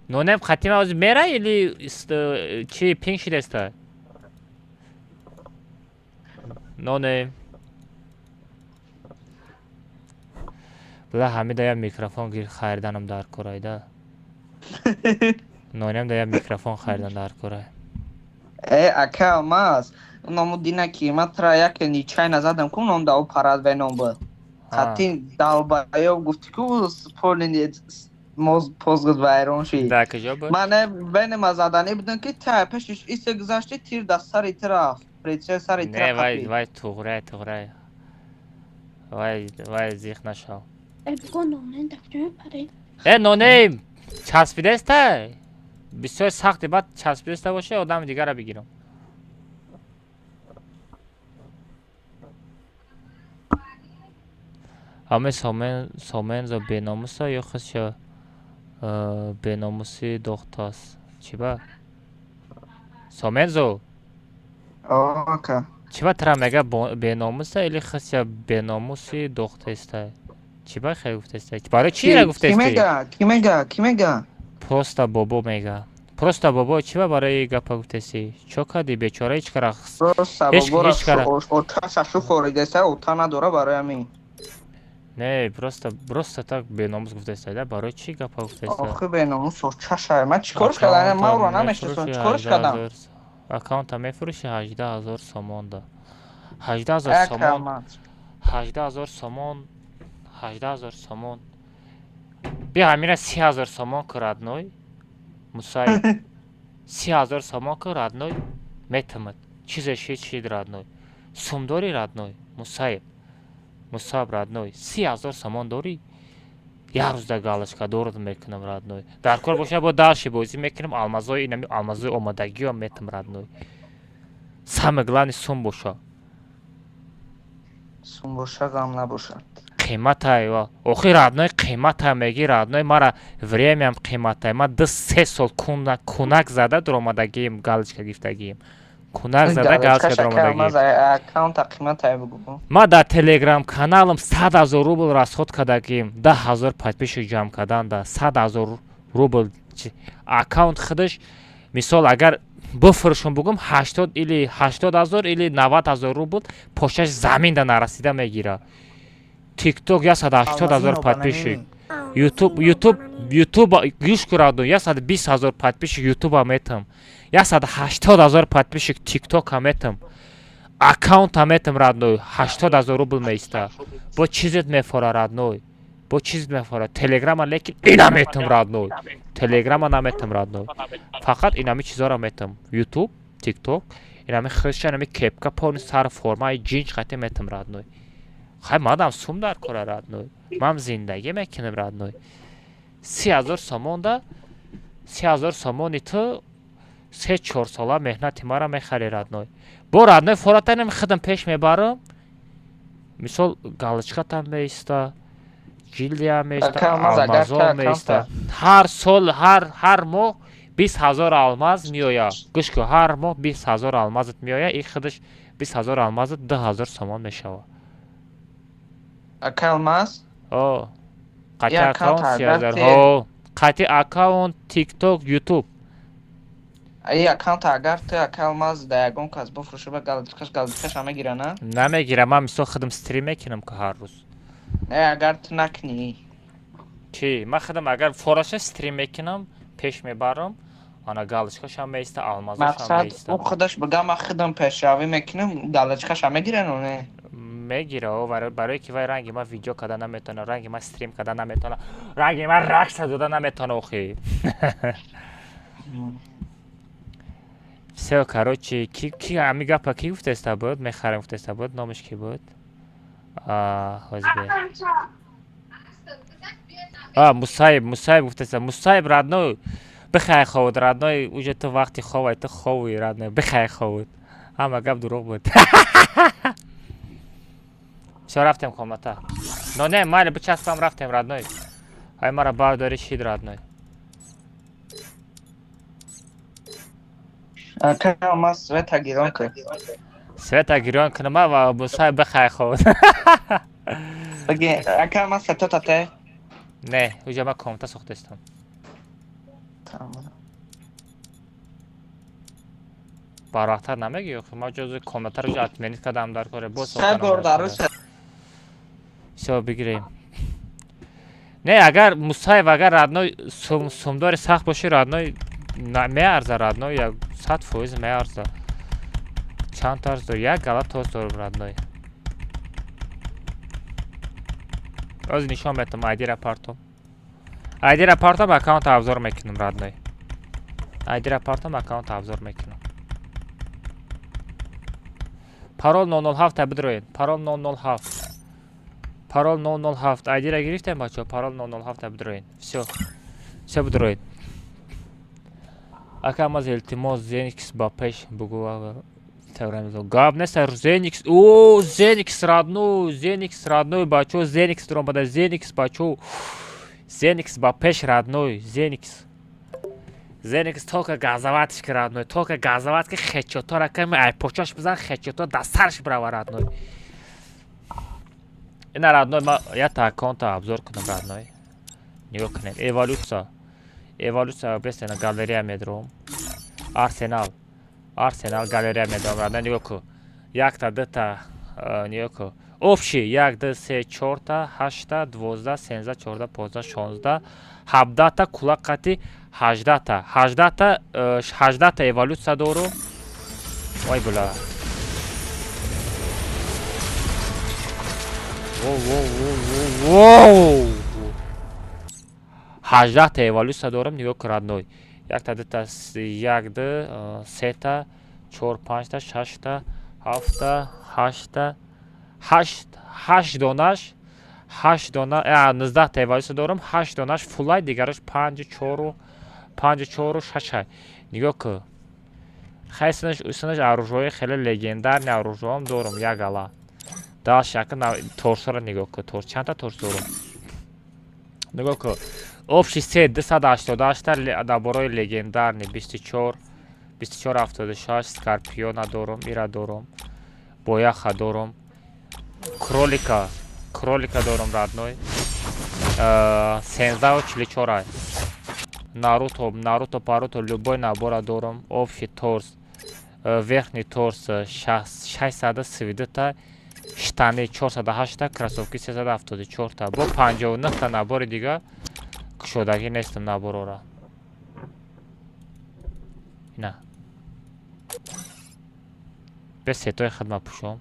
Нонем қатима ҳозир мера или чи пинг шидаста? Нонем. Бла ҳамида я микрофон гир хариданам дар корайда. Нонем да я микрофон харидан дар корай. Э, ака Алмаз, ному дина ки ма тра яке ничай назадам ку ном да о парад ве ном буд. Қати долбоёб гуфти ку полный моз позгуд вайрон шид. Дар куҷо буд? Ман бени ма заданӣ будам ки та пешиш исе гузашти, тир дар сари ти рафт. Прицел сари ти Не, рафт. вай вай туғрай, туғрай. Вай вай, зиқ нашав. Э, буго нонен дар куҷо мепаред? Э, нонейм часпидаста, бисёр сахти, баъд часпидаста боша, одами дигара бигирам. Ҳаме сомензо беномуса ё худша беномусӣ дохтааст. Чӣ ба сомензо? Ока. Чӣ ба тара мега беномуса или худша беномуси дохтаиста? Чӣ ба хел гуфтаиста? Барои чӣ ира Ки гуфтаисти? мега? Ки мега? Ки мега? Просто бобо мега, просто бобо. Чӣ ба барои гапа гуфтаисти? Чо кардӣ, бечора? Ҳеҷ кара Просто бобора ҳеҷ кара оташа шуфоридаста, ота надора, барои ҳамин. Не, просто так беномус гуфтаиста да. Барои чӣ гапа гуфтаиста? Охи, беномус очаша. Ман чӣ корш кардам? Ман ӯро намешиносам. Чӣ корш кардам? Аккаунта мефурӯши 18 000 сомон да, 18 000 сомон. 18 000 сомон, 18 000 сомон. Биа, ҳамина 30 000 сомон ку, родной Мусаиб, 30 000 сомон ку, родной, метамад. Чизе шид, шид, родной. Сум дорӣ, родной Мусаиб, Мусаб, родной? 30 000 сомон дорӣ? Як рӯз да галочка дорад мекунам, родной. Дар кор боша, бо дальше бозӣ мекунам. Алмазои инами алмазои омодагиам метам, родной. Самое главное, сум боша. Сум боша, ғам набошад. Қиматай охи, родной, қимата меги, родной. Мара времям қиматай. Ма 2-3 сол кунак зада дуромадагием, галочка гирифтагием, кунак зада галочка дуромадагием. Аккаунта қиматай бугу. Ма дар телеграм каналам 100 000 рубл расход кардагием, 10 000 подписчик ҷамъ кардан да 100 000 рубл. Аккаунт худаш, мисол, агар бифурӯшум, бугум, 80 или 80 000 или 90 000 рубл пошаш заминда нарасида мегира. Тикток 180 000 подписчик, ютуб, ютуб, ютуб, гӯш кураду, 120 000 подписчик ютуба метам, 180 000 подписчик тиктока метам, аккаунта метам, родной, 80 000 рубл меиста. Бо чизет мефора, родной, бо чизет мефора? Телеграма лекин ина метам, родной, телеграма наметам, родной, фақат инами чизоро метам: ютуб, тикток, инами худша, инами кепка, полный сар формаи ҷинҷ қате метам, родной. Хай, мадам сум дар кора, родной, ман зиндагӣ мекунам, родной. 30 000 сомонда, 30 000 сомони ту 3-4 сола меҳнати мара мехари, родной. Бо, родной, форатанем худам пеш мебарам. Мисол, галочкатам меиста, гильдия меиста, алмазо меиста. Ҳар сол, ҳар моҳ 20 000 алмаз меоя. Гӯш кун, ҳар моҳ 20 000 алмазат меоя, и худаш 20 000 алмазат 2000 сомон мешавад. Ака алмаз? О, қати аккаунт 30 000. Ҳо, қати аккаунт, тикток, ютуб. Ай, аккаунт агар ту, ака алмаз, да ягон кас бифурӯши, ба галочкаш мегира, на? Намегира. Ман, мисол, худам стрим мекунам ку ҳар рӯз. Не, агар ту накунӣ. Чӣ? Ман худам агар фораша стрим мекунам, пеш мебарам, ана галочкашам меиста, алмазошам меиста. Мақсад, ӯ худаш бига, ман худам пешравӣ мекунам, галочкаша мегира, ну не? Мегира, барое ки вай ранги ман видео карда наметавона, ранги ман стрим карда наметавона, ранги ман ракса дода наметавона охи. Всё, короче, ки ҳами гапа ки гуфтеста буд, мехарем гуфтеста буд, номаш ки буд? Ҳозир, Мусаиб, Мусаиб гуфтеста. Мусаиб, родной, бихай ховуд, родной, уже ту вақти ховай, ту ховуи, родной, бихай ховуд. Ҳама гап дурӯғ буд. Всё, рафтем комната. Но не, майли, бичаспам, рафтем, родной. Ай, мара бардори шид, родной. Ака алмаз, света гирон кун. Света гирон кунама ва Мусаиб бихай ховуд. Ака алмаз, сето тате? Не, уже ман комната сохтестам. Тамом. Барвақттар намегӣ? Ман ҷози комнатаро уже отменить кардам, дар коре боз. Се бор дар рӯз. Всё, бигирем. Не, агар Мусаев, агар, родной, сумдори сахт бошӣ, родной, меарза, родной, як 100% меарза. Чанд тарз дор? Як гала тоз дорум, родной. Оз нишон метам айдира партом. Айдира партом аккаунт обзор мекунам родной. Айдира партом аккаунт обзор мекунам. Парол 007 бидроед. Парол 007. Парол 007. Айдира гирифтем бачо. Парол 007 бидроед. Всё. Всё бидроед. Ака маз илтимос Зеникс ба пеш бугу гап нест Зеникс. О, Зеникс родной, Зеникс родной бачо, Зеникс дромада, Зеникс бачо. Зеникс ба пеш родной, Зеникс. Зеникс только газоватиш ки родной, только газоват ки хечотора ками ай почаш бизан хечото да сарш брава родной. Ина родной ма я та аккаунта обзор кунам родной. Нигоҳ кунед. Эволюция. Эволюция бестена галерея медром. Арсенал. Арсенал галерея медром родной. Нигоҳ кун. Якта, дута, нигоҳ кун. Общий 1, 2, 3, 4, 8, 12, 13, 14, 15, 16, 17 кулак қати 18-та. 18-та, 18-та эволюция дорум. Ой була. Воу, воу, воу, воу. 18-та эволюция дорум, нигоҳ кун родной. 1-та, 2-та, 1, 2, 3-та, 4, 5-та, 6-та, 7-та, 8-та, 8 донаш, 8 дона, 19-та эволюция дорум, 8 донаш фулай, дигараш 5, 4, 5, 4, 6. Нигоҳ кун. Хай синаш оружие хеле легендарный оружием дорум, як ала. Даш яка торсора нигоҳ кун. Торс чандта торс дорум? Нигоҳ кун. Общий сет 288 та наборои легендарный 24, 24 76 Скорпиона дорум, ира дорум. Бояха дорум. Кролика, кролика дорум родной. 1344. Наруто, Наруто, Паруто, любой набора дорум. Общий торс, верхний торс 632 та, штаны 408 та, кроссовки 374 та. Бо 59 та набори дига кушодагӣ нестам наборора. Ина. Бе сетои хидма пӯшом.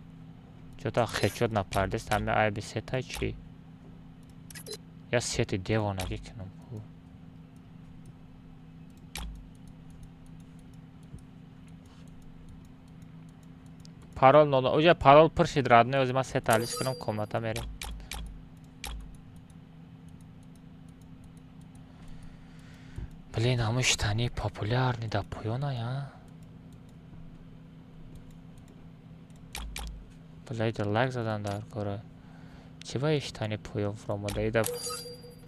Чота хечот напардест, ҳаме айби сетай чӣ? Я сети девонагӣ кунам. Парол ноль. Оҷа парол пур шид родной, ози ман сета алиш кунам, комната мерем. Блин, ҳамун штани популярный да поёна, я? Бля, ида лайк задан дар кора. Чӣ ба иштани поён фуромада? Ида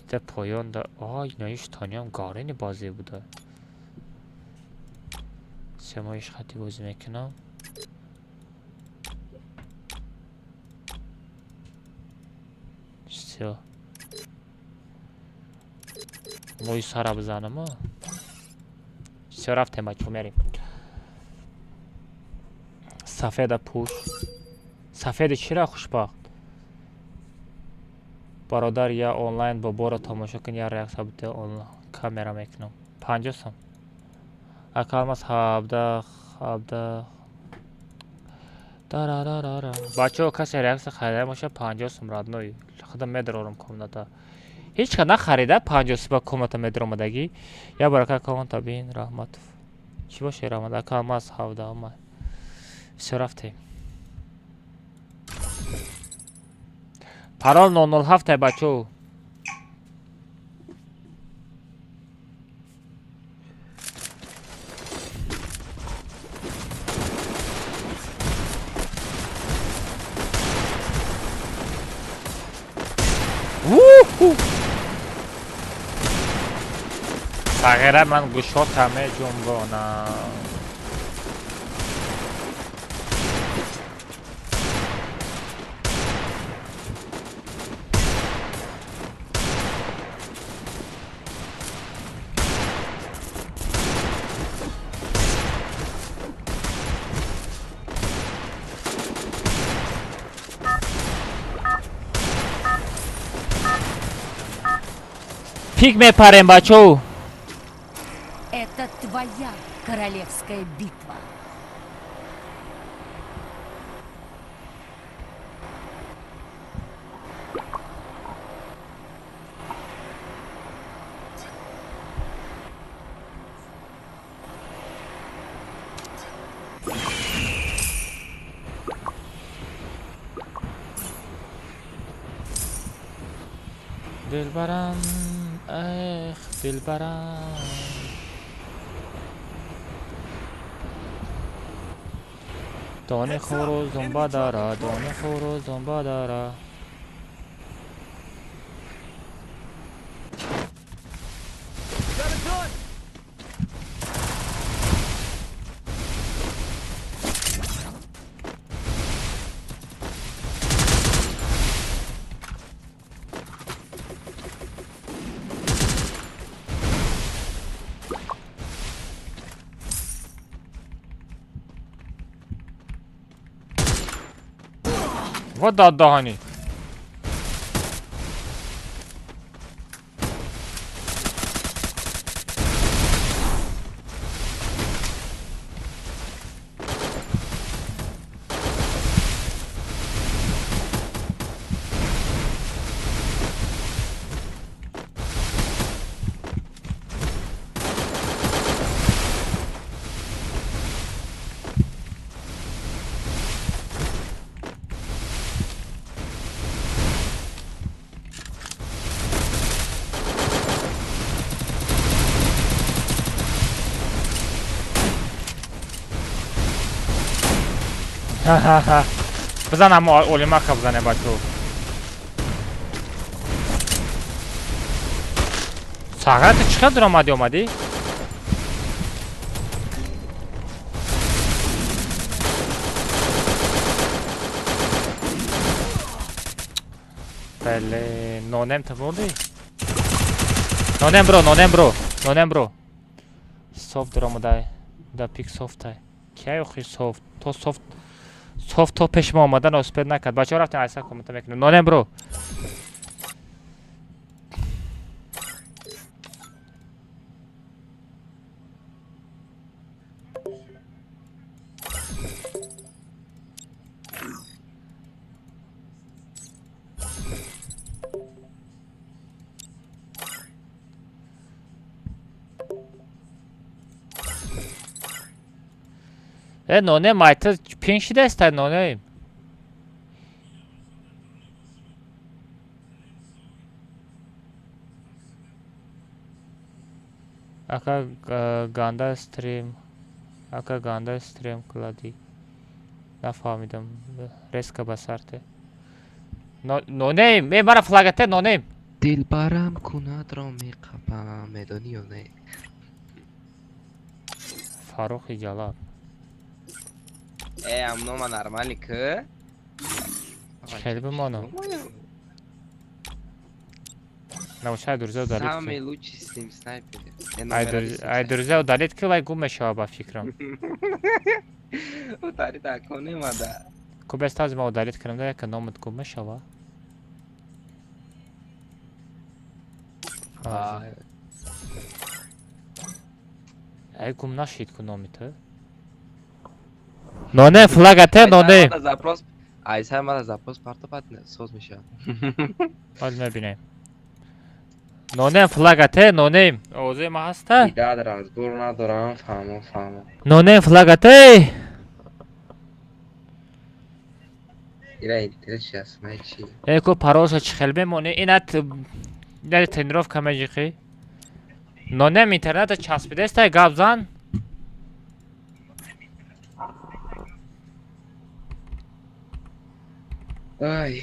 ида поён да. Ай, на иштаниам гарини бозӣ буда. Се мо иш хати бозӣ мекунам. Всё. Мӯи сара бизанам, а? Всё, рафтем бачо, мерем. Сафеда пӯш. Сафеди чира хушбахт? Бародар, я онлайн боборо тамошо кун, я реаксия бите онлайн камера мекунам. 50 сом. Ака алмаз 17 17 дарарарара. Бачаҳо касе реаксия харида боша 50 сом родной. Худам медарорам комната. Ҳеҷ кас нахарида 50 сом ба комната медаромадагӣ. Я барака аккаунта бин Раҳматов. Чӣ боше Раҳмат? Ака алмаз 17 омад. Всё, рафтем. Парол 007 бачо. Вуху! Сағира ман гӯшота меҷунбонам. Пик мепарем, бачо. Это твоя королевская битва. Дилбарам, эх, дилбарам. Дони хурӯзум бадара, дони хурӯзум бадара. Got a gun. Вот даҳани. Бизан, аммо олимака бизане, бачо. Сағати чӣ қадр омадӣ, омадӣ? Бале, нонем та бурдӣ? Нонем бро, нонем бро, нонем бро. Софт даромадай. Да пик софтай. Кия охи софт? То софт софт то пеш ма омадан успед накард. Бачаҳо, рафтем, айса коммента мекунем. Нонем бро. Э, нонем, айта пин шидаста, нонем. Ака, ганда стрим. Ака, ганда стрим клади. Нафаҳмидам. Резко ба сарте. Нонем, э, мара флагате, нонем. Дилбарам кунадро меқапам, медонӣ ё не? Фаррухи Ҷалал. Э, амнома нормалӣ ки? Хеле бимонам. Набошад, друзья удалить. Самый лучший стрим снайпер. Ай, друзья удалить ки, вай гум мешава, ба фикрам. Удалить ако немада. Ку без тази ма удалить кунам, да яка номат гум мешава. Ай, гум нашид ку номи ту. Ноне флагате, ноне. Запрос. Ай, мада запрос парто, баъд соз мешава. Ҳол мебинем. Нонем флагате, нонем. Овозаи ма ҳаста? Дад разбор надорам, фаҳмо, фаҳмо. Нонем флагате. Ира интернет чи аст, май чи? Э, ку паролша чӣ хел мемонӣ? Инат инат тренировка меҷиқӣ. Нонем, интернета часпидестай, гап зан. Ай.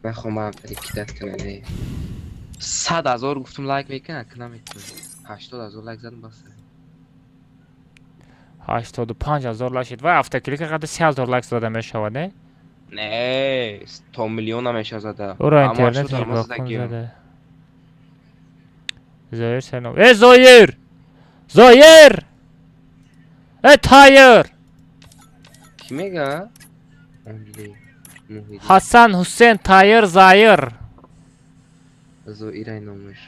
Нахоҳам кидать кунам, не. 100 000 гуфтум, лайк мекунад, ки намекунад. 80 000 лайк задам, бас. 85 000 лайк шид. Вай автоклика қадар 3000 лайк зада мешавад, не? Не, то миллион намешавад зада. Ура Аммо интернет 80 000 блокун задагиам. зада. Зоир Сенов. Э, Зоир! Зоир! Э, Тайр! Кӣ мега? Онли. Муҳиддин. Ҳасан, Ҳусен, Тайир, Заир. Зоирай номаш.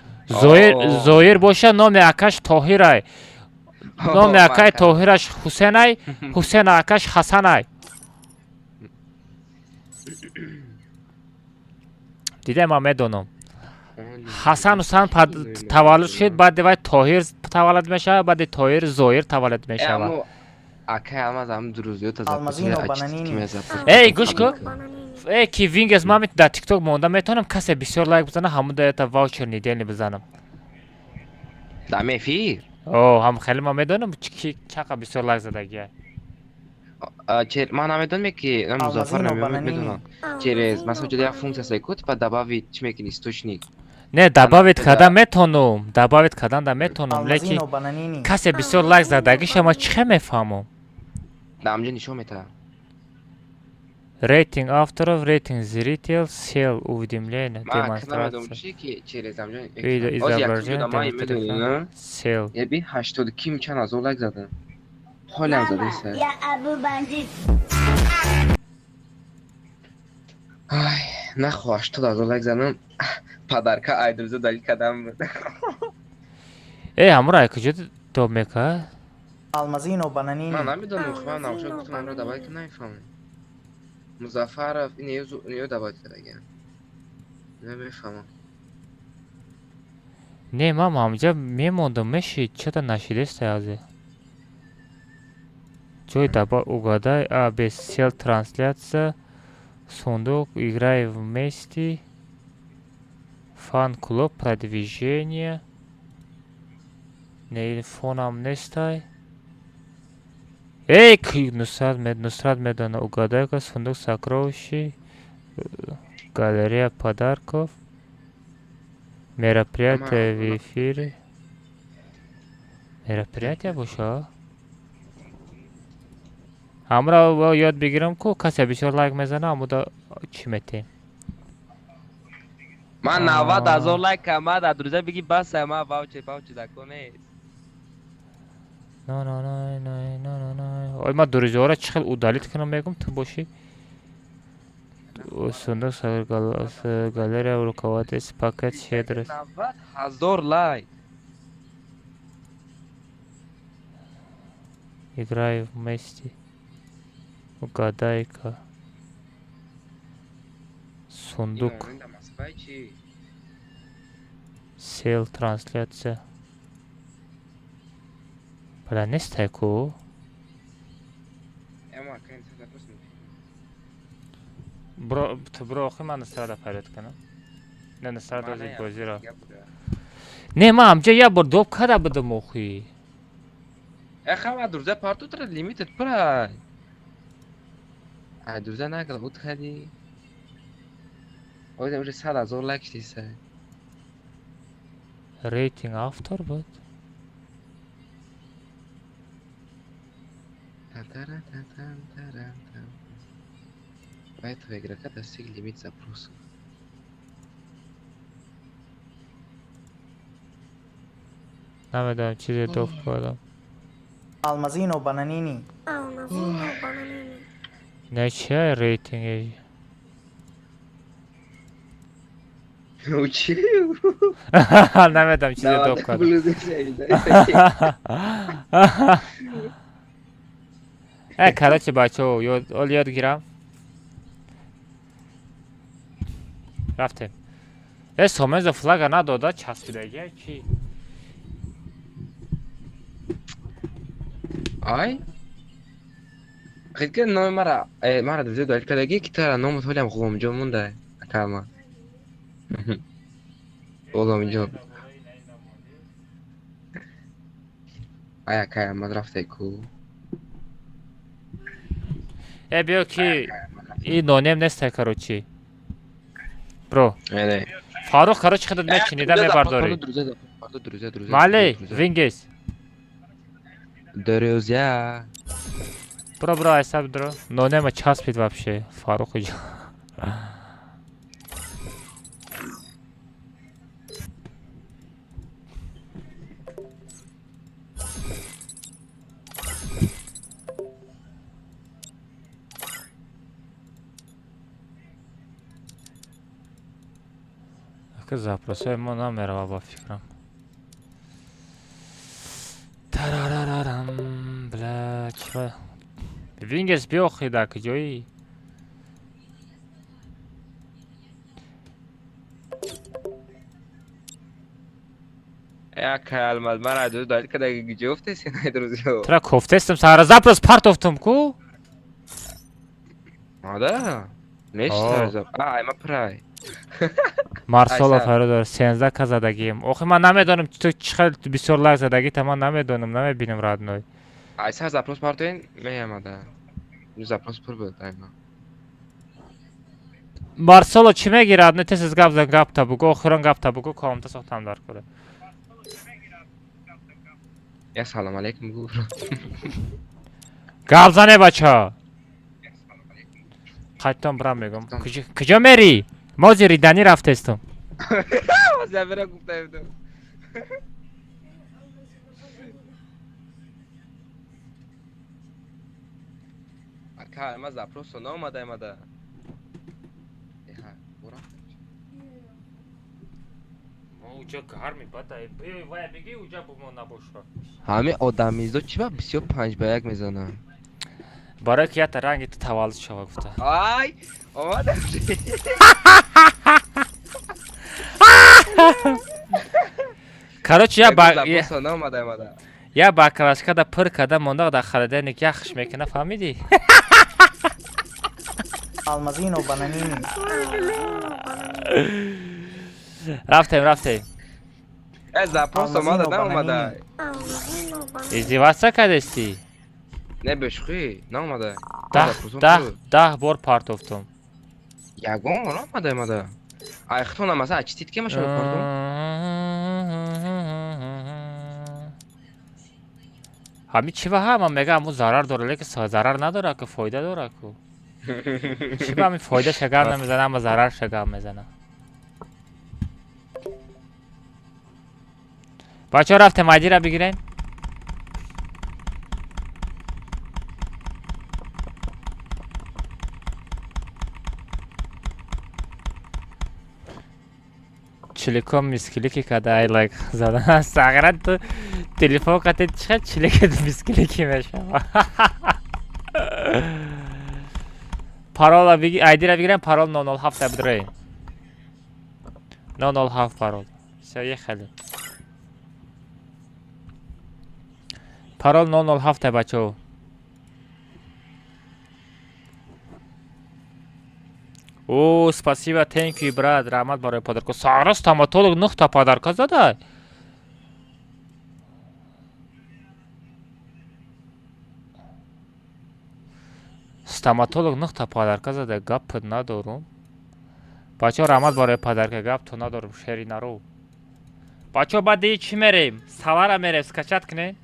Зоир, Зоир боша, номи акаш Тоҳирай. Номи акай Тоҳираш Ҳусенай, Ҳусен акаш Ҳасанай. Дида, ман медонам. Ҳасан, Ҳусан таваллуд шуд, баъди вай Тоҳир таваллуд мешавад, баъди Тоҳир Зоир таваллуд мешавад. Акай, ама зам друзьё-то Алмазино, бананини. Эй, гӯш кун. Бананини. Э, ки Вингес, ман дар ТикТок монда метавонам, касе бисёр лайк бизана, ҳамун да ята ваучер недельный бизанам. Дам эфир? О, ҳам хеле ман медонам, ки чақа бисёр лайк задагия. Ман намедонам, ки Музаффар Алмазино бананини. намедонам. Через масалан, ҷода як функсия ҳаст, ку типа добавить чӣ мекунӣ, источник. Не, добавить кардан метавонам, добавить кардан да метавонам, лекин Алмазино бананини. касе бисёр лайк задагиша ман чӣ хел мефаҳмам? Дар ҳамҷо нишон метаҳад. Рейтинг авторов, рейтинг зритель, сел, уведомления, Ман ка намедонам, демонстрация. чӣ ки через ҳамҷо. Видео Ҳозир якум изображение, ҷода ман медонӣ, демонстрация, сел. Еби 80 ким чанд ҳазор лайк задам. Ҳолиам Мама, задаиста. я Абу Бандит. Ай, нахо 80 000 лайк задам. Подарка айдрӯза далил кардам буд. Э, ҳамуро ай куҷо доб мекард? Алмазино бананини. Ман намедонам, ман навша гуфтам, амро добавить кунам, намефаҳмам. Музаффаров инеё добавить кардагиам. Намефаҳмам. Не, ман ҳамҷа мемондам, мешид, чата нашидеста азе. Ҷой даба угадай, а без сел, трансляция, сундук, играй вместе, фан-клуб, продвижение. Не, фонам нестай. Эй, ки Нусрат мед, Нусрат медона, угадай-ка, сундук сокровищей, галерея подарков, мероприятие в эфире. Мероприятие боша? Ҳамра ёд бигирам, ку касе бисёр лайк мезана, ҳамуда чӣ метем? Ман 90 000 лайк кама дар друзья биги, баса, ма ваучер закон нест. На на на на на на на. Ой, ман друзьяро чӣ хел удалить кунам, мегум, ту бошӣ? Сундук, галерея, руководитель, пакет, щедрость. 90 000 лайк. Играй вместе. Угадай-ка. Сундук. Москва чӣ? Сел, трансляция. Бля, нестай ку? Ама кайм запрос. Бро, ту бро, охи ман Нусрата фарёд кунам. Не, Нусрат ози бозиро. Не, ман ҳамҷа як бор доб карда будам, охи. Э, хама друзья парту тра лимитед пра. Ай, друзья накала ут хади. Ой, уже 100 000 лайк штиса. Рейтинг автор буд. Та-та-ра-та-там-тарам-там. У этого игрока достиг лимит запросов. Намедонам, чизе доб кардам. Алмазино бананини. Алмазино бананини. Не, чия рейтинг? Учи. Намедонам, чизе доб кардам. Э, короче, бачаҳо, ол ёд гирам. Рафтем. Э, Сомензо флага надода, часпидагия чи? Ай? Хидка номи мара, мара друзья дали кадаги, ки тара номи толям Ғуломҷон монда. Акама. Ғуломҷон. Ай, акай, ман рафтай ку. Э, биё, ки и нонем нестай, короче. Бро. Не. Фарух, короче, худат мечинида мебардорӣ. Друзья, друзья, друзья. Мале, Вингес. Друзья. Бро, бро, айсаб дро. Нонема часпид вообще. Фарух иҷо. Ака, запросои мо намерава, ба фикрам. Тарарарарам, бля, чива. Вингес, биё, хида, куҷоӣ? Акай Алмаз, мара друзья дали кадаги, где уфтеси най друзья? Тра кофтестам, сара запрос партофтум ку? А, да? Нест, ай ма прай. Марсоло фародор 13 ка задагием. Охи ман намедонам ту чӣ хел бисёр лайк задагӣ, та ман намедонам, намебинам, родной. Ай сар запрос партоин меямада. Запрос пур буд айма. Марсоло чӣ меги, родной? Тез гап зан, гап та бугу, охирон гап та бугу, комта сохтам дар кора. Я салом алейкум гу. Гап зане, бача. Қайтон бирам мегум. Куҷо мери? Мо зири риданӣ рафтестум. Забира гуфта будам. Ака, ма запрос наомада аймада. Эха, бура. Уҷа гарми бада. Вая бигӣ, уҷа бумо набоша. Ҳами одамизо чӣ ба бисёр 5 ба 1 мезанам? Барои ки ята ранги ту таваллуд шава гуфта. Ай, омада. Короче, я ба Запрос наомада аймада. я баклажка да пур карда монда дар холодильник, яхш мекуна, фаҳмидӣ? Almazino Bananini. Рафтем, рафтем. Э, запрос омада, наомада. Алмазино бананини. Издеваться кардести? Не, бешухӣ, наомада. 10 10 бор партофтум. Ягон наомада аймада. Ай хитона масалан читит ки машо партом. Ҳами чӣ ба ҳама мега ҳамун зарар дора, лекин зарар надора ку, фоида дора ку. Чӣ ба ҳами фоидаша гап намезана, ама зарарша гап мезана? Бачаҳо, рафтем, айдира бигирем. Чиликом мисклики када, ай лайк зада. Сағира, ту телефон қати чӣ чилики мисклики мешава? Парола биги, айдира бигирем, парол 007 бидроем. 007 парол. Всё, ехали. Парол 007, бачаҳо. О, спасибо, thank you, брат. Раҳмат барои подарка. Сағира, стоматолог нухта подарка зада. Стоматолог нухта подарка зада, гап надорум. Бачаҳо, раҳмат барои подарка, гап то надорум, шери наро. Бачаҳо, баъд дии чӣ мерем? Салара мерем, скачать кунем.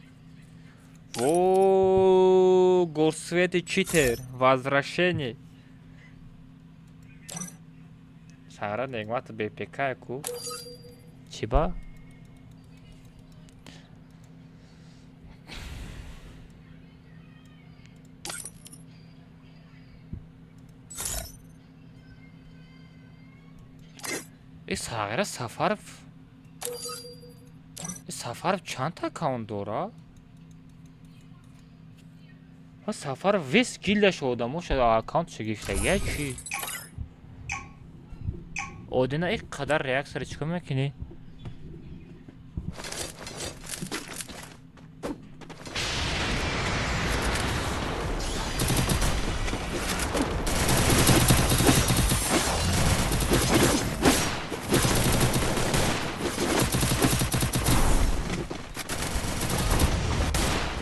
О, горсвети читер, возвращение. Сағира Негмат БПК ку. Чӣ ба? И Сағира Сафаров. И Сафаров чанд аккаунт дора? Ҳа, Сафаров весь гилдаш одамоша аккаунтшо гирифтагия чӣ? Одина, ин қадар реаксияро чӣ кор мекунӣ?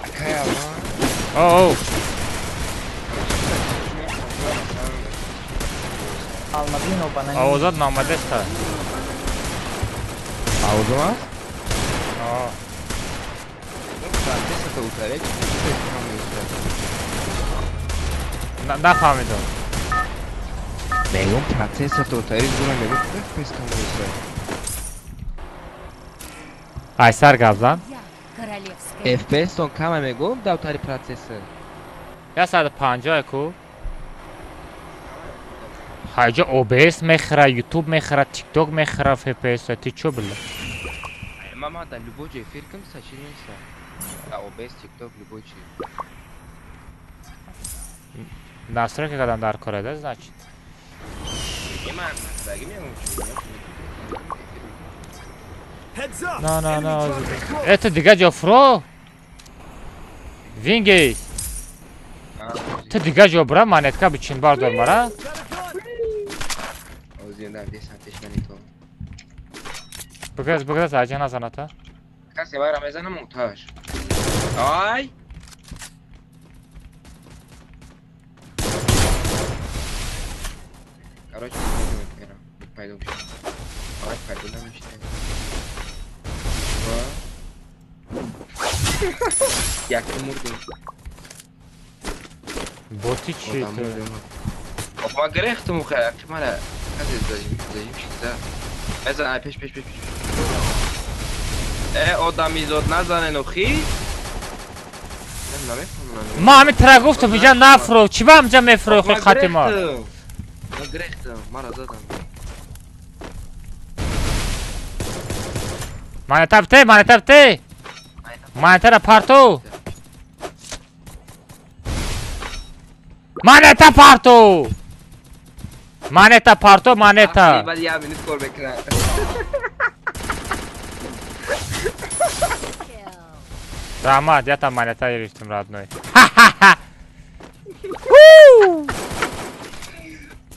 Акай ама. Оу. Almazino Bananini. Овозат наомадеста. Аузум аст? О. Процессата утаре чӣ Нафаҳмидам. Мегум, процессата утаре зура мегум, FPS кам меиста. Айсар, гап зан. Я королевская. FPS тон кама мегум да утари процессор. 150 ку. Ҳайҷа OBS мехӯра, YouTube мехӯра, TikTok мехӯра FPS. Ты чё, бля? Ма да любой ҷо эфир кам сачи неста. Да OBS, TikTok, любой чи. Настройка кардан дар кора, да, значит. Ема, даги мегум чӣ. Heads up! На, на, Enemy на. dropping close. Это дига ҷо фуро. Вингейс. Ту дига ҷо бура, монетка бичин, бардор мара. Got a gun! Бигрез, бигрез, аҷа назаната. Касе вайра мезанам оташ. Ай! Короче, пайдо бишад. Ай, пайдо намешад. Як мурдем. Боти чи ту? Ма гирехтум хай, ки мара касе зажим шида. Мезан, ай пеш пеш пеш пеш. Э, одамизод назанен охи? Ма ҳамин тра гуфтам, инҷа нафро. Чӣ ба ҳамҷа мефурӯи худ хати ма? Ма гирехтам, мара задам. Монета бите, монета бите. Монетара парту. Монета парту. Монета парту, монета. Баъд як минут кор мекунад. Раҳмат, ята монета гирифтем, родной.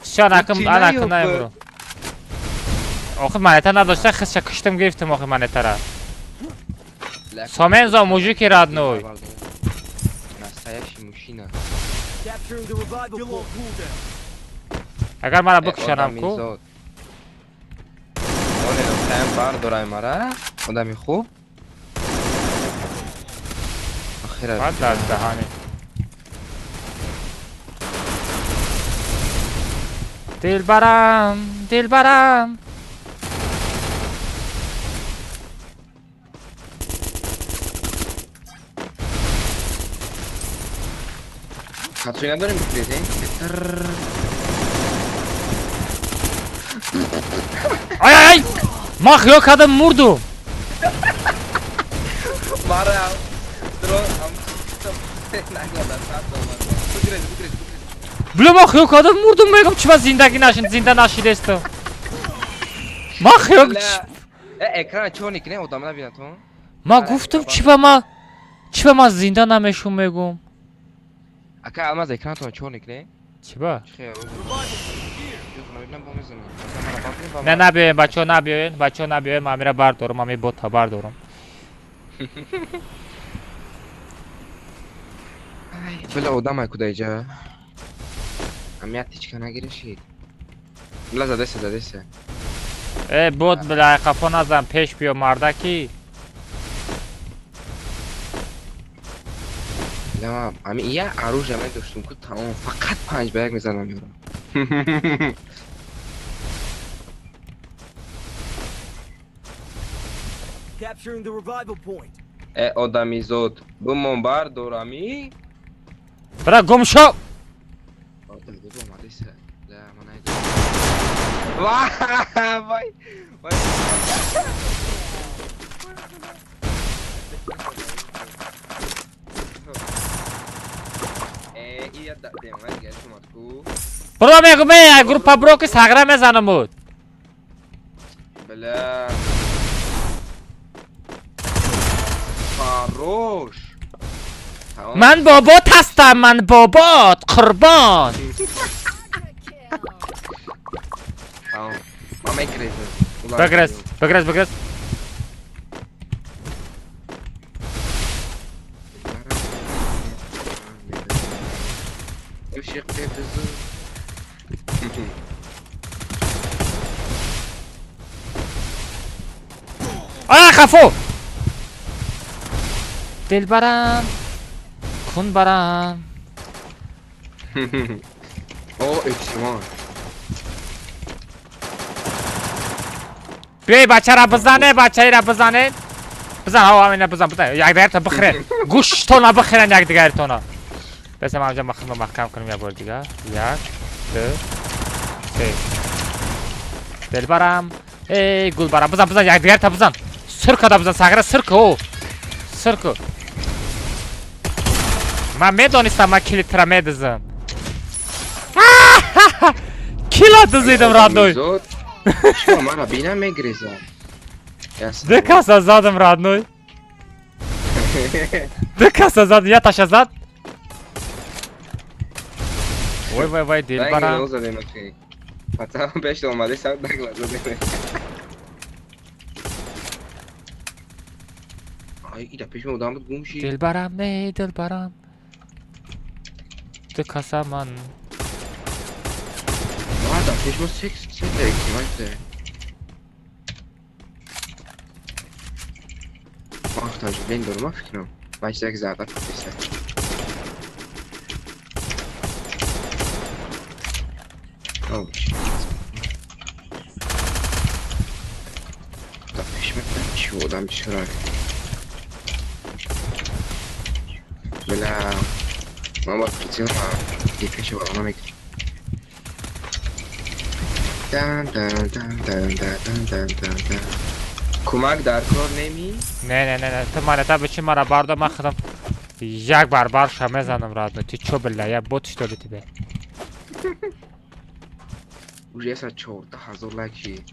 Всё, накун, анакун наимру. Охи монета надошта, хисша киштам гирифтем охи монетара. Сомензо, мужики родной. Настоящий мужчина. Агар мара бикушанам ку? Оне, таям бардорай мара. Одами хуб. Баъд дар даҳани. Дилбарам, дилбарам. Хатсуи надорем бикрезем? Ай ай ай! Ма хиёл кардам мурдум. Мара Бля, ма хиёл кардам мурдум, мегам чӣ ба зиндагӣ нашид, зинда нашидестам. Ма хиёл Экрана чо никне, одам набинад, то? Ма гуфтам чӣ ба ма зинда намешум мегум. Ака алмаз экранатон чо никне? Чӣ ба? Не, набиёен, бачаҳо, набиёен, бачаҳо, набиёен, ман амира бардорам, ами бота бардорам. Бля, одам ай куда иҷа? Ами ятичка нагиришид. Бля, задеса, задеса. Э, бот, бля, қафо назан, пеш биё, мардаки. Бля, ами я оружие медоштум ку тамом, фақат 5 ба 1 мезанам ёрам. Э, одамизод, бумон бардорами. Бра, гум шо! Вай, вай. Бро, мегум, э, группа бро ки сагра мезанам буд. Бля. Хорош. Ман бобот ҳастам, ман бобот, қурбон. Бигрез, бигрез, бигрез. А, хафо! Дилбарам, кунбарам. О, эпсимон. Биёй бачара бизане, бачаира бизане. Бизан, ҳо, ҳамина бизан, бизан. Якдигарто бихӯрен. Гӯштона бихӯрен якдигаритона. Бесам ҳамҷа махма маҳкам кунем як бор дига. 1 2 3. Дилбарам, эй гулбарам, бизан, бизан, якдигарта бизан. Сир када бизан, сагра сир ку. Сир ку. Ман медонистам, ман килитра медизам. Кила дизидам, родной. Чё, мара бина мегрезам. Ду каса задам, родной. Ду каса задам, я таша зад. Вой, вой, вой, дилбарам. Пацан, пеш омади, сам дагла задем. Ай, ида пешма одам буд гум шид. Дилбарам, эй, дилбарам. Ту каса ман. А, да пешма секс, сета эксимайте. Ах, таҷрибаи дорум, фикрам. Бач як зарда писа. Да пешма чӣ одам бисёрак. Бля, ман бо прицел пеша балона мекунам. Дан дан дан дан дан дан дан дан. Кӯмак дар кор неми? Не, не, не, не, ту монета бичи мара бардор, ман худам як барбарша мезанам родной. Ты чё, бля, я бот что ли тебе? Уже 114 000 лайк шид.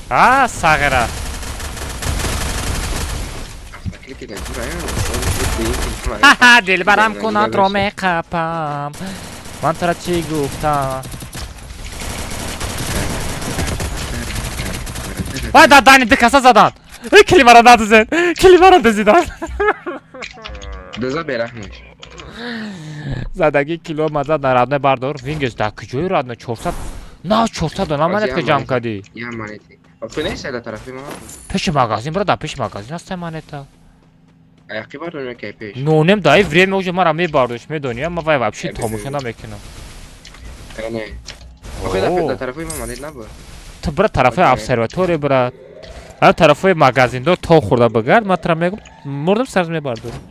А, сағира. Ха-ха, дилбарам кунад ро меқапам. Ман тура чӣ гуфтам? Вай, да дани ду каса задан. Килимара надузен. Килимара дузидан. Дуза бераҳмеш. Задаги кило ма задан родной бардор. Вингес да куҷои родной 400? На 400 дона монетка ҷамъ кардӣ. Я монети. Охи нест да тарафи ма. Пеши магазин бро, да пеши магазин ҳастай монета. Аяқи бардор ё кай пеш? Нонем даи время уже мара мебардош, медонӣ, ма вай вообще томоша намекунам. Не. Охи да тарафи ма монет набуд. Ту бра тарафи обсерватория бра. Ҳар тарафи магазиндор то хӯрда бигард, ман тура мегум, мурдам сарз мебардорам.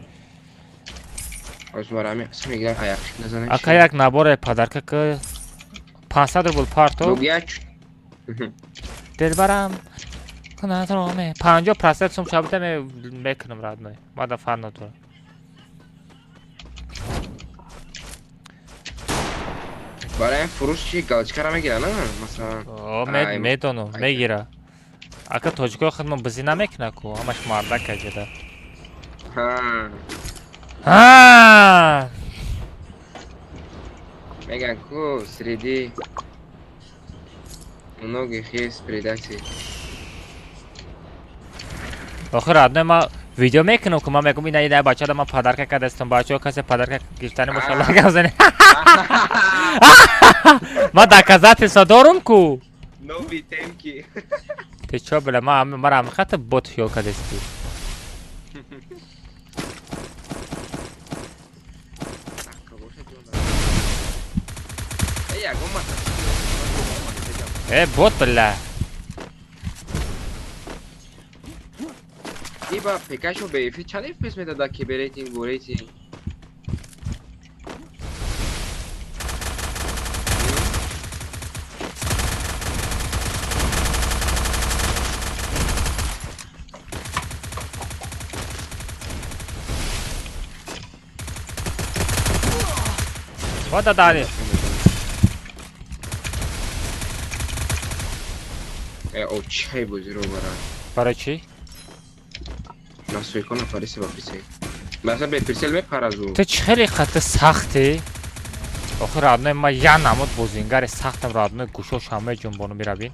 Ака як наборе подарка ки 500 рубл парто. Дилбарам кунад ро ме 50% сум шабита мекунам родной. Мада фар надорам. Барои фурӯш чи галочкара мегира, на? Масалан. О, медонам, мегира. Ака тоҷикои худмон бизӣ намекуна ку, ҳамаш мардак аҷада. Ҳа. Ҳа. Меган ку среди многих есть предатели. Охир родной ма видео мекунам ку, ман мегум ина ина бачада ман подарка кардастам, бачаҳо касе подарка гирифтани боша лайк бизанед. Ман доказательства дорум ку. Нови темки. Ты чё, бля, мара амхата бот хиёл кардасти. Э, бот, бля. Ибо ПКшо б чанд FPS медада ки бе рейтинг бо рейтинг? Вот дали. Э, очай бозиро бара. Барои чӣ? Настройка нафариси ба прицел. Масалан бе прицел мепаразу. Ту чӣ хеле хати сахтӣ? Охир родной ма я намуд бозингари сахтам родной гӯшош ҳамаи ҷунбону мирабин.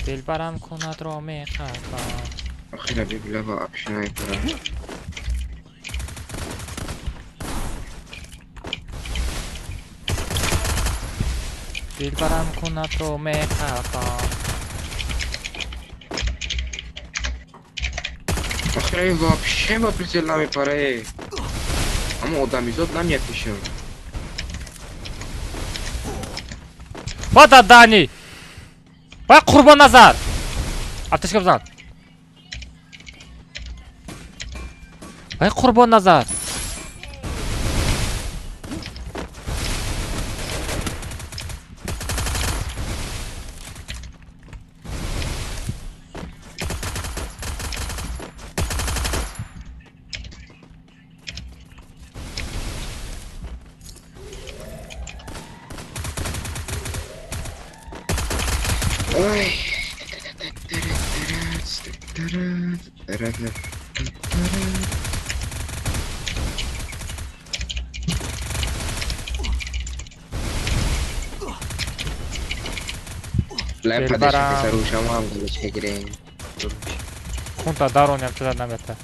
Дилбарам кунад ро меқапам. Охир аби била ба апши намепара. Дилбарам кунад ро меқапам. Охир ин вообще ба прицел намепара. Аммо одамизод намеяд пешам. Бада Дани! Вай Қурбонназар! Аптечка бизан. Вай Қурбонназар! Ой. Лай Дилбарам. падашка сарушам ҳам галочка гирем. Хунта дароням чуда намета.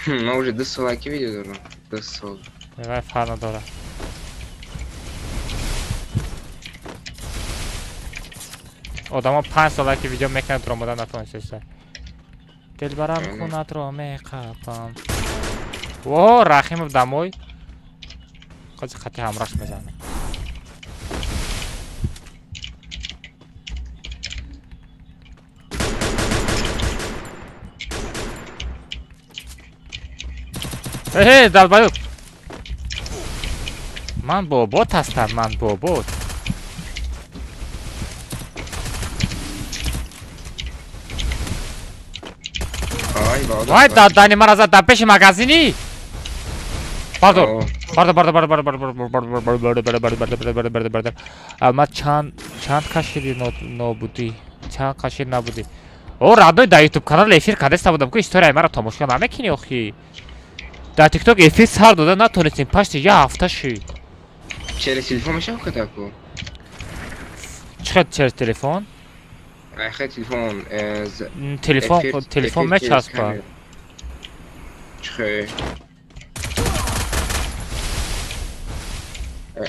Ман уже 2 сола ки видео дорам. 2 сол. Вай фарқ надора. Одамо 5 сола ки видео мекунад, ромода натонистеста. Дилбарам, хунатро меқапам. О, Рахимов домой. Қози хати ҳамраш мезанам. Э, долбоёб! Ман бобот ҳастам, ман бобот. Ай, баба. Вай, дани мара зад дар пеши магазини. Бардор. Бардор, бардор, бардор, бардор, бардор, бардор, бардор, бардор, бардор, бардор, бардор, бардор. Ма чанд чанд кашиди нобудӣ? Чанд кашид набудӣ? О, родной, дар YouTube канал эфир кадаста будам ку, историяи маро тамошо намекунӣ охи. Дар TikTok эфир сар дода натонистем, пашти як ҳафта шид. Через телефон мешава катаку? Чӣ хел через телефон? Айхе телефон Телефон эфир- телефон эфир через мечаспа. камера. Чихе?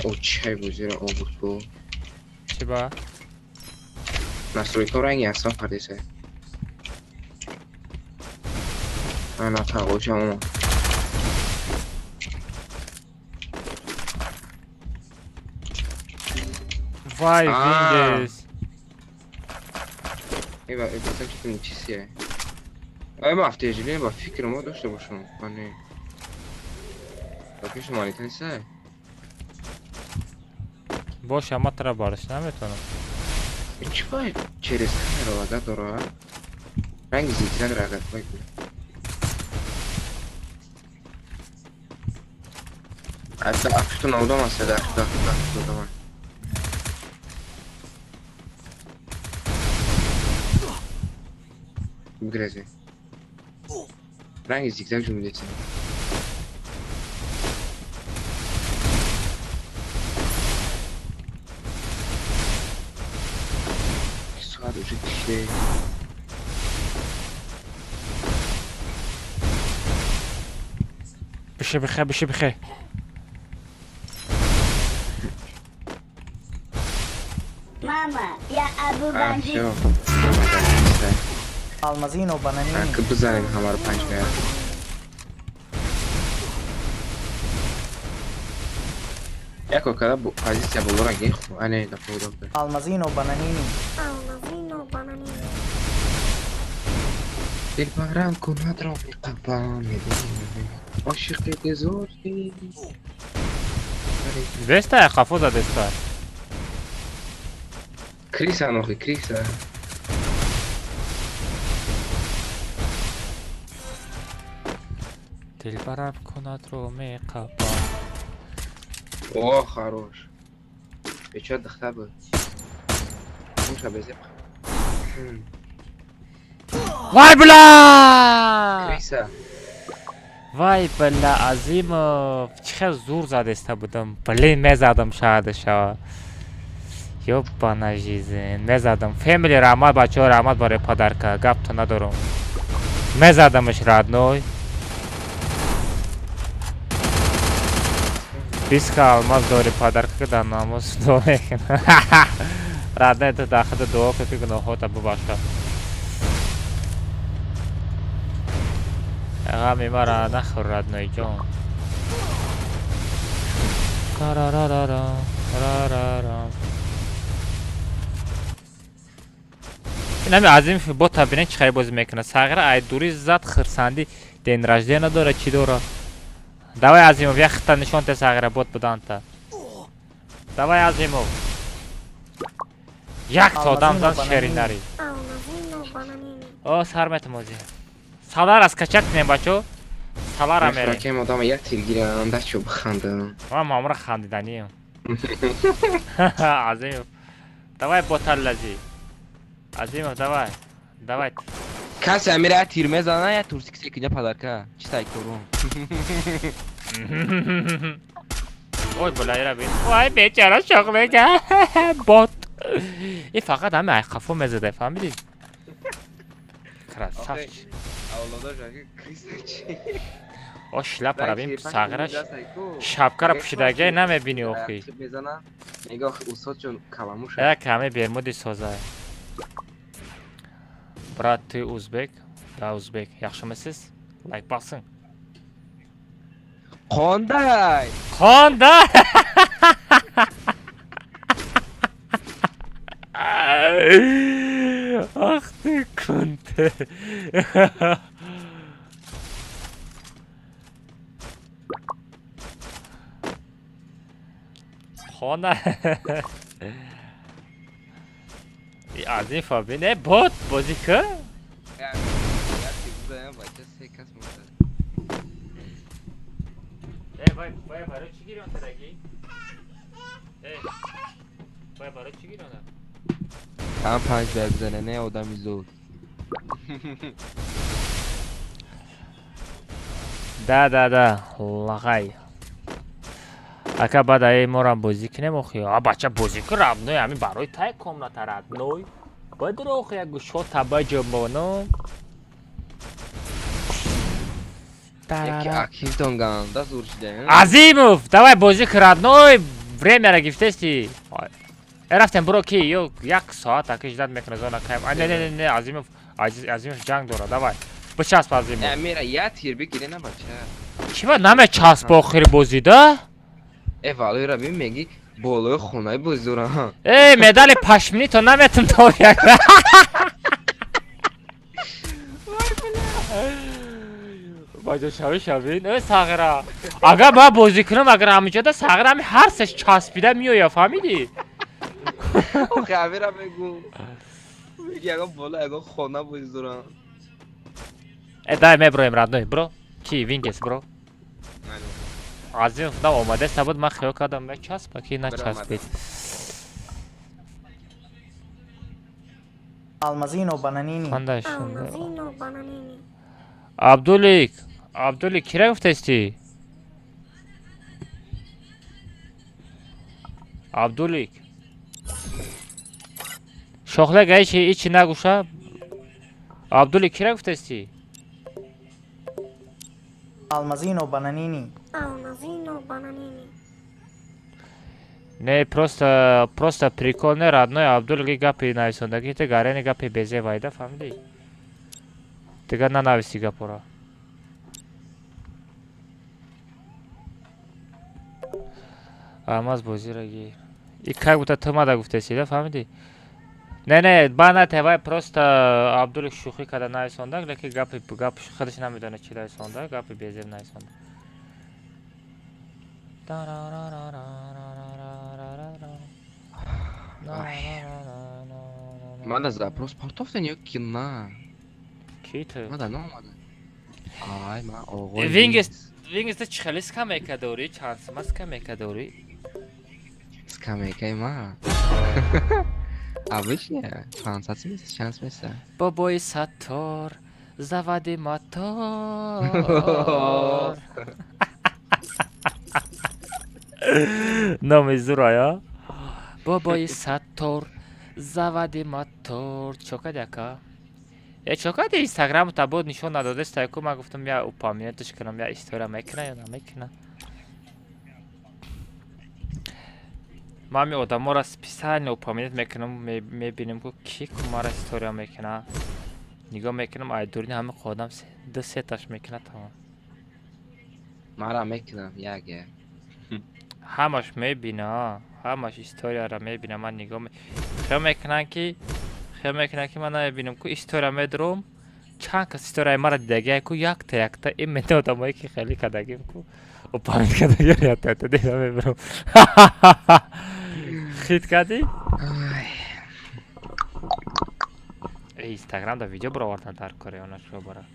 О, чай бузира обуд бу. Чӣ ба? Настройка ранги аслан пардеса. Ана тағошам омад. Вай, А. Windows. Ева, е, пацан, че чиси е. Ай, ма автоежеление ба фикр мо дошта бошам. А не. Ба пеши малика неста? Боша, ма тара бариш наметавонам. Е, чӣ ба через камера лага дора? Ранги зигзаг рага вай. Ата афту наудам аст, да, да, да, да, Бигрезе. Ранги зигзаг ҷумлети. Соат уже кишле. Биши бихе, биши бихе. Мама, я Абу А, Бандит. всё. Алмазино бананини. Ки бизанем ҳамаро панҷ гая. Яко када позиция болора геху, ане да поводам. Алмазино бананини. Алмазино бананини. Дилбарам кунадро меқабам медонӣ. Ошиқи дезорӣ. Деста, хафо за деста. Криса нохи, криса. Дилбарам кунадро меқапам. О, хорош. Бечора духтар буд. Муша безеб. Вай, бля! Криса. Вай, бля, Азимов, чӣ хел зур задеста будам. Блин, мезадам шаҳада шава. Ёбана жизнь, мезадам. Фэмили, раҳмат, бачаҳо, раҳмат барои подарка. Гапто надорам. Мезадамш, родной. 20 ка алмаз дори подарка, ки дар намоз дуо мекунам. Родной, ту дар худ дуо кун, ки гуноҳота бубахшад. Ғами мара нахӯр, родной ҷон. Тарарарара, рарара. Ин ҳами Азимов бота бинед, чӣ хеле бозӣ мекунад. Сағира ай дури зад, хирсандӣ, день рождения дора, чӣ дора. Давай, Азимов, як хита нишон те сағира бот буданта. Давай, Азимов. Якта одам зад шеринари. Алмазино бананини. О, сар метамозӣ. Салара скачать кунем, бачо. Салара мерем. Мехракем одама як тир гирам, дастчо бихандам. Ман мамура хандиданием. Азимов. Давай, боталлази. Азимов, давай. Давай. Касе амира як тир мезана, як турсик секиня подарка. Чӣ сайкорум. Ой, бля, ира бин. Вай, бечора шоқ мека. Бот. И фақат ҳами айқафо мезадай, фаҳмидӣ? Красавчик. О, шляпара бин, сағираш шапкара пӯшидагиай, намебинӣ охи. Як ҳаме бермуди созай. Брат, ты узбек? Да, узбек. Yaxshimisiz? Лайк басың. Қандай? Қандай? Ах ты кунте. Хона. Аз ин фабин э бот бозӣ кӣ? Э вай, вай, барои чӣ гирён тадаги? Э вай, барои чӣ гирёна? Ҳам панҷ дар бизане, не одами зуд. Да, да, да, лағай. Ака, баъд аи морам бозӣ кунем охи. А бача, бозӣ кун, родной, ҳамин барои тай комната, родной. Бадро охи, як гӯшота баҷумбону. Яки активтон ганда зур шуда. Азимов, давай бозӣ кун, родной, времяра гифтести. Э, рафтем, буро ки ё як соат аки ждать мекуна зона кайм. А не, не, не, не, Азимов, Азимов ҷанг дора, давай. Бичасп, Азимов. Э, мера я тир бигире на бача. Чива намечасп охири бозида? Э, валои бин, меги болои хонаи бозӣ дора. Э, медали пашмини то наметум то як. Баҷо шави шави, э сағира. Агар ман бозӣ кунам, агар ҳаминҷода сағира ҳами ҳар сеш часпида меоя, фаҳмидӣ? Охи амира мегу. Меги ягон боло ягон хона бозӣ дора. Э, дай меброем, родной, бро. Ки Вингес, бро. Азимов на омадаста буд, ман хиёл кардам мечаспа, ки начаспид. Алмазино бананини. Қандай? Алмазино бананини. Абдулик, Абдулик, кира гуфтести? Абдулик. Шохлега ичи ичи нагуша. Абдулик, кира гуфтести? Алмазино бананини. Алмазино бананини. Не, просто прикол, не, родной, Абдулик гапи нависондаги, те гарени гапи безе вайда, фаҳмидӣ? Дигар нанависи гапора. Алмаз бозиро гир. И как будто ту мада гуфтеси, да, фаҳмидӣ? Не, не, ба на вай просто Абдулик шӯхӣ карда нависонда, лекин гапи гап худаш намедонад чӣ нависонда, гапи безеб нависонда. Мада запрос партофтен ё ки на? Ки ту? Мада наомада. Ай, ман оғои Вингес, Вингес, ту чӣ хеле скамейка дорӣ? Чанд сима скамейка дорӣ? Скамейкаи ма. Обычная, 500 месяц, чанд месяц. Бобои Саттор, заводи мотор. Номи зурая. Бобои Саттор, заводи мотор. Чо кади, ака? Э, чо кади, инстаграму та буд нишон надодеста, ку ман гуфтам я упомянуташ кунам, я история мекуна ё намекуна. Ман ҳами одаморо специально упомянуть мекунам, мебинем ку ки ку мара история мекуна. Нигоҳ мекунам, ай дурини ҳами одам ду сеташ мекуна, тамом. Мара мекунам, як як. Ҳамаш мебина, ҳамаш историяро мебина, ман нигоҳ хиёл мекунам ки ман намебинам ку история медурам, чанд кас историяи мара дидагиай ку, якта якта именно одамое ки хеле кардагим ку упомянуть кардагим, якта якта дида мебирам. Хит кардӣ? Э, Инстаграм да видео баровардан дар кори она шо бара.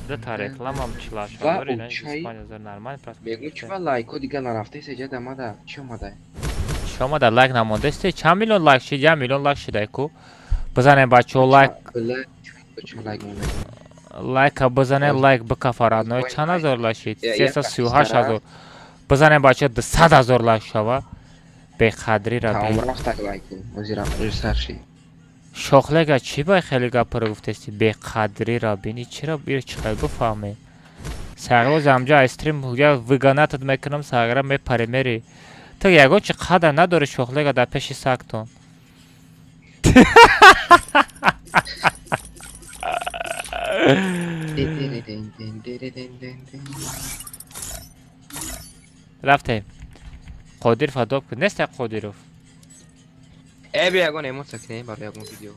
Дата рекламам чилаш Ва, дори, не? учай. 25 000 нормально просто. Мегӯ чӣ ва лайко дига нарафта седжа дамада чӣ омада? Чӣ омада, лайк намондасти? Чанд миллион лайк шид? 1 миллион лайк шидай ку. Бизанем, бачаҳо, лайк. Чӣ лайк монда? Лайка бизанем, лайк бикафа, родной. Чанд ҳазор лайк шид? 338 ҳазор. Бизанем, бачаҳо, 200 000 лайк шава. Беқадриро Тамом рафтак лайкин. Озирам сар шид. Шохлега чӣ бай хеле гапаро гуфтести? Беқадриро бини чиро бир чӣ хел бифаҳмем? Сағроз амҷа айстрим я выгонатат мекунам, сағра мепаре мери. Ту ягон чи қадр надори шохлега дар пеши сагтон. Рафтем. Қодир фадоб кун. Нест як Қодиров. Э би ягон эмоция кунем барои ягон видео.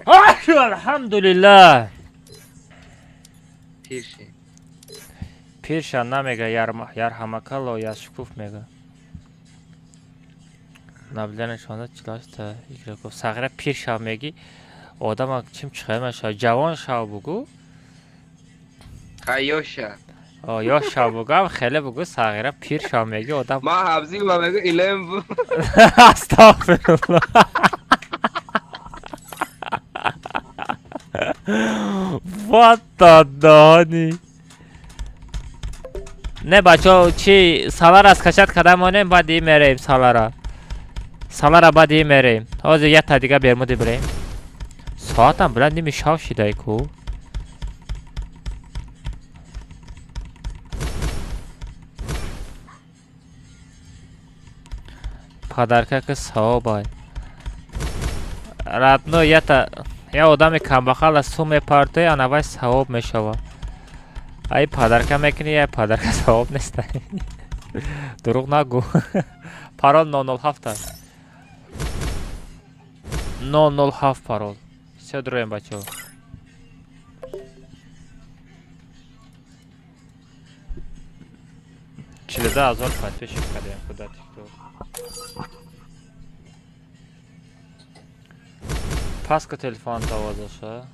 Алҳамдулиллаҳ. Пирши. Пирша намега, ярҳамакалло яшукуф мега. Наблюдание 16 48 игроков. Сағира пир шав меги. Одама чим чихел мешава? Ҷавон шав бугу. Хайёша. О, ёш шав бугу, ам хеле бугу сағира пир шав меги одам. Ма ҳабзи ма мегу илм бу. Астағфируллоҳ. What the дани? Не бачо, чи салара скачать карда монем, баъд и мерем салара. Салара баъд и мерем. Ҳозир як та дига бермуди бирем. Соатам била ними шав шидай ку. Подарка ки савобай. Родной ята я одами камбахала сум мепартои, анавай савоб мешава. Ай подарка мекунӣ, ай подарка савоб нест. Дурӯғ нагӯ. Парол 007 аст. 007 парол. Всё дуроем бачаҳо. 42 000 подписчик кардем худа тикток. Пас ка телефон овозаша.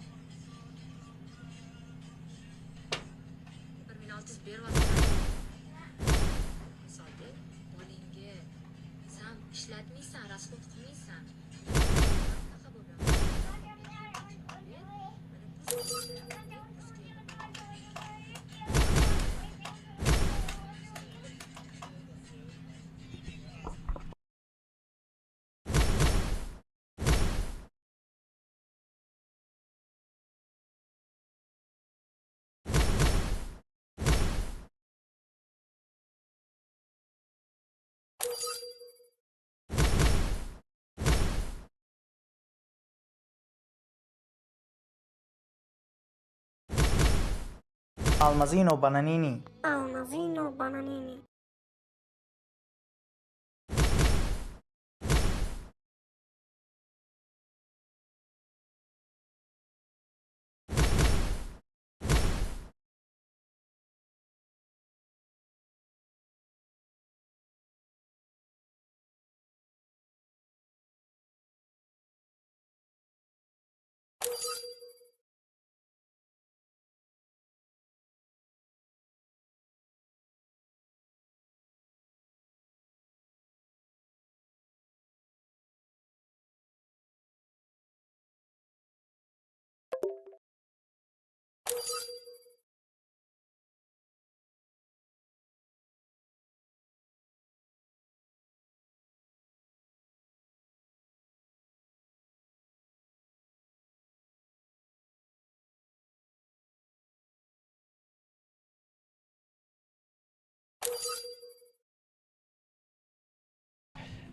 Almazino Bananini. Almazino Bananini.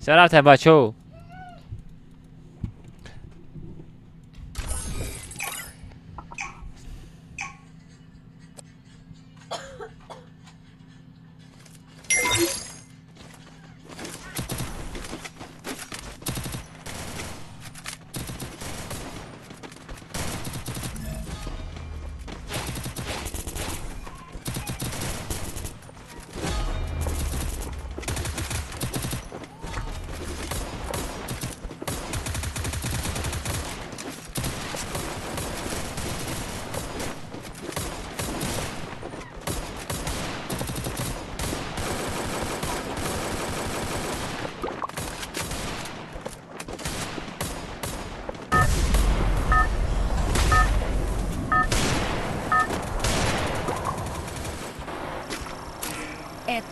Всё рафтем бачаҳо.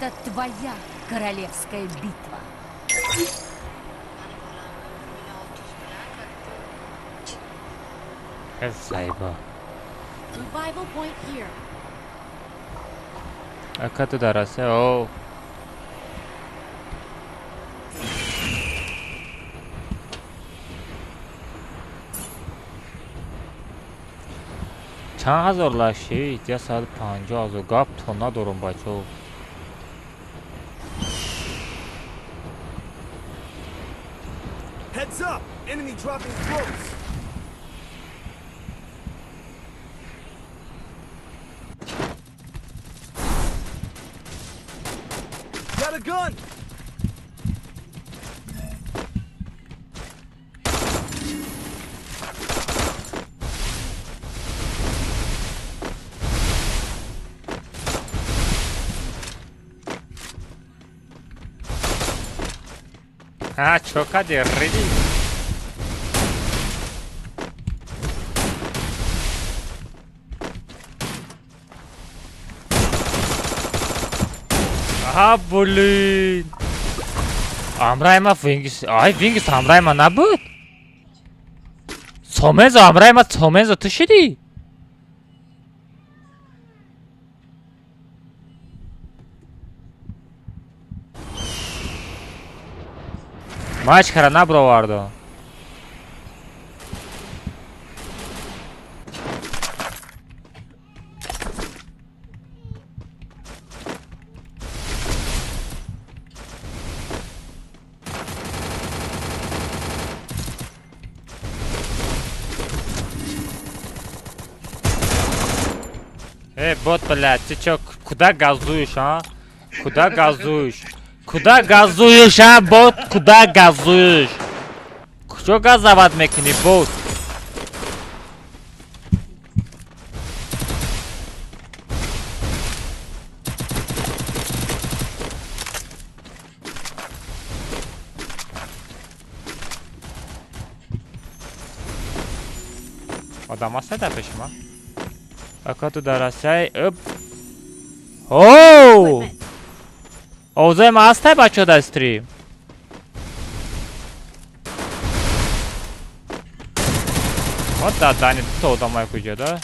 Это твоя королевская битва. Заеба. Revival point here. Ака ту дар Россия? О. Чанд ҳазор лашид? 150 000. Гап то надорум, бачаҳо. Heads up! Enemy dropping close. Got a gun! А, чё кади, рыди? А, блин. Амрайма Вингис. Ай, Вингис Амрайма набуд? Сомензо Амрайма Сомензо ту шидӣ? Мачкара набровардо. Эй, бот, блядь, ты чё, куда газуешь, а? Куда газуешь? Куда газуешь, а, бот? Куда газуешь? Куҷо газовать мекунӣ, бот? Одам аст дар пеши ман? Ака ту дар Россияи? Оу! Овозои ман ҳастай, бачаҳо, дар стрим? Вот да, дани дута одамай куҷода?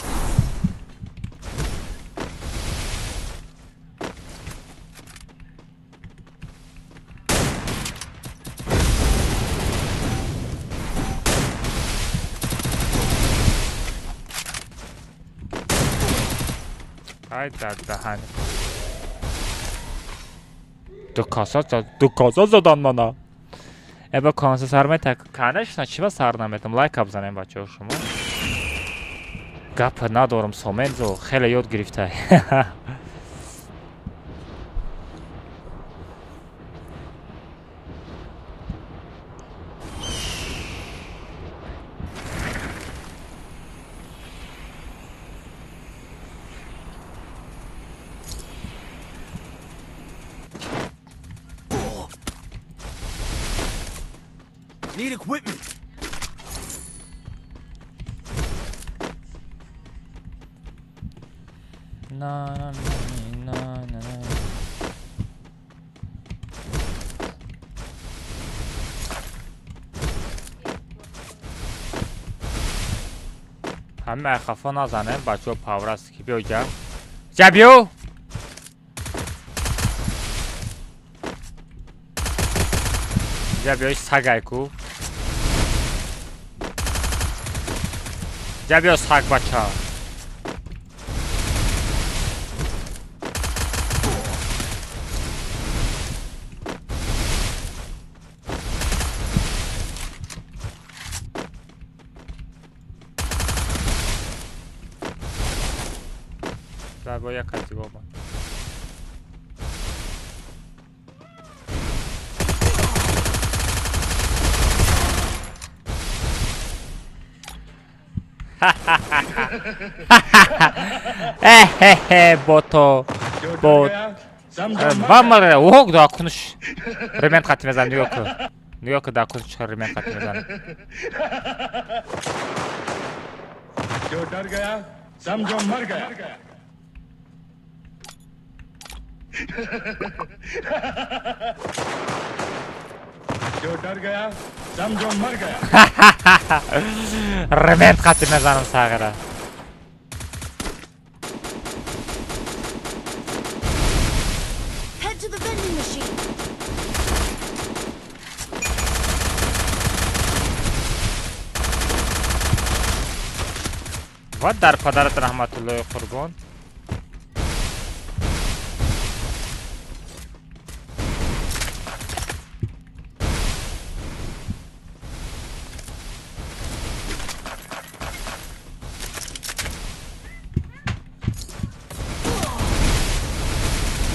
Ай да даҳани. Ду каса зад, ду каса задан мана. Эба конса сар мета. Конечно, чӣ ба сар наметам? Лайка бизанем, бачаҳо, шумо. Гап надорам, Сомензо хеле ёд гирифтай. Need equipment. На на на на на на. Ҳама хафо назанем, бачаҳо, павраст ки биё ҷа. Ҷа биё! Ҷа биё сагай ку. Ҷа биё саг бача. Бо як каси омад. Эхе, бото. Бот. Вамаре, ох, да кунш. Ремент хати мезанам, нигоҳ кун. Нигоҳ кун, да кунш чӣ ремент хати мезанам. जो डर गया समझो मर गया। जो डर गया समझो मर गया। Ремент қати мезанам сағира. Head to the vending machine. Ва дар падарат раҳматуллои қурбон.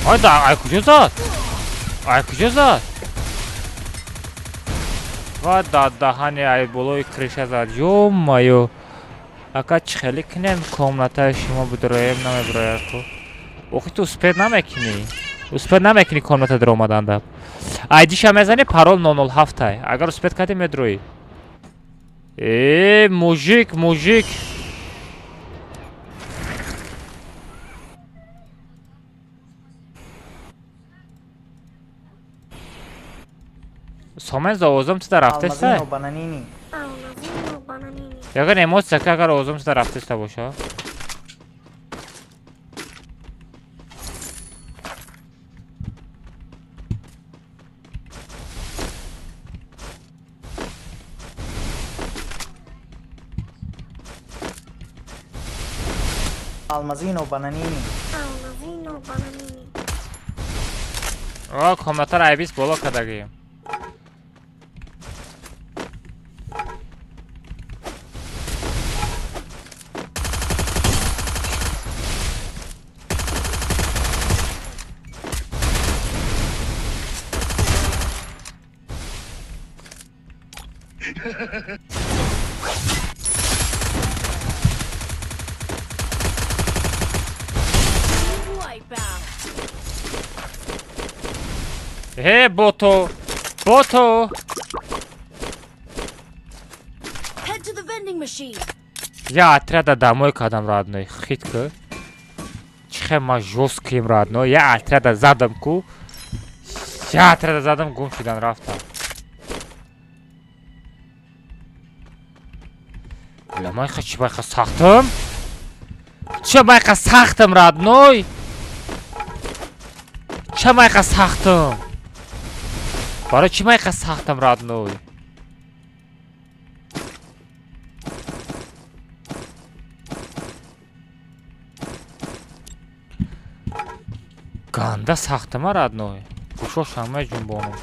Ай да, ай куҷо зад? Ай куҷо зад? Ва да даҳани ай болои крыша зад. Ё-моё. Ака чӣ хеле кунем комнатаи шумо бидроем намебирояд ку. Охи ту успед намекунӣ. Успед намекунӣ комната даромаданда. Айдиша мезанӣ парол 007 ай. Агар успед кардӣ медроӣ. Э, мужик, мужик. Сомен за овозам ту дар рафтеста? Алмазино бананини. Алмазино бананини. Ягон эмоция ки агар овозам ту дар рафтеста боша. Алмазино бананини. Алмазино бананини. О, комнатаро айбис боло кардагием. Э, бото! Бото! Head to the vending machine. Я отряда домой кадам родной. Хит ку. Чихе ма жёстким родной. Я отряда задам ку. Я отряда задам гум шудан рафтам. Бля, майха чӣ байха сахтам? Чӣ майха сахтам родной? Чӣ майха сахтам? Барои чӣ майха сахтам родной? Ганда сахтама родной. Гӯшошам меҷунбонам.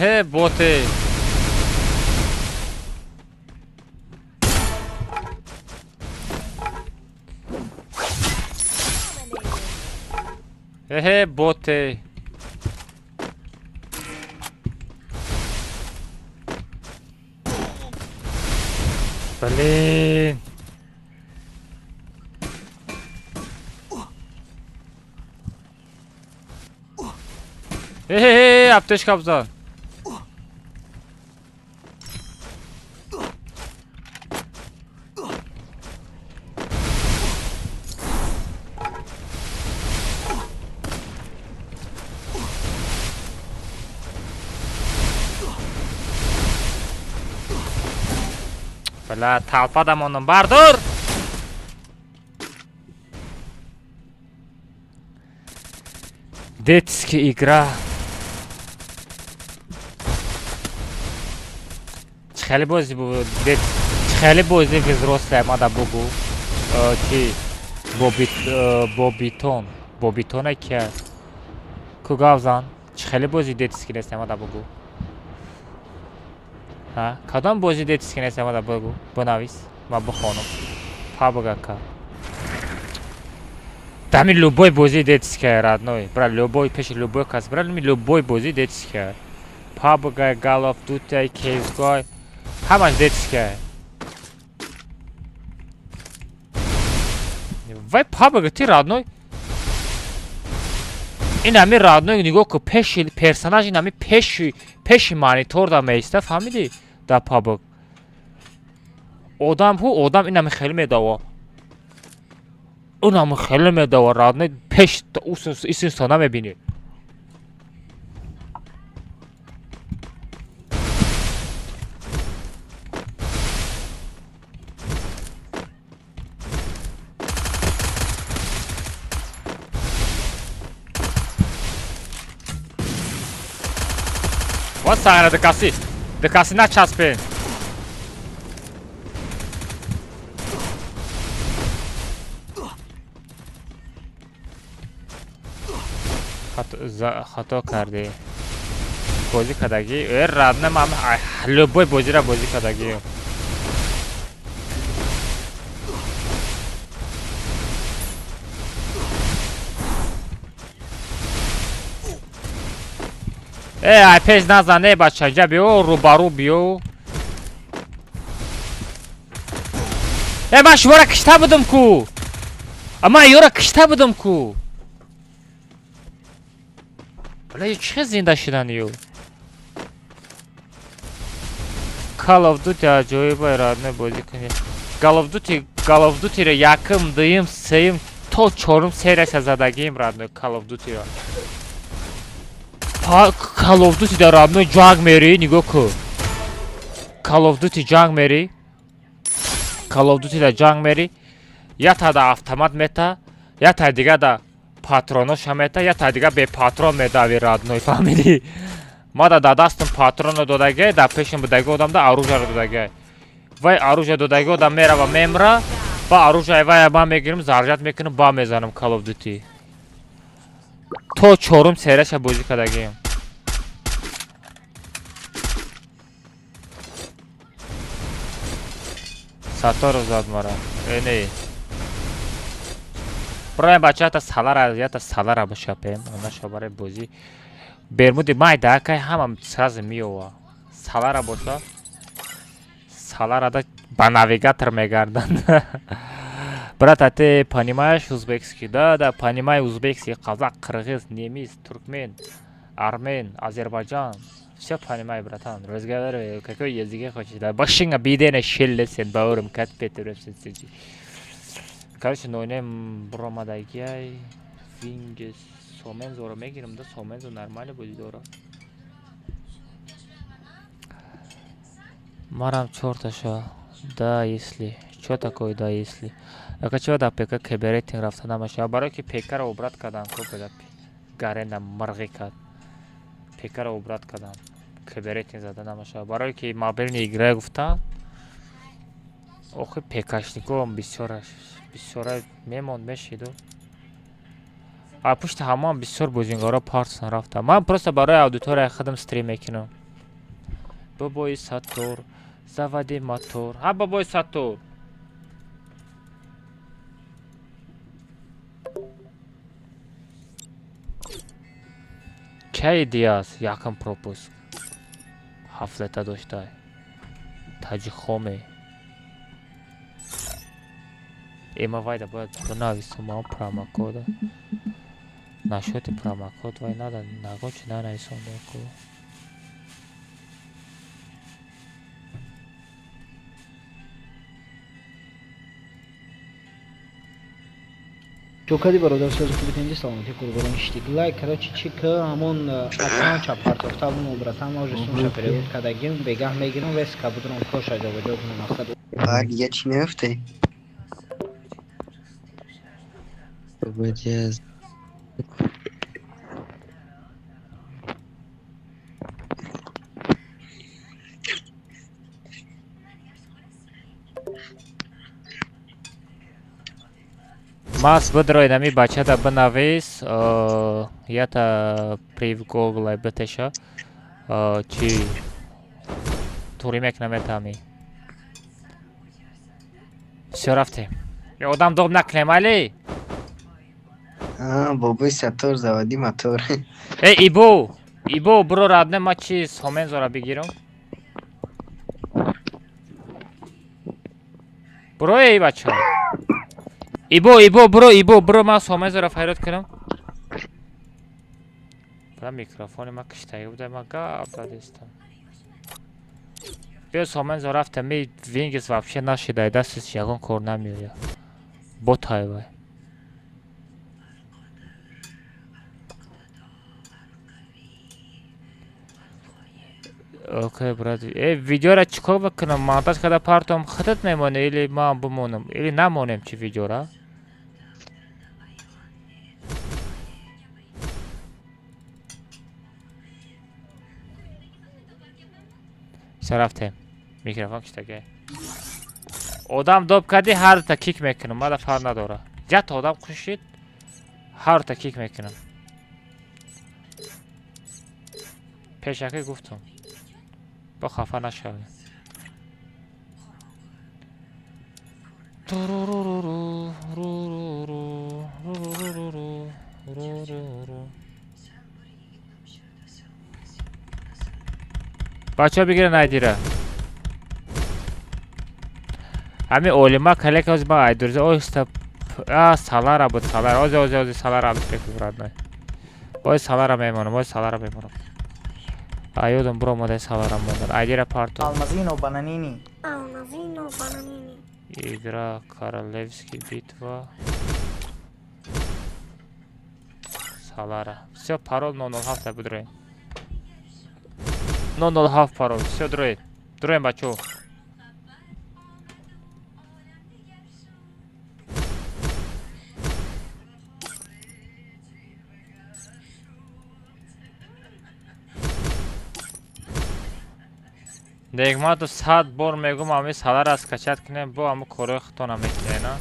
Э, боты! Э, боты! Блин! Э, аптечка бзан! Бля, толпа дамондам. Бардор! Детский игра. Хеле бозӣ буд. Хеле бозӣ взрослая мада бугу. Чи Бобитон. Бобитона ки ку гавзан? Чи хеле бозӣ детский нест мада бугу. Ҳа? Кадом бозӣ детский нест мада бугу? Бинавис. Ман бихонам. Пабгака. Дами любой бозӣ детская, родной. Бра, любой, пеши любой кас. Бра, любой бозӣ детская. PUBG, Call of Duty, CSGO. Ҳамаш детская. Вай PUBG ти родной. Ин ҳами родной нигоҳ ку пеши персонаж ин ҳами пеши монитор да меиста, фаҳмидӣ? Да PUBG. Одам ҳу одам ин ҳами хеле медава. Ин ҳами хеле медава родной пеш исинсо намебинӣ. Вот сагара декаси. Декаси начаспен. Хато кардӣ. Бозӣ кардагӣ. Э, родной ман любой бозиро бозӣ кардагӣ. Э, ай пеш назан, э, бача, ҷа биё, рӯбарӯ биё. Э, ман шуморо кишта будам ку. Ман ёро кишта будам ку. Бля, чӣ зинда шудан ё? Call of Duty аҷоибай родной бозӣ кунӣ. Call of Duty, Call of Duty-ро якум, дуюм, сеюм то чорум серияша задагием родной Call of Duty-ро. Call of Duty дар родной ҷанг мерӣ, нигоҳ ку. Call of Duty ҷанг мерӣ. Call of Duty дар ҷанг мерӣ. Ята да автомат мета, ята дига да патроноша мета, ята дига бе патрон медави родной, фаҳмидӣ? Ма да дастам патронро додагиай, дар пешам будаги одам да оружиеро додагиай. Вай оружие додаги одам мерава мемра, ба оружие вай ман мегирам, заряд мекунам, ба мезанам Call of Duty. То чорум серияша бозӣ кардагием. Саторов зад мара. Э, не. Броем бача ята салара, ята салара бошапем. Онаша барои бозӣ. Бермуди майда акай ҳама сразу меова. Салара боша. Саларада ба навигатор мегарданд. Брат, а ты понимаешь узбекский? Да, да, понимаю узбекский, казах, кыргыз, немец, туркмен, армен, азербайджан. Все понимаю, братан. Разговаривай, какой языке хочешь. Да, башыңа бидене шеллесен, бауырым, катпет өрөпсен сен. Короче, нойнем бромадагиай, вингес, сомензоро мегирам, да, сомензо нормально будет дора. Марам чорташа. Да, если. Чё такое, да, если? Ака чё да ПК кеберетинг рафта намаша? Барои ки ПК-ро обрат кардам, ко беда гарена мырғӣ кард. ПК-ро обрат кардам. Кеберетинг зада намаша. Барои ки мобилни игра гуфтан. Охи ПКшником бисёраш, бисёра мемонд мешиду. А пушти ҳамаам бисёр бозингаро партсан рафта. Ман просто барои аудиторияи худам стрим мекунам. Бобои Саттор, заводи мотор. Ҳа бобои Саттор. Кай диас якум пропуск. Ҳафлета доштай. Таҷихоме. Эма вайда бояд бинависам ман промокода. Нашоти промокод вай нада нагон чи нанависам ку. Чокади бародар, сози хуби тенди, саломатӣ, қурбон шидик. Лайк, короче, чи ки ҳамон аккаунт ча партофта бум, братан, ма уже сумша перевод кардагим, бегаҳ мегирам, вес кабудрам коша ҷобаҷо кунам мақсад. Так, я чи меафтӣ? Бобоҷаз. Мас бидроид ами бачада бинавис, ята прив гоглай битеша, чи тури мекунам этами. Всё, рафтем. Одам доб накунем, али? Бобои Саттор, заводи мотор. Э, Ибо, Ибо, бро, родне, ма чи сомензора бигирам? Бро, эй, бача. Ибо, Ибо, бро, Ибо, бро, ман сомензора файрод кунам. Бра, микрофони ма киштаги буда, ма гап задистам. Биё, сомензо рафтем, ми вингис вообще нашидай, дастис ягон кор намеояд. Ботай вай. Окей, брат. Э, видеора чикор бикунам? Монтаж карда партом худат мемонӣ или ман бимонам? Или намонем чи видеора? Всё, рафтем. Микрофон киштаге. Одам доб кардӣ, ҳарта кик мекунам, мада фарқ надора. Ята одам кушид, ҳарта кик мекунам. Пешакӣ гуфтам. Бо хафа нашавед. Бачаҳо бигирен айдира. Ҳами олима калека ози ма айдурза оҳиста а салара буд, салара. Ози, ози, ози салара абспек родной. Ой, салара мемонам, ой, салара мемонам. Аёдам буромадай салара мондан. Айдира парто. Алмазино бананини. Алмазино бананини. Игра Королевский битва. Салара. Всё, парол 007 будроем. 007 парол. Всё, дроед. Дроем, бачо. Негмату 100 бор мегум, ами салара скачать кунем, бо аму корои худтона мекунем, а?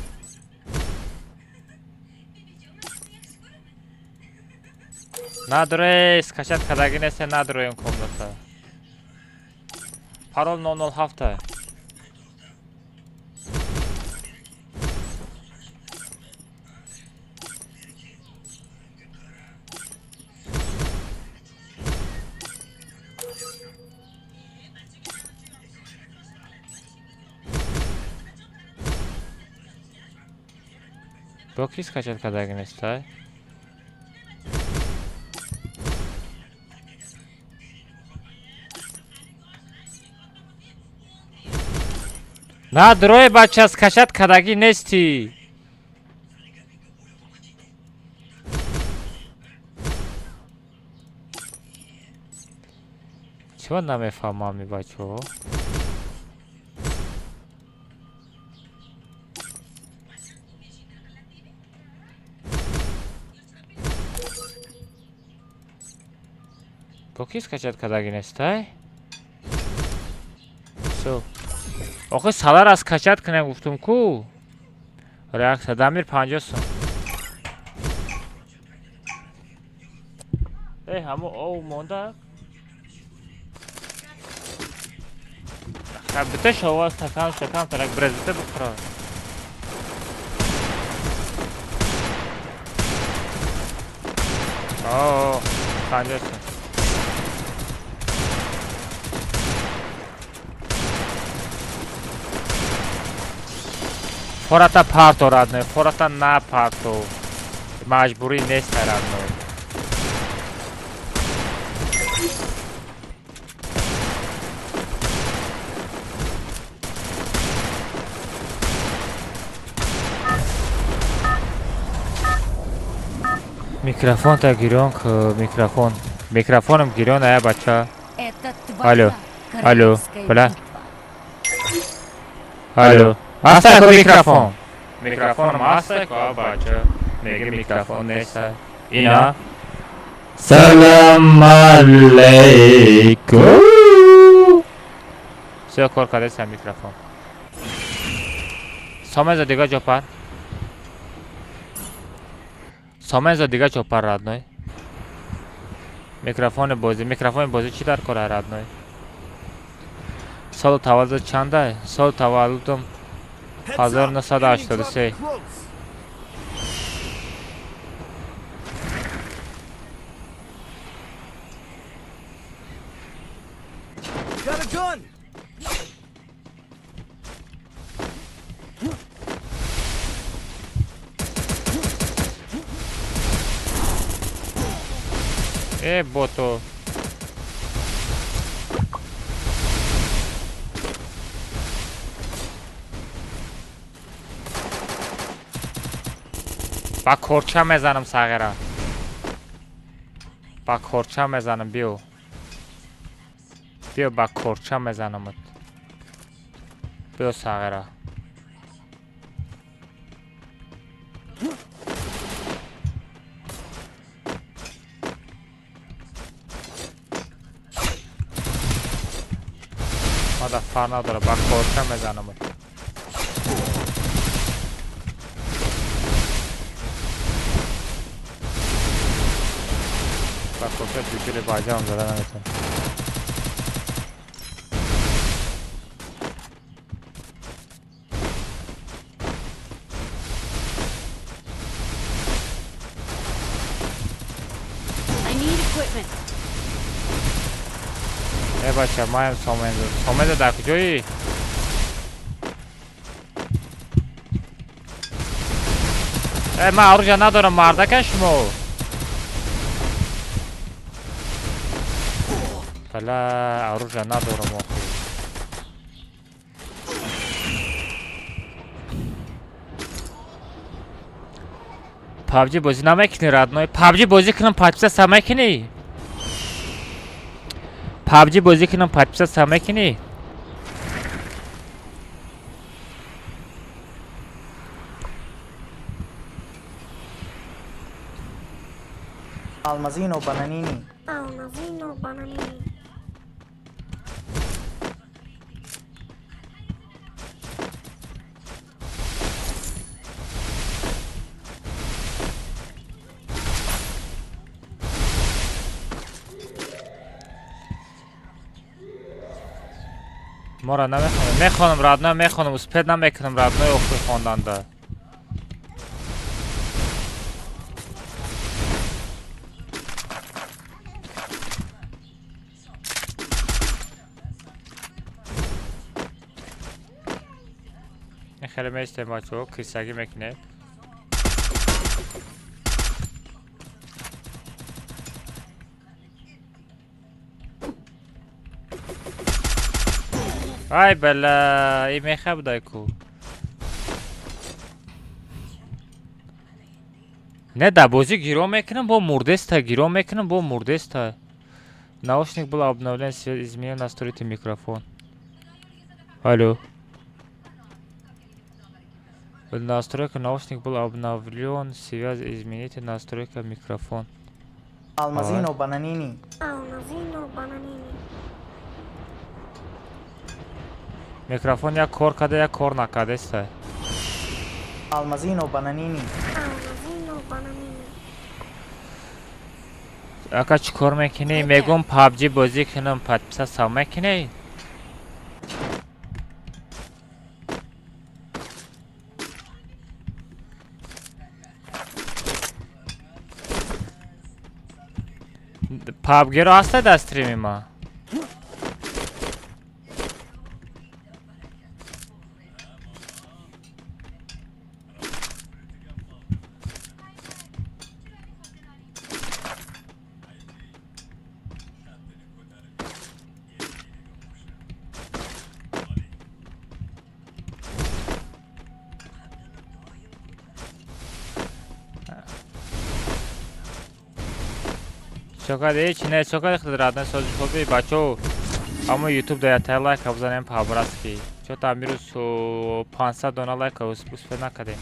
Надроe, скачать кардаги несте, надроем комната. Парол 007. Бо ки скачать кардаги нестай? Надроe, бача, скачать кардаги нести. Чего намефаҳмам, бачаҳо? Бо ки скачать кардаги нестай? Всё. Охи салара скачать кунем гуфтум ку. Реаксия Дамир 50 сум. Эй, ҳамо ов монда. Бита шова стакан шакан тарак брезите бихӯра. О, 50 сум. Фората парто, родной, фората на парто. Маҷбурӣ нест, родной. Микрофон та гирён к микрофон. Микрофоном гирён ая бача. Алло. Алло. Бля. Алло. Аста ко микрофон. Микрофоном аста ко бача. Меги микрофон неста. Ина. Салам алейкум. Всё кор кардеса микрофон. Сомеза дига ҷопар. Сомеза дига ҷопар родной. Микрофони бозӣ, микрофони бозӣ чӣ дар кора родной? Соли таваллуд чанда? Соли таваллудам Heads up. Enemy 1983. dropping close. Got a gun. Э, бото. Ба корча мезанам сағира. Ба корча мезанам, биё. Биё ба корча мезанамат. Биё сағира. Мада фар надора, ба корча мезанамат. Ба корча дюкили баҷам зада наметавонам. I need equipment. Э бача, маем Сомензо. Сомензо дар куҷоӣ? Э, ман оружие надорам, мардака шумо. Бала, оружие надорам охи. PUBG бозӣ намекунӣ, родной? PUBG бозӣ кунам, подписаться мекунӣ? PUBG бозӣ кунам, подписаться мекунӣ? Almazino Bananini. Almazino Bananini. Мора намехонам. Мехонам, родной, мехонам. Успеть намекунам, родной, охир хонданда. Ин хеле меистем бачаҳо, кисагӣ мекунем. Ай бала, и меха будай ку. Не да бозӣ гиро мекунам, бо мурдеста, гиро мекунам, бо мурдеста. Наушник был обновлен, изменен, настройте микрофон. Алло. Настройка наушник был обновлен, связь измените, настройка микрофон. Almazino Bananini. Almazino Bananini. Микрофон як кор карда, як кор накардеста. Almazino Bananini. Almazino Bananini. Ака чӣ кор мекунӣ? Мегӯм PUBG бозӣ кунам, подписаться мекунӣ? PUBG-ро ҳаста дар стрими ма? Чокади чи не, чокади худат, родной, сози хоби, бачо. Амо YouTube да ята лайка бизанем по-братски. Чо-то амирӯз 500 дона лайка успел накардем.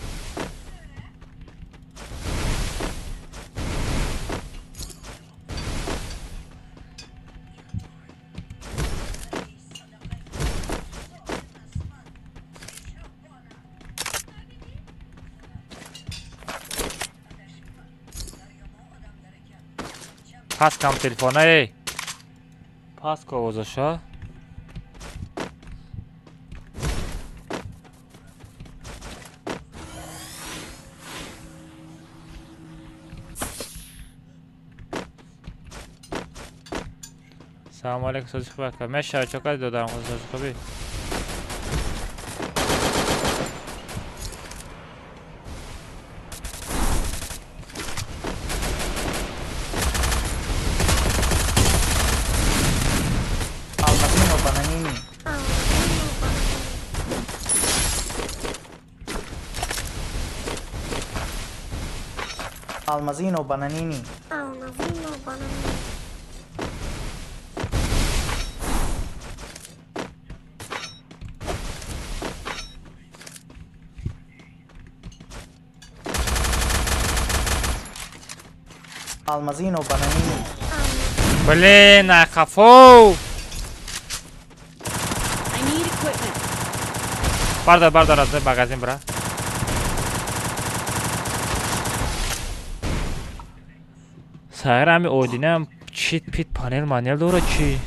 Пас кам телефона, эй. Пас ко овозаша. Салому алейкум, сози хуб ака. Мешава, чокади додарам, сози хуби. Almazino Bananini. Almazino Bananini. Almazino Bananini. Almazino Bananini. Almazino Bananini. Блин, хафу! I need equipment. Бардор, бардор, аз магазин бра. Сайр ҳами одинам чит пит панел манел дора чи?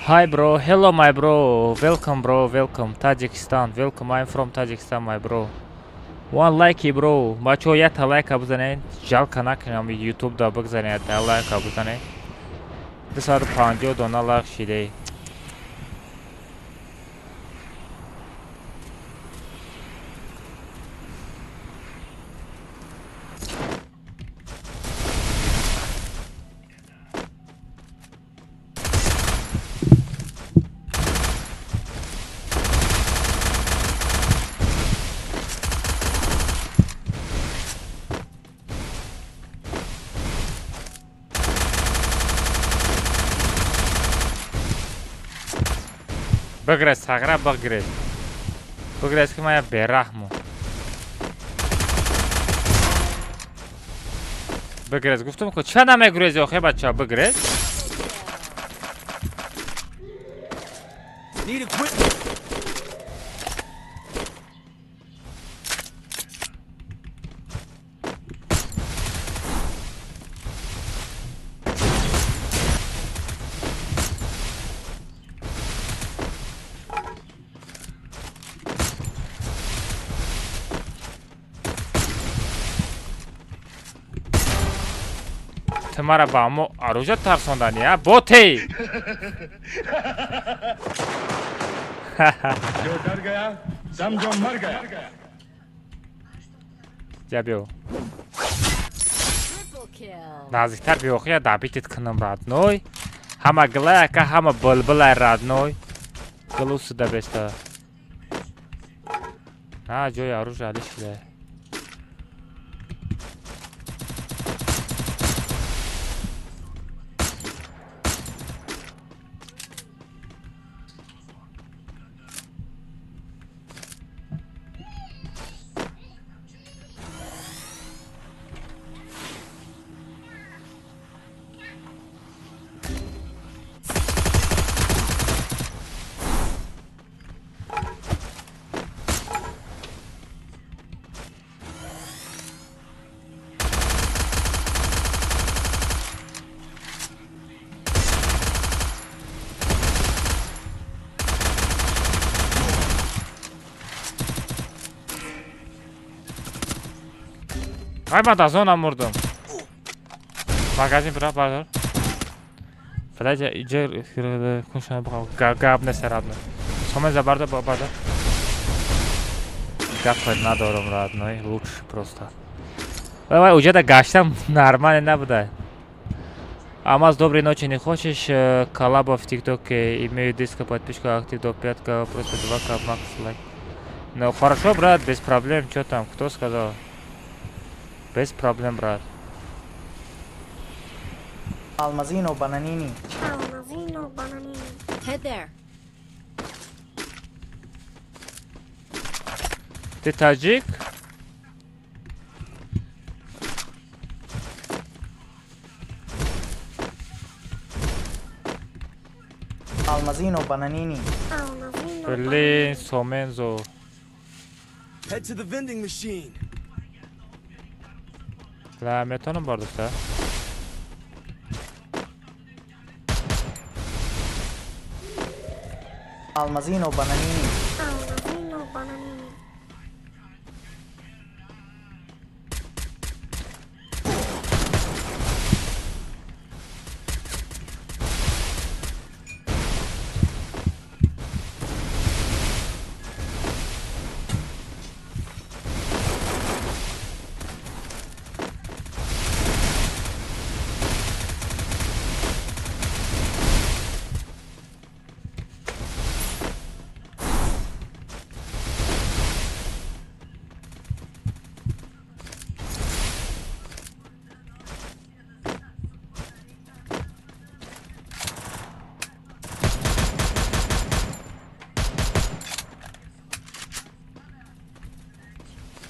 Hi bro, hello my bro, welcome bro, welcome Tajikistan, welcome. I'm from Tajikistan, my bro. One like bro, бачо, якта лайка бизанед, жалко накунам, YouTube да бигзанед, якта лайка бизанед. 250 дона лайк шидей. Бигрез, сағра, бигрез. Бигрез ки мая бераҳму. Бигрез, гуфтум ку ча намегурези охе, бача, бигрез. Need equipment. Ту мара ба мо оружие тарсондани, а? Ботей! जो डर गया समझो मर गया। Ҷа биё. Triple kill. Наздиктар биё, охи, я добить кунам, родной. Ҳама гилай ака, ҳама булбулай, родной. Гилусуда беста. На ҷои оружие али шуда. Ай, ман аз онам мурдум. Магазин бира, бардор. Фалаҷа иҷа куншона бихав. Гап нест, родной. Сомеза бардор, бардор. Гап надорам, родной, лучше просто. Вай, вай, уҷада гаштам нормально набуда. Алмаз, доброй ночи, не хочешь коллаба в ТикТоке? Имею диско подписчика, актив до 5К, просто 2К макс лайк. Ну хорошо, брат, без проблем, что там, кто сказал? Без проблем, брат. Алмазино бананини. Алмазино бананини. Head there. Ты таджик? Алмазино бананини. Алмазино. Блин, Сомензо. Head to the vending machine. Ла, метонам бардошта. Алмазино бананини. Алмазино бананини.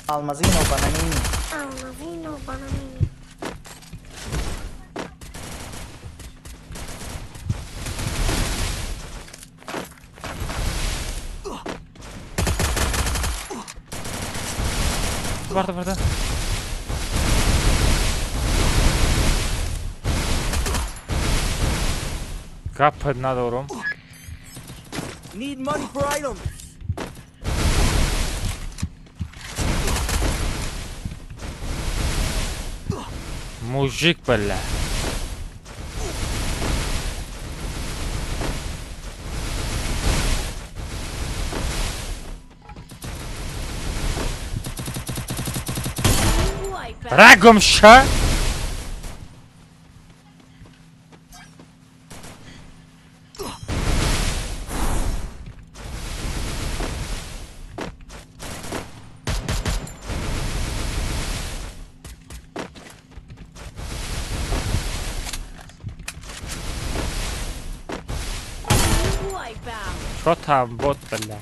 Алмазино бананини. Алмазино бананини. Барда, барда. Гап надорум. Need money for items. Мужик, бля. Рагумша! Что там, бот, бля?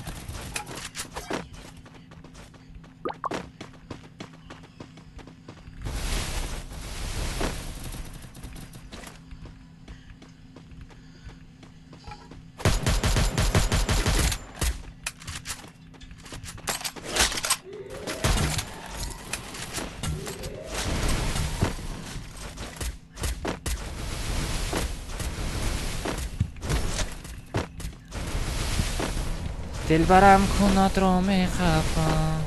Дилбарам хунатро мехапам.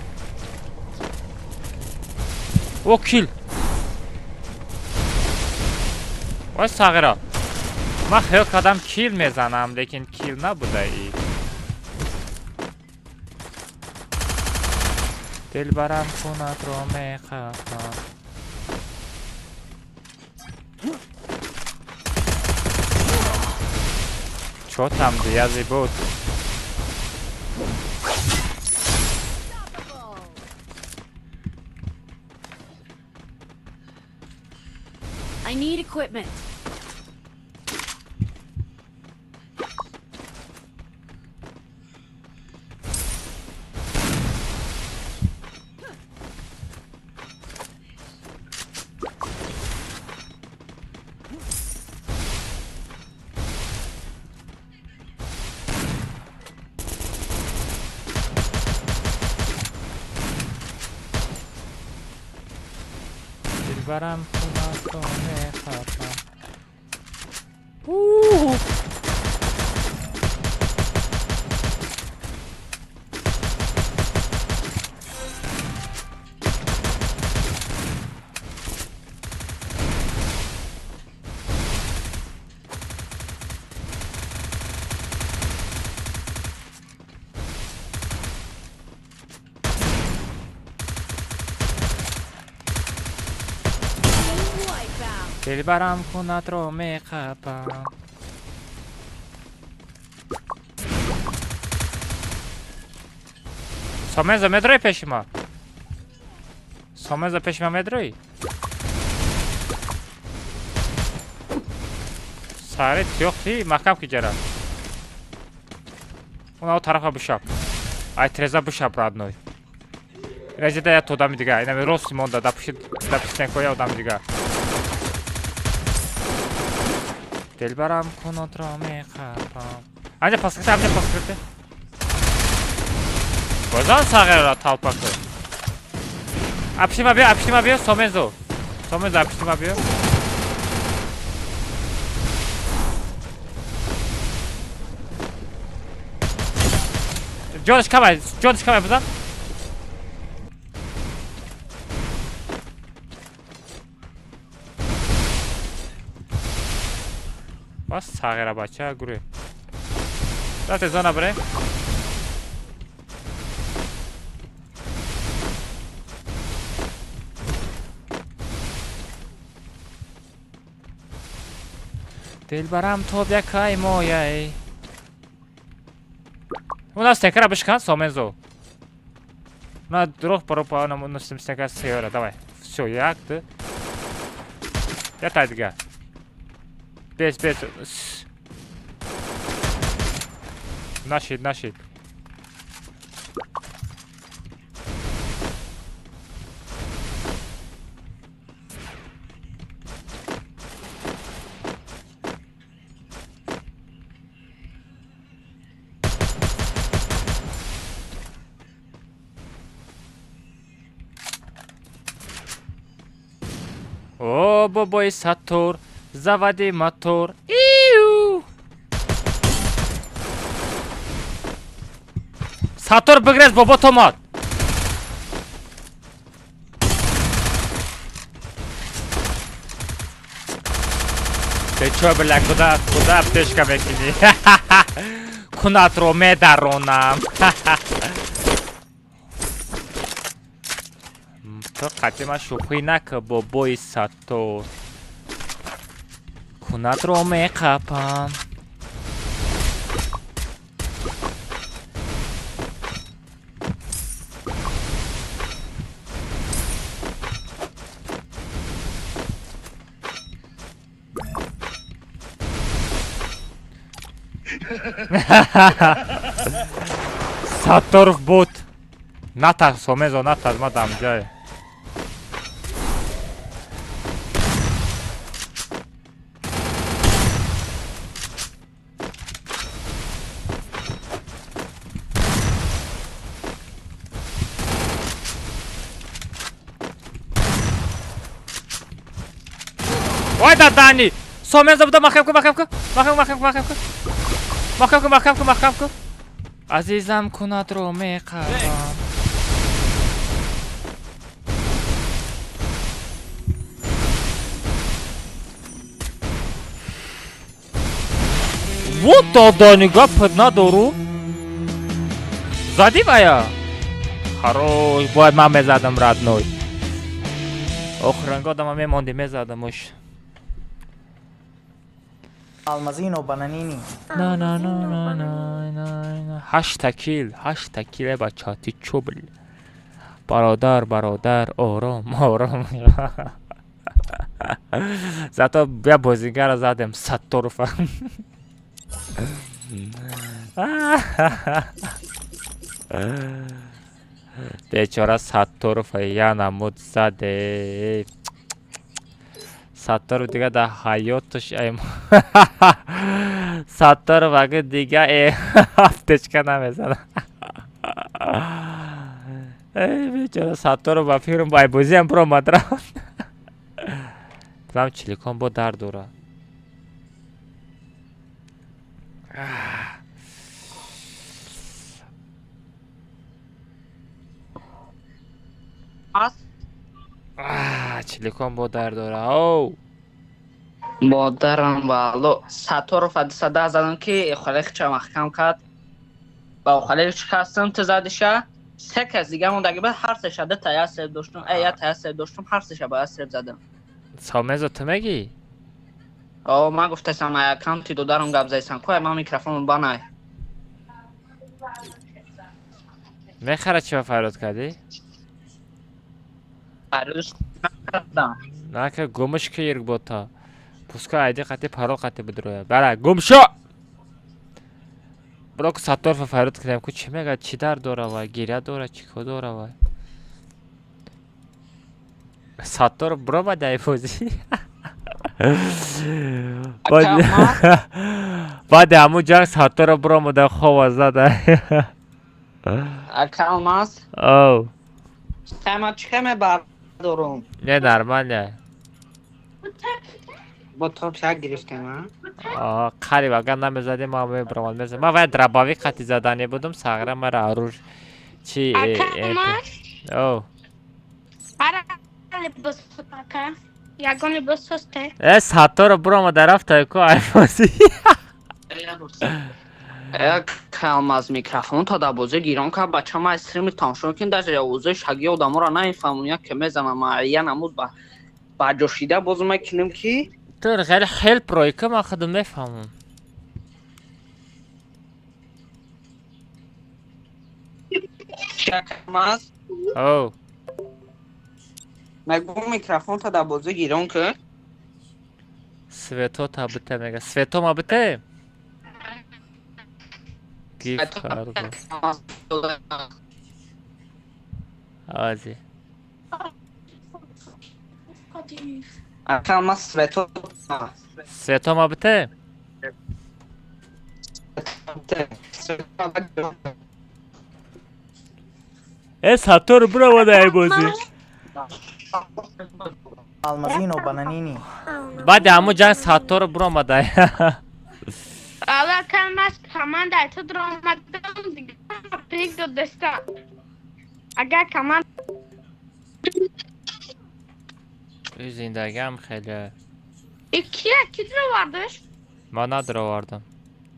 О, кил! Вой, сағира. Ман хиёл кардам, кил мезанам, лекин кил набуда и. Дилбарам хунатро мехапам. Чо там диязи буд? I need equipment. Дилбарам хунатро мехапам. Дилбарам хунатро мехапам. Сомензо, медрои пеши ма? Сомеза пеши ман медроӣ? Саре тиёқ ти маҳкам ки ҷара. Уна тарафа бишаб. Ай треза бишаб, родной. Инажида як одами дига. Инами рости монда да пушти да пистенко я одами дига. Дилбарам кунотро мехапам. Анҷа паскрите, анҷа паскрите. Бозан сағера талпакы. Апшима биё, апшима биё, Сомензо. Сомензо апшима биё. Ҷонаш камай, ҷонаш камай бизан. Бас сағира бача гурӯ. Рафте зона бре. Дилбарам то якай мояй. У нас стекара бишкан Сомензо. На дурох паро на носим стека сеёра. Давай. Всё, як ты. Я тай дига. Без, без. Нашид, нашид. О, бобои Саттор, заводи мотор. Иу! Саттор бигрез бобо томад. Ты чё, бля, куда, куда аптечка мекини? Кунатро медаронам. То қати ман шӯхӣ нака, бобои Саттор. Кунатро меқапам. Сатторов буд. Натарс, Сомезо, натарс, ма дамҷае. Ой, дадани! Сомезо буда маҳкам кун, маҳкам кун. Маҳкам, маҳкам, маҳкам кун. Маҳкам кун, маҳкам кун, маҳкам кун. Азизам кунатро меқапам. Вот дадани гапат надору. Задӣ вая? Хорош, бояд ман мезадам, родной. Охиранга одама мемонди, мезадамуш. Алмазино бананини. На на на на на на на. Ҳашта кил, ҳашта кил, э бача, ти чо бил? Бародар, бародар, ором, ором. Зато я бозигара задем, Сатторова. Бечора Сатторова я намуд заде. Сатторов дига дар ҳаёташ Сатторов ага дига аптечка намезана. Эй, бечора Сатторов ба фикрам байбозиам биромад рафт. Дилам чиликон бо дард дорад. Чиликон бо дард дорад. Оу. Модарам валло Сатторов 210 задам ки холехча маҳкам кард. Ба холех шикастам, ту задиша. Се кас дига мондаги бад ҳар сеша ду та як себ доштум, э як та як себ доштум, ҳар сеша ба як себ задам. Сомезо ту мегӣ? О, ман гуфтасам аккаунти додарам гап зайсам. Кой ман микрофонам банай. Мехара чӣ ба фарёд кардӣ? Фарёд накардам. Нака гумш ки иргбота. Пускай айди қати парол қати бидроя. Бара гум шо! Бро ку Сатторфа фарёд кунем ку чӣ мега, чӣ дар дора вай, гиря дора, чӣ ко дора вай. Саттор бро дай бозӣ. Баъди ҳамун ҷанг Сатторо биромада хова зада. Ака Алмаз. Оу. Сама чӣ мебардорум? Не, нормально. Бо топ як гирифтем, а? Қариб агар намезадем, ман мебиромад мезадем. Ман вай дробовик қати задане будум, сағра мара аруж чи. Ака Алмаз. Оу. Ара либос ака. Ягон либос состе. Э, Сатторо биромада рафта ку айбозӣ. Ака Алмаз, микрофон то да бозӣ гирон ка бача, ма стрими тамошо кин, даже овози шаги одаморо намефаҳмам, як ки мезанам ма я намуз ба ба ҷошида боз мекунем ки Ту хеле хелп рой ку, ман худам мефаҳмам. Ака Алмаз. Оу. Мегӯм, микрофон то да бозӣ гирон ку. Свето та бите мега. Свето ма бите? Гифт карго. Ази. Ака Алмаз, свето. Свето ма бите? Э, Саттор биромада ай бозӣ. Алмазино бананини. Баъди ҳамун ҷанг Сатторо биромада. Ала ака Алмаз, команда ту дромадам дига пик додеста. Агар команда Ин зиндагиам хеле. И кия ки дровардаш? Ман надровардам.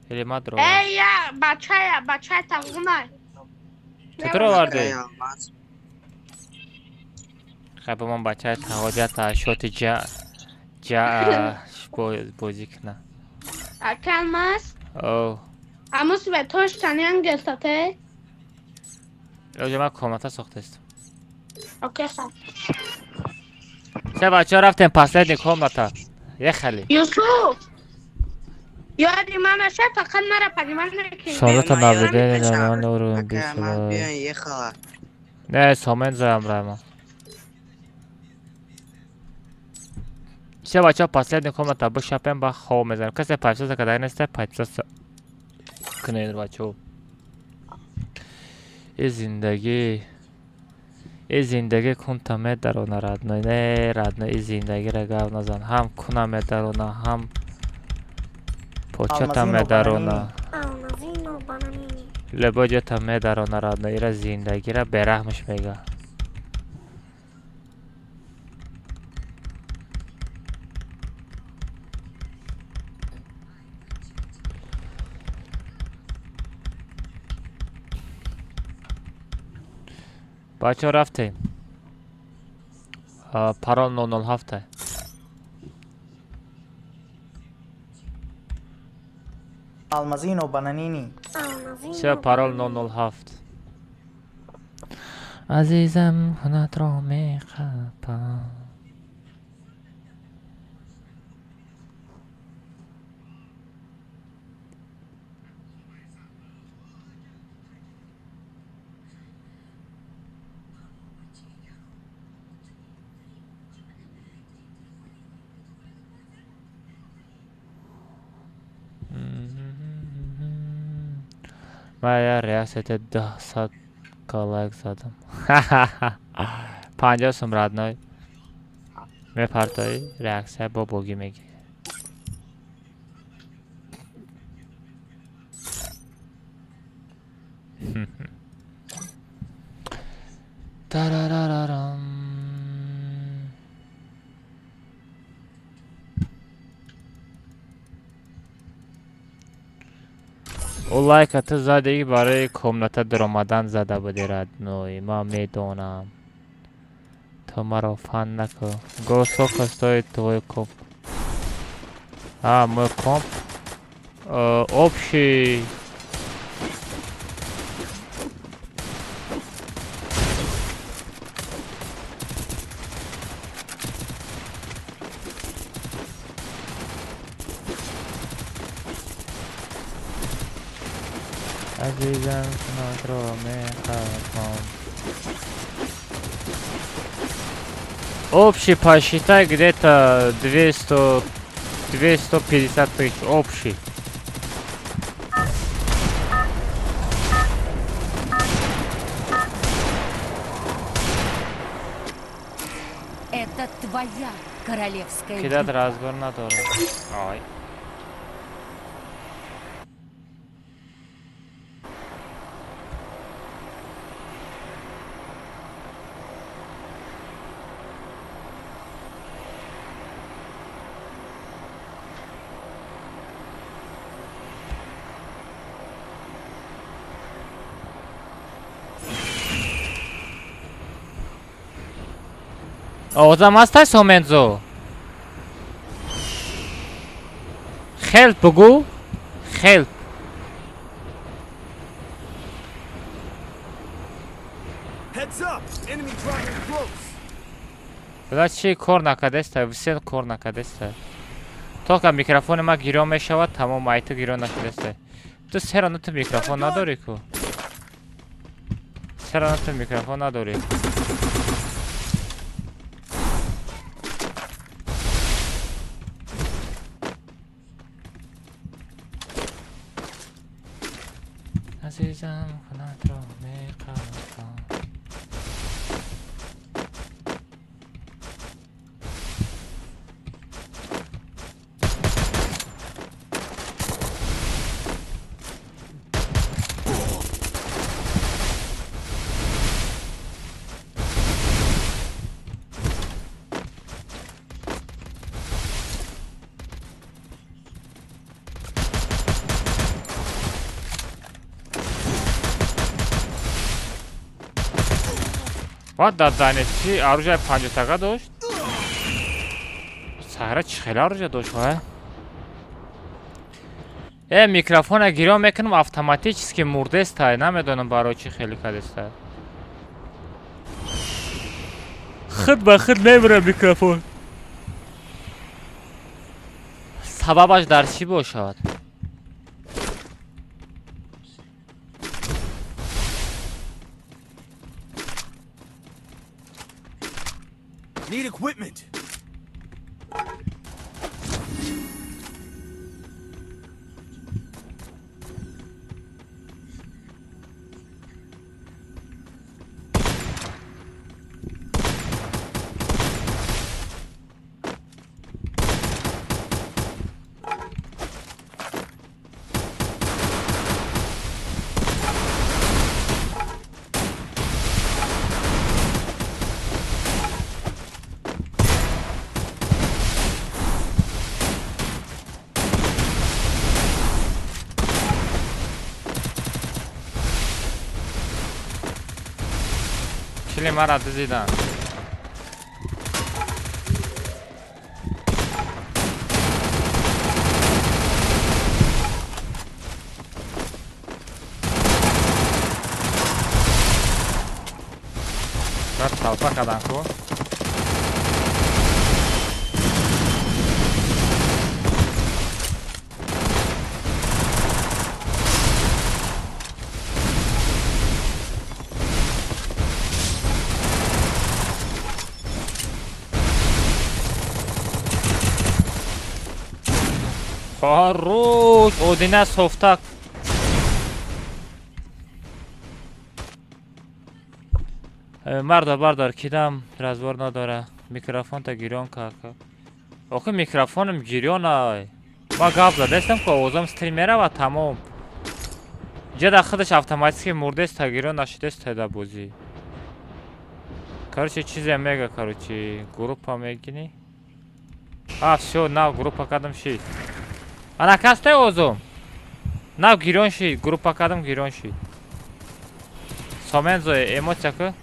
Или ман дровардам? Эй, я бачая, бачая тағунай. Ту дровардӣ? Хай ба ман бачаи тағоҷата шоти ҷа ҷа бозӣ куна. Ака Алмаз. Оу. Аму светош танян гелтате. Оҷа ман комната сохтастам. Окей, ха. Се бачаҳо, рафтем последний комната. Ехали. Юсуф. Ёди ман наша, фақат мара понимать накунӣ. Солата наблюдение на нуру. Ехала. Не, сомен заям райма. Все, бачаҳо, последний комната бишапем, ба хоб мезанем. Касе подписаться карда неста, подписаться кунед, бачаҳо. И зиндагӣ, и зиндагӣ кунта медарона, родной. Не, родной, и зиндагиро гап назан. Ҳам куна медарона, ҳам почата медарона. Лебоҷата медарона, родной. Ира зиндагира бераҳмш мега. Бачаҳо, рафтем. Парол 007. Алмазино бананини. Все, парол 007. Азизам, хунатро меқапам. Ман я реаксията 200 ка лайк задам. 50 сум, родной. Мепартои реаксия бо богӣ мегирӣ. Тарарарарам. Ӯ лайка ту задагӣ барои комната даромадан зада буди, родной. Ман медонам. Ту маро фан наку. Го, сколько стоит твой комп? А, мой комп? Общий. Азизам, хунатро мехоҳам. Общий посчитай где-то 200, 250 тысяч общий. Это твоя королевская Кидать битва. разбор надо. Ай. Одам ҳастай Сомензо? Хелп бугӯ. Хелп. Heads up! Enemy dropping close. Била чи кор накардеста, все кор накардеста. Только микрофони ма гирён мешавад, тамом айту гирён нашудеста. Ту серано ту микрофон надорӣ ку? Серано ту микрофон надорӣ. Азизам, хунатро мехоҳам. Ва дар дайнести оружие панҷотага дошт? Саҳра чӣ хеле оружие дошт ва? Э, микрофона гирён мекунам, автоматически мурдестай, намедонам барои чӣ хеле кадестай. Худ ба худ мемирам микрофон. Сабабаш дар чӣ бошад? Need equipment. Кили мара дизидан. Бад талпа кадан ку. Хорош, Одина софтак. Марда бардар кидам разбор надора. Микрофон та гирён кака. Охи микрофоном гирён ай. Ма гап задестам ку овозам стрим мерава тамом. Ҷада худаш автоматически мурдест та гирён нашидест та бозӣ. Короче, чизе мега, короче, группа мегини. А, всё, нав группа кадам шид. Ана кастай озум. Нав гирён шид, группа кадам гирён шид. Сомензо эмоция ку?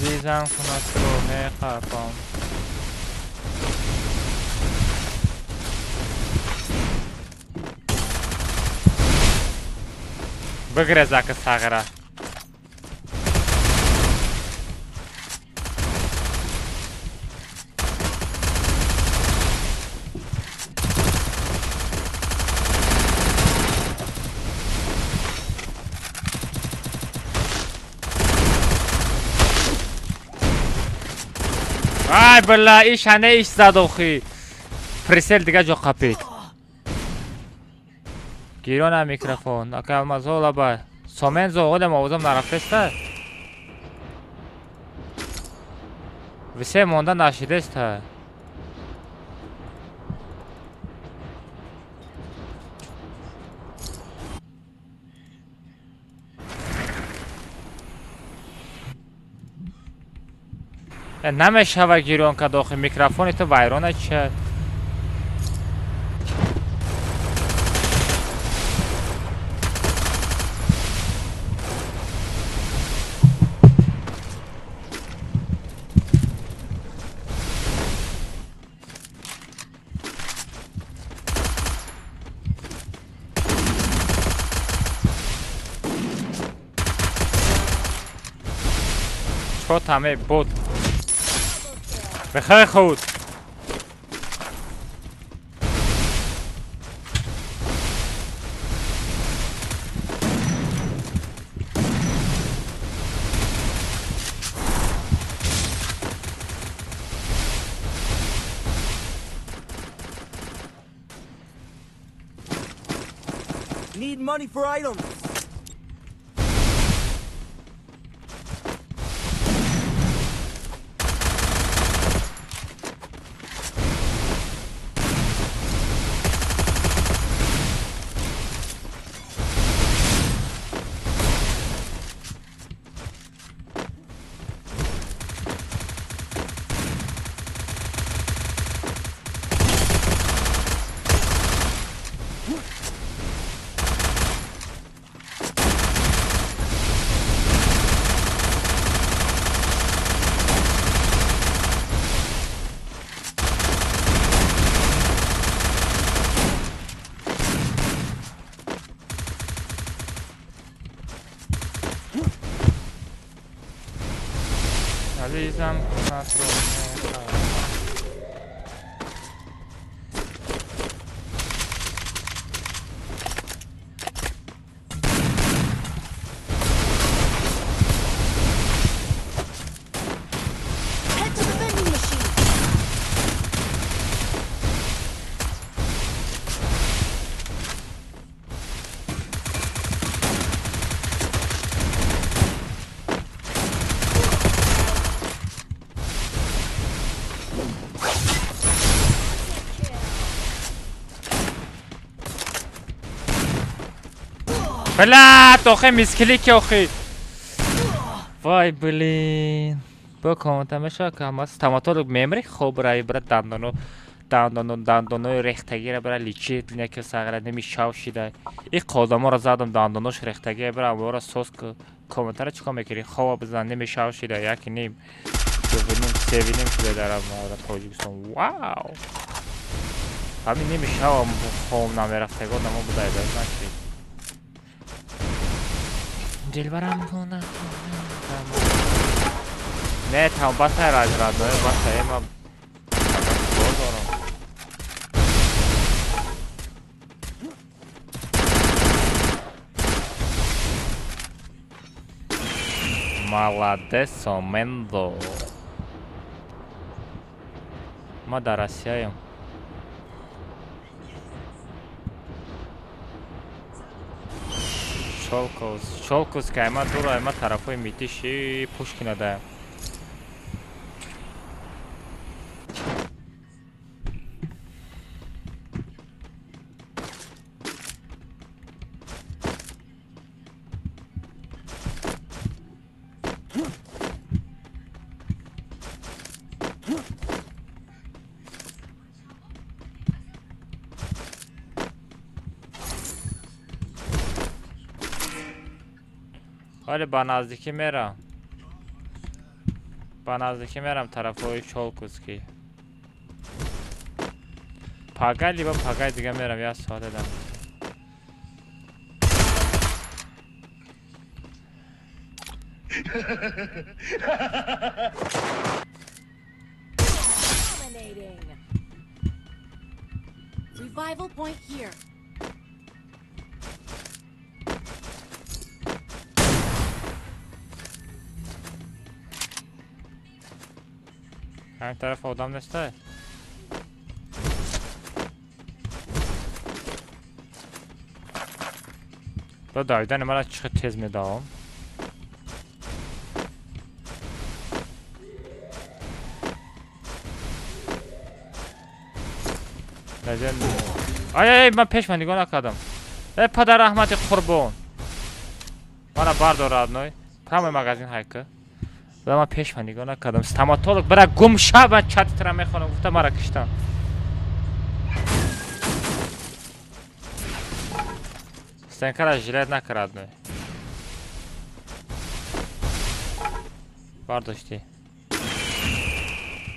Азизам, хунатро меқапам. Бигрез ака сағира. Ай бля, иш ҳане иш зад охи. Присел дига ҷо қапид. Гирона микрофон. Ака Алмазо лаба. Сомензо одам овозам нарафтеста. Висе монда нашидеста. Намешава гирён кард охи, микрофони ту вайрона ча. Чотаме буд. بخیر خود Need money for items. Азизам, хунатро меқапам. Head to the vending machine. Блядь, охи мисклики охи. Вай, блин. Бо комната мешава ка ҳама стоматолог мемри хоб раи бра дандоно дандоно дандонои рехтагира бра личит неки сағира неми шав шида. И қодаморо задам дандонош рехтагира бра амора сос комментара чикор мекунӣ? Хоба бизан неми шав шида яки ним дувиним севиним шуда дар Тоҷикистон. Вау! Ҳамин неми шавам хом намерафтаго намо будай значит. Дилбарам хона. Не, там басай радное, басай ма. Дорам. Молодец, Мендо. Ма дар Россияем. Чолковская, ма дура, ма тарафои Митиши Пушкина даем. Ҳоле ба наздикӣ мерам. Ба наздикӣ мерам тарафҳои Чолкуски. Пагай либо пагай дига мерам, як соате дам. Revival point here. Ҳамин тараф одам нестай? Ба давидани мара чӣ хел тез медавам? Ай ай, ман пешма нигоҳ накардам. Э падар раҳмати қурбон. Мара бардор родной. Прямой магазин ҳайка. Ба ман пешма нигоҳ накардам. Стоматолог бара гум ша, ман чати тра мехонам, гуфта мара киштам. Стенкара жилет накард родной. Бардошти.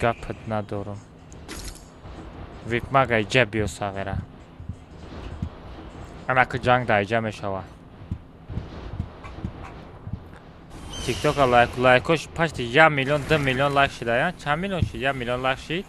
Гапат надорам. Випмага иҷа биё сағира. Анаку ҷанг дар иҷа мешавад. Тиктока лайк лайкош пашти 1 миллион 2 миллион лайк шидая. Чанд миллион шид? 1 миллион лайк шид.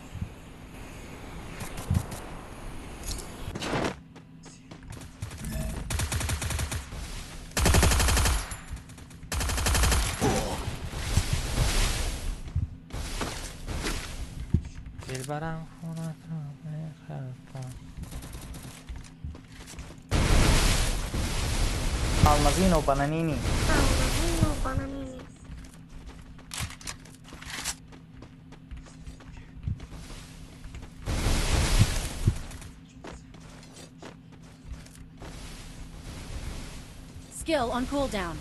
Дилбарам хонатро мехапам. Алмазино бананини. Алмазино бананини. Skill on cooldown.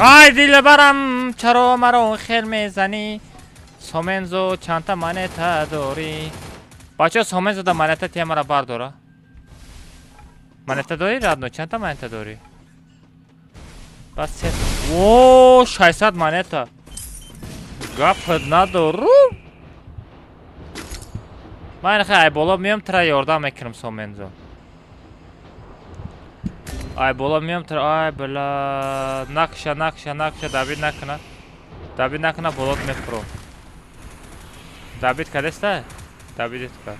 Ай дилбарам, чаро маро хел мезанӣ? Сомензо чандта монета дорӣ? Бачаҳо, Сомензо да монета тия мара бардора. Монета дорӣ, родной? Чандта монета дорӣ? Бас се. О, 600 монета. Гапат надору. Ман хай ай боло миём, тра ёрдам мекунам Сомензо. Ай боло миём тра, ай бла, накша накша накша, добить накуна. Добить накуна, болот мехӯрам. Добить кадеста? Добить ка.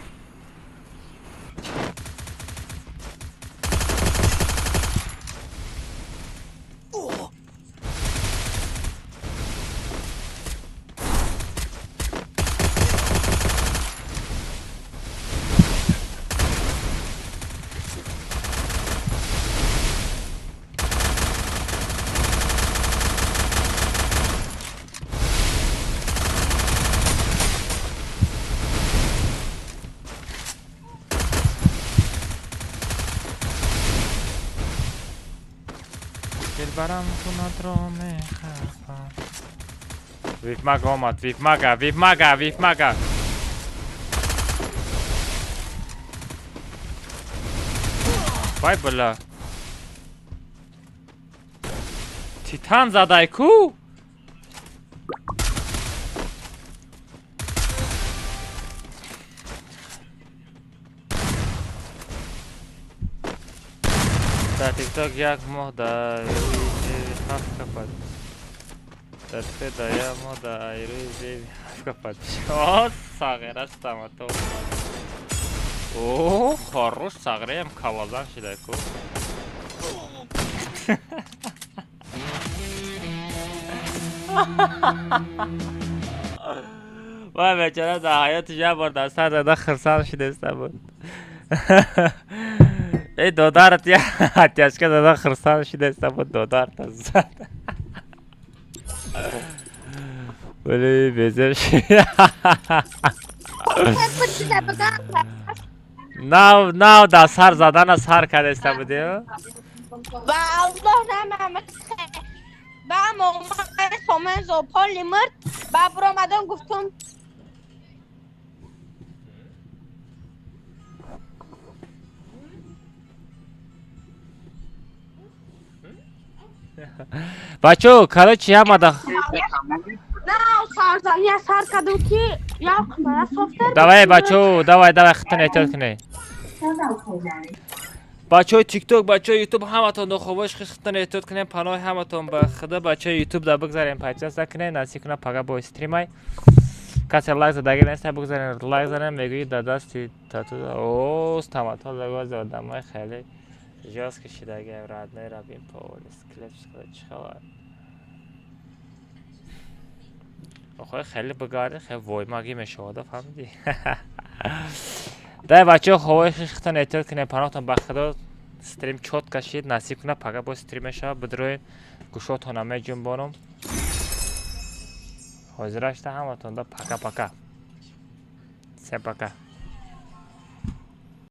Дилбарам хунатро мехапам. Випмага омад, випмага, випмага, випмага. Вай бла. Титан задай ку? Дар ТикТок як моҳ дар рӯи ҳафт капад. Дар ТикТок дар як моҳ дар рӯи зери ҳафт капад. О, сағира стоматолог. О, хорош сағираям кавазан шида ку. Вай бечора дар ҳаётиш як бор дар сар зада хирсанд шидаиста буд. Эй додарат я оттяжка зада хирсанд шидаиста буд, додарта зад. Вале безеб шид. Нав нав дар сар задана сар кардаиста будӣ? Ва Аллоҳ намам. Ба момаи сомен зополи мурд, ба буромадам гуфтум. Бачо, короче, ҳамада На, сарзания сар кардам ки як мара софтар. Давай, бачо, давай, давай, хитон эҳтиёт кунед. Бачаҳои ТикТок, бачаҳои Ютуб, ҳаматон дохобош хитон эҳтиёт кунед, паноҳи ҳаматон ба худо. Бачаҳои Ютуб да бигзарем, подписаться кунед, насиб кунад пага бо стримай. Касе лайк задаги неста, бигзарем, лайк занем, мегӯӣ дар дасти тату. О, стоматолог ози одамои хеле жёстко шидаги, родной рабин поволи склеп чӣ хабар? Охои хеле бигарди, хеле воймагӣ мешавада, фаҳмидӣ? Дай бачаҳо, ҳавои хитон эҳтиёт кунед, паноҳтон ба худо. Стрим чётко шид, насиб кунад пага бо стрим мешавад, бидроед гӯшотона меҷунбонам. Ҳозирашта ҳаматонда пока пока. Всем пока.